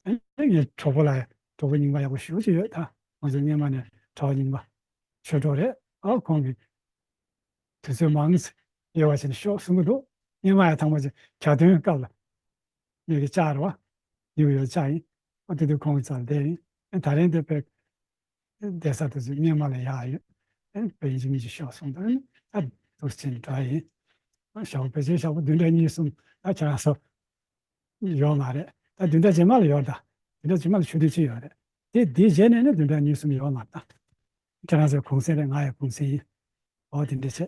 ཨ་ནི་ངའི་གྲོགས་པོ་ལ་གྲོགས་པོ་རྙིང་པ་ཡག་པོ་ཞེ་པོ་ཅིག་ཡོད་ད། ང་ཚོ་སྔོན་མ་ནས་གྲོགས་རྙིང་པ་ཆོས་གྲོགས་རེད། ཨ་ཁོང་གིས་དུས་ཚོད་མང་ཙམ་ཡོད་པ་བྱས་ནས་ཤོག་གསུང་གི་འདུག་སྔོན་མ་ཡང་ཐེངས་མ་གཅིག་གྱ་སྟོན་སྐབས་ལ་ངེད་ཀྱི་བཅར་བ་ནིའུ་ཡོག་བཅར་ཡིན། ཨ་དེ་དུས་ཁོང་གི་རྩར་བསྡད་ཡིན། ཨ་ད་རིང་དེ་དཔེ་བསྡད་ས་དེ་ཚོ་སྔོན་མ་ལས་ཡག་ཡོད། ཨ་དཔེ་ཡིན་གཅིག་མིན་གཅིག་ཤོག་གསུངས་དང་། ཨ་འདུག་སེ་བྱས་ནས་འགྲོ་ཡ་ཡིན། ཨ་ཞག་པོ་ཕལ་ཆེར་ཞག་པོ་བདུན་ཕྲག་གཉིས་གསུམ་ད་ཁྱེད་རང་ཚོ་ཡོད་མ་རེད། ད་བདུན་ཕྲག་རྗེས་མ་ལ་ཡོད་ད། བདུན་ཕྲག་རྗེས་མ་ལ་ཆོས་ཐུན་གཅིག་ཡོད་རེད། དེ་དེའི་རྗེས་ནས་ནི་བདུན་ཕྲག་གཉིས་གསུམ་ཡོད་མ་རེད་ད། ཁྱེད་རང་ཚོའི་གུང་སེང་རེད། ང་ཡི་གུང་སེང་ཡིན། འོ་དེ་འདྲ་བྱས།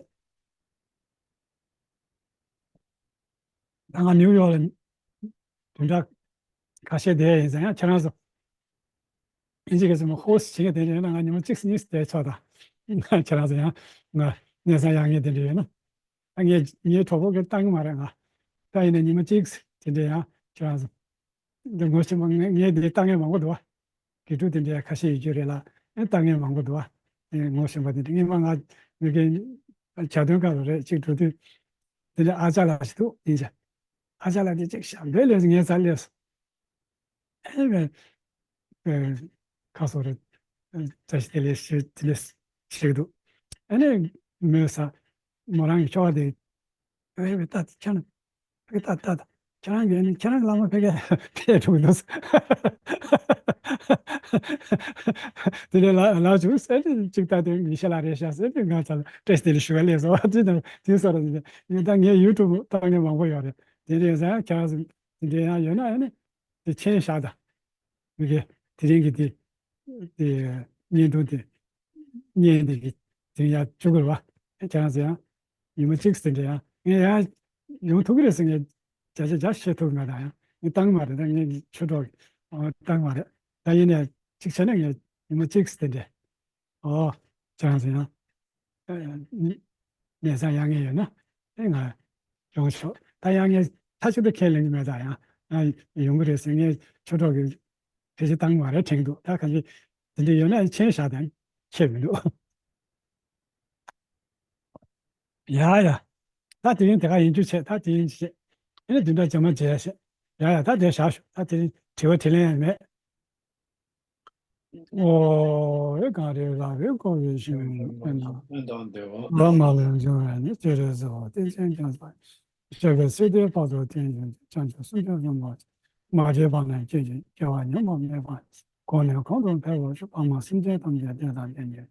ད་ང་ནིའུ་ཡོག་ལ་བདུན་ཕྲག་ཁ་ཤས་བསྡད་ཡིན་ཙང་ཡང་ཁྱེད་རང་ཚོ་ཨིན་ཇི་སྐད་ཚོ་མ་ཧོ་སི་ཊི་བྱེད་མཁན་དེ་འདྲ་ཡོད་ན་ང་ཉི་མ་གཅིག་གཉིས་བསྡད་ཆོག་ད། ཁྱེད་རང་ཚོ་ཡང་ང་གནས་ཚང་ཡག་མཁན་དེ་འདྲ་ཡོད་ན། ད་ངས་ངའི་གྲོགས་པོ་གིས་བཏང་གི་མ་རེད་ང་། ད་ཡིན་ན་ཉི་མ་གཅིག་དེ་འདྲ་ཡང་ཁྱེད་རང་ཚོ། འདི་ངོ་ཤེས་པ་ངས་ངས་འདི་ལྟ་མཁན་མང་པོ་འདུག་བ། དགེ་ཕྲུག་དེ་འདྲའི་ཁ་ཤས་ཡོད་རྒྱུ་རེད་ལ། ཨེ་ལྟ་མཁན་མང་པོ་འདུག་བ། ཨེ་ངོ་ཤེས་པ་དེ་འདྲ་སྔོན་མ་ང་མི་རྒན་གྱ་སྟོན་སྐབས་ལ་རེད་གཅིག་འགྲོ་དུས། དེ་འདྲ་ཨ་ཅག་ལགས་ཤིག་འདུག་ཡིན་ཅག་ཨ་ཅག་ལགས་དེ་གཅིག་ཞབས་འདྲེན་ལས་ངའི་རྩར་སླེབས་སོང་། ཨེ་བས། ཨེ་ཁ་སོ་རེད། ཨེ་བཀྲ་ཤིས་བདེ་ལེགས་ཞེས་དེ་འདྲ་ཞིག་འདུག་ཨ་ནི་མོས་ས་མོ་རང་གི་ཁྱོ་ག་དེ། ཨེ་བས་ད་དེ་ཁྱོད་ནི། ཨེ་ད་ད་ད། ཁྱེད་རང་གིས་ནི་ཁྱེད་རང་བླ་མ་ཕ་གིར་ཕེབས་འགྲོ་གི་འདུག་དེ་ནས་ལ་ལ་བྱུང་ཟེར་ནས་གཅིག་ལྟ་དུས་ཉི་ཤ་ལ་རེད་ཤག་ཟེར་ནས་ང་ཚ་ལ་བཀྲ་ཤིས་བདེ་ལེགས་ཞུ་བ་ལས་སོ་བ་དེ་དང་དེ་སོ་ར་དེ་ངས་ད་ངས་ཡུ་ཊུབ་བཏང་མཁན་མང་པོ་ཡོད་རེད། དེ་འདྲ་ཡིན་ཙང་ཁྱེད་རང་ཚོ་དེ་འདྲ་ཡང་ཡོད་ན་ཡང་ནི་དེ་མཁྱེན་བཞག་དང་། མི་དགེ་དེ་རིང་གི་དེ་དེ་བརྙན་ཐུང་དེ་བརྙན་དེ་གི་དེ་ཡང་བཅུག་དགོས་རེད་བ། ཁྱེད་རང་ཚོ་ཡང་ཉི་མ་གཅིག་ཙམ་འདྲ་ཡང་ངས་ཡང་ཡོང་ཐུབ་ཀྱི་རེད་ཟེར་ངས་བརྒྱ་ཆ་བརྒྱ་བཤད་ཐུབ་མེད་ད། ཡང་ངས་བཏང་མ་རེད། ད་ངས་ཆོས་གྲོགས་ཀྱིས་བཏང་མ་རེད། ད་ཡིན་ནའི་གཅིག་བྱས་ན་ངས་ཉི་མ་གཅིག་ཙམ་འདྲ། ཨོ། ཁྱེད་རང་ཚོ་ཡང་། ཨ། ཉེ་ཉེ་ས་ཡང་ངས་ཡོད་ན་ཨེ་ང་ཡོང་ཆོག་ད་ཡང་ངས་ད་ཅིག་ཏུ་ཁས་ལེན་གྱི་མེད་ད། ཡང་ང་ཡོང་གི་རེད་ཟེར་ངས་ཆོས་གྲོགས་ཀྱི་ཕལ་ཆེར་བཏང་མ་རེད་དྲན་གྱི་འདུག་ད་གང་ཅི་དེ་འདྲ་ཡོད་ན་མཁྱེན་བཞག་དང་ཁྱད་མི་འདུག་ཡ་ཡ། ད་དེ་རིང་དེ་ག་ཡིན་རྒྱུ་བྱས། ད་དེ་རིང་བྱས། ཨེ་ནི་བདུན་ཕྲག་རྗེས་མ་མཇལ་ཡ་བྱས། ཡ་ཡ། ད་དེ་བཞག་ཞོག་ད་དེ་རིང་དྲི་བ་དྲིས་ལན་ཡང་མེད། ཨོ་ཨེ་ག་རེ་ར་བའི་ཀོ་བའི་ཤིང་ཨེ་ན། ལ་མ་ལུས་འབྱུང་བའི་ནི་སྤྱན་རས་གཟིགས་དབང་བསྟན་ཅིང་སྐྱོང་བ། སྐྱབས་པའི་སྲས་དེ་བར་དུ་བརྟན་ཅིང་བྱང་ཆུབ་སེམས་མཆོག་སེམས་དཔའ་མ་བྱས་པ་ན་སྐྱེ་ཞིང་སྐྱེ་བ་ཉམས་པ་མེད་པ་གོང་ནས་གོང་དུ་འཕེལ་བར་ཤོག་ཕ་མ་སེམས་ཅན་ཐམས་ཅད་བདེ་དང་ལྡན་གྱུར།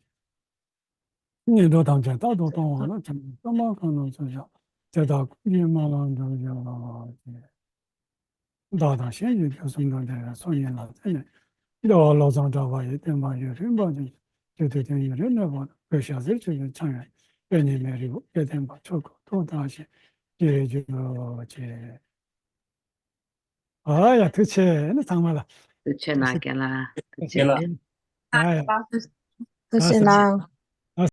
ངན་འགྲོ་ཐམས་ཅད་རྟག་ཏུ་སྟོང་བ་ལ། བྱང་ཆུབ་སེམས་དཔའ་ཁམས་ལ་སོགས་ཤོག་དེ་དག་ཀུན་གྱི་སྨོན་ལམ་འགྲུབ་གྱུར་ཅིག་བདག་དང་གཞན་གྱི་དོན་གསུམ་དང་ལྡན་པའི་སངས་རྒྱས་ལ་བརྟེན་ནས་བདེ་བ་བློ་བཟང་གྲགས་པ་ཡི་བསྟན་པ་ཡུན་རིང་པོ་ཅིག་བརྒྱུད་དེ་དོན་ཡུན་རིང་གནས་པ་དང་བོད་ཞྭ་ཟེར་ཅན་དུ་འཆང་བའི་དཔལ་ཉི་མའི་རིལ་བུ་སྐལ་ལྡན་པ་མཆོག་གི་ཐུགས་དང་བཞིན་ཅི་རིགས་འབྱུང་བ་ཅེས། ཨ་ཡ། ཐུགས་རྗེ་ཆེ་ནི་ཚང་མ་ལ། ཐུགས་རྗེ་གནང་རྒན་ལགས། ཐུགས་རྗེ་ཆེ། ཨ་ཡ། ཐུགས་རྗེ་གནང་།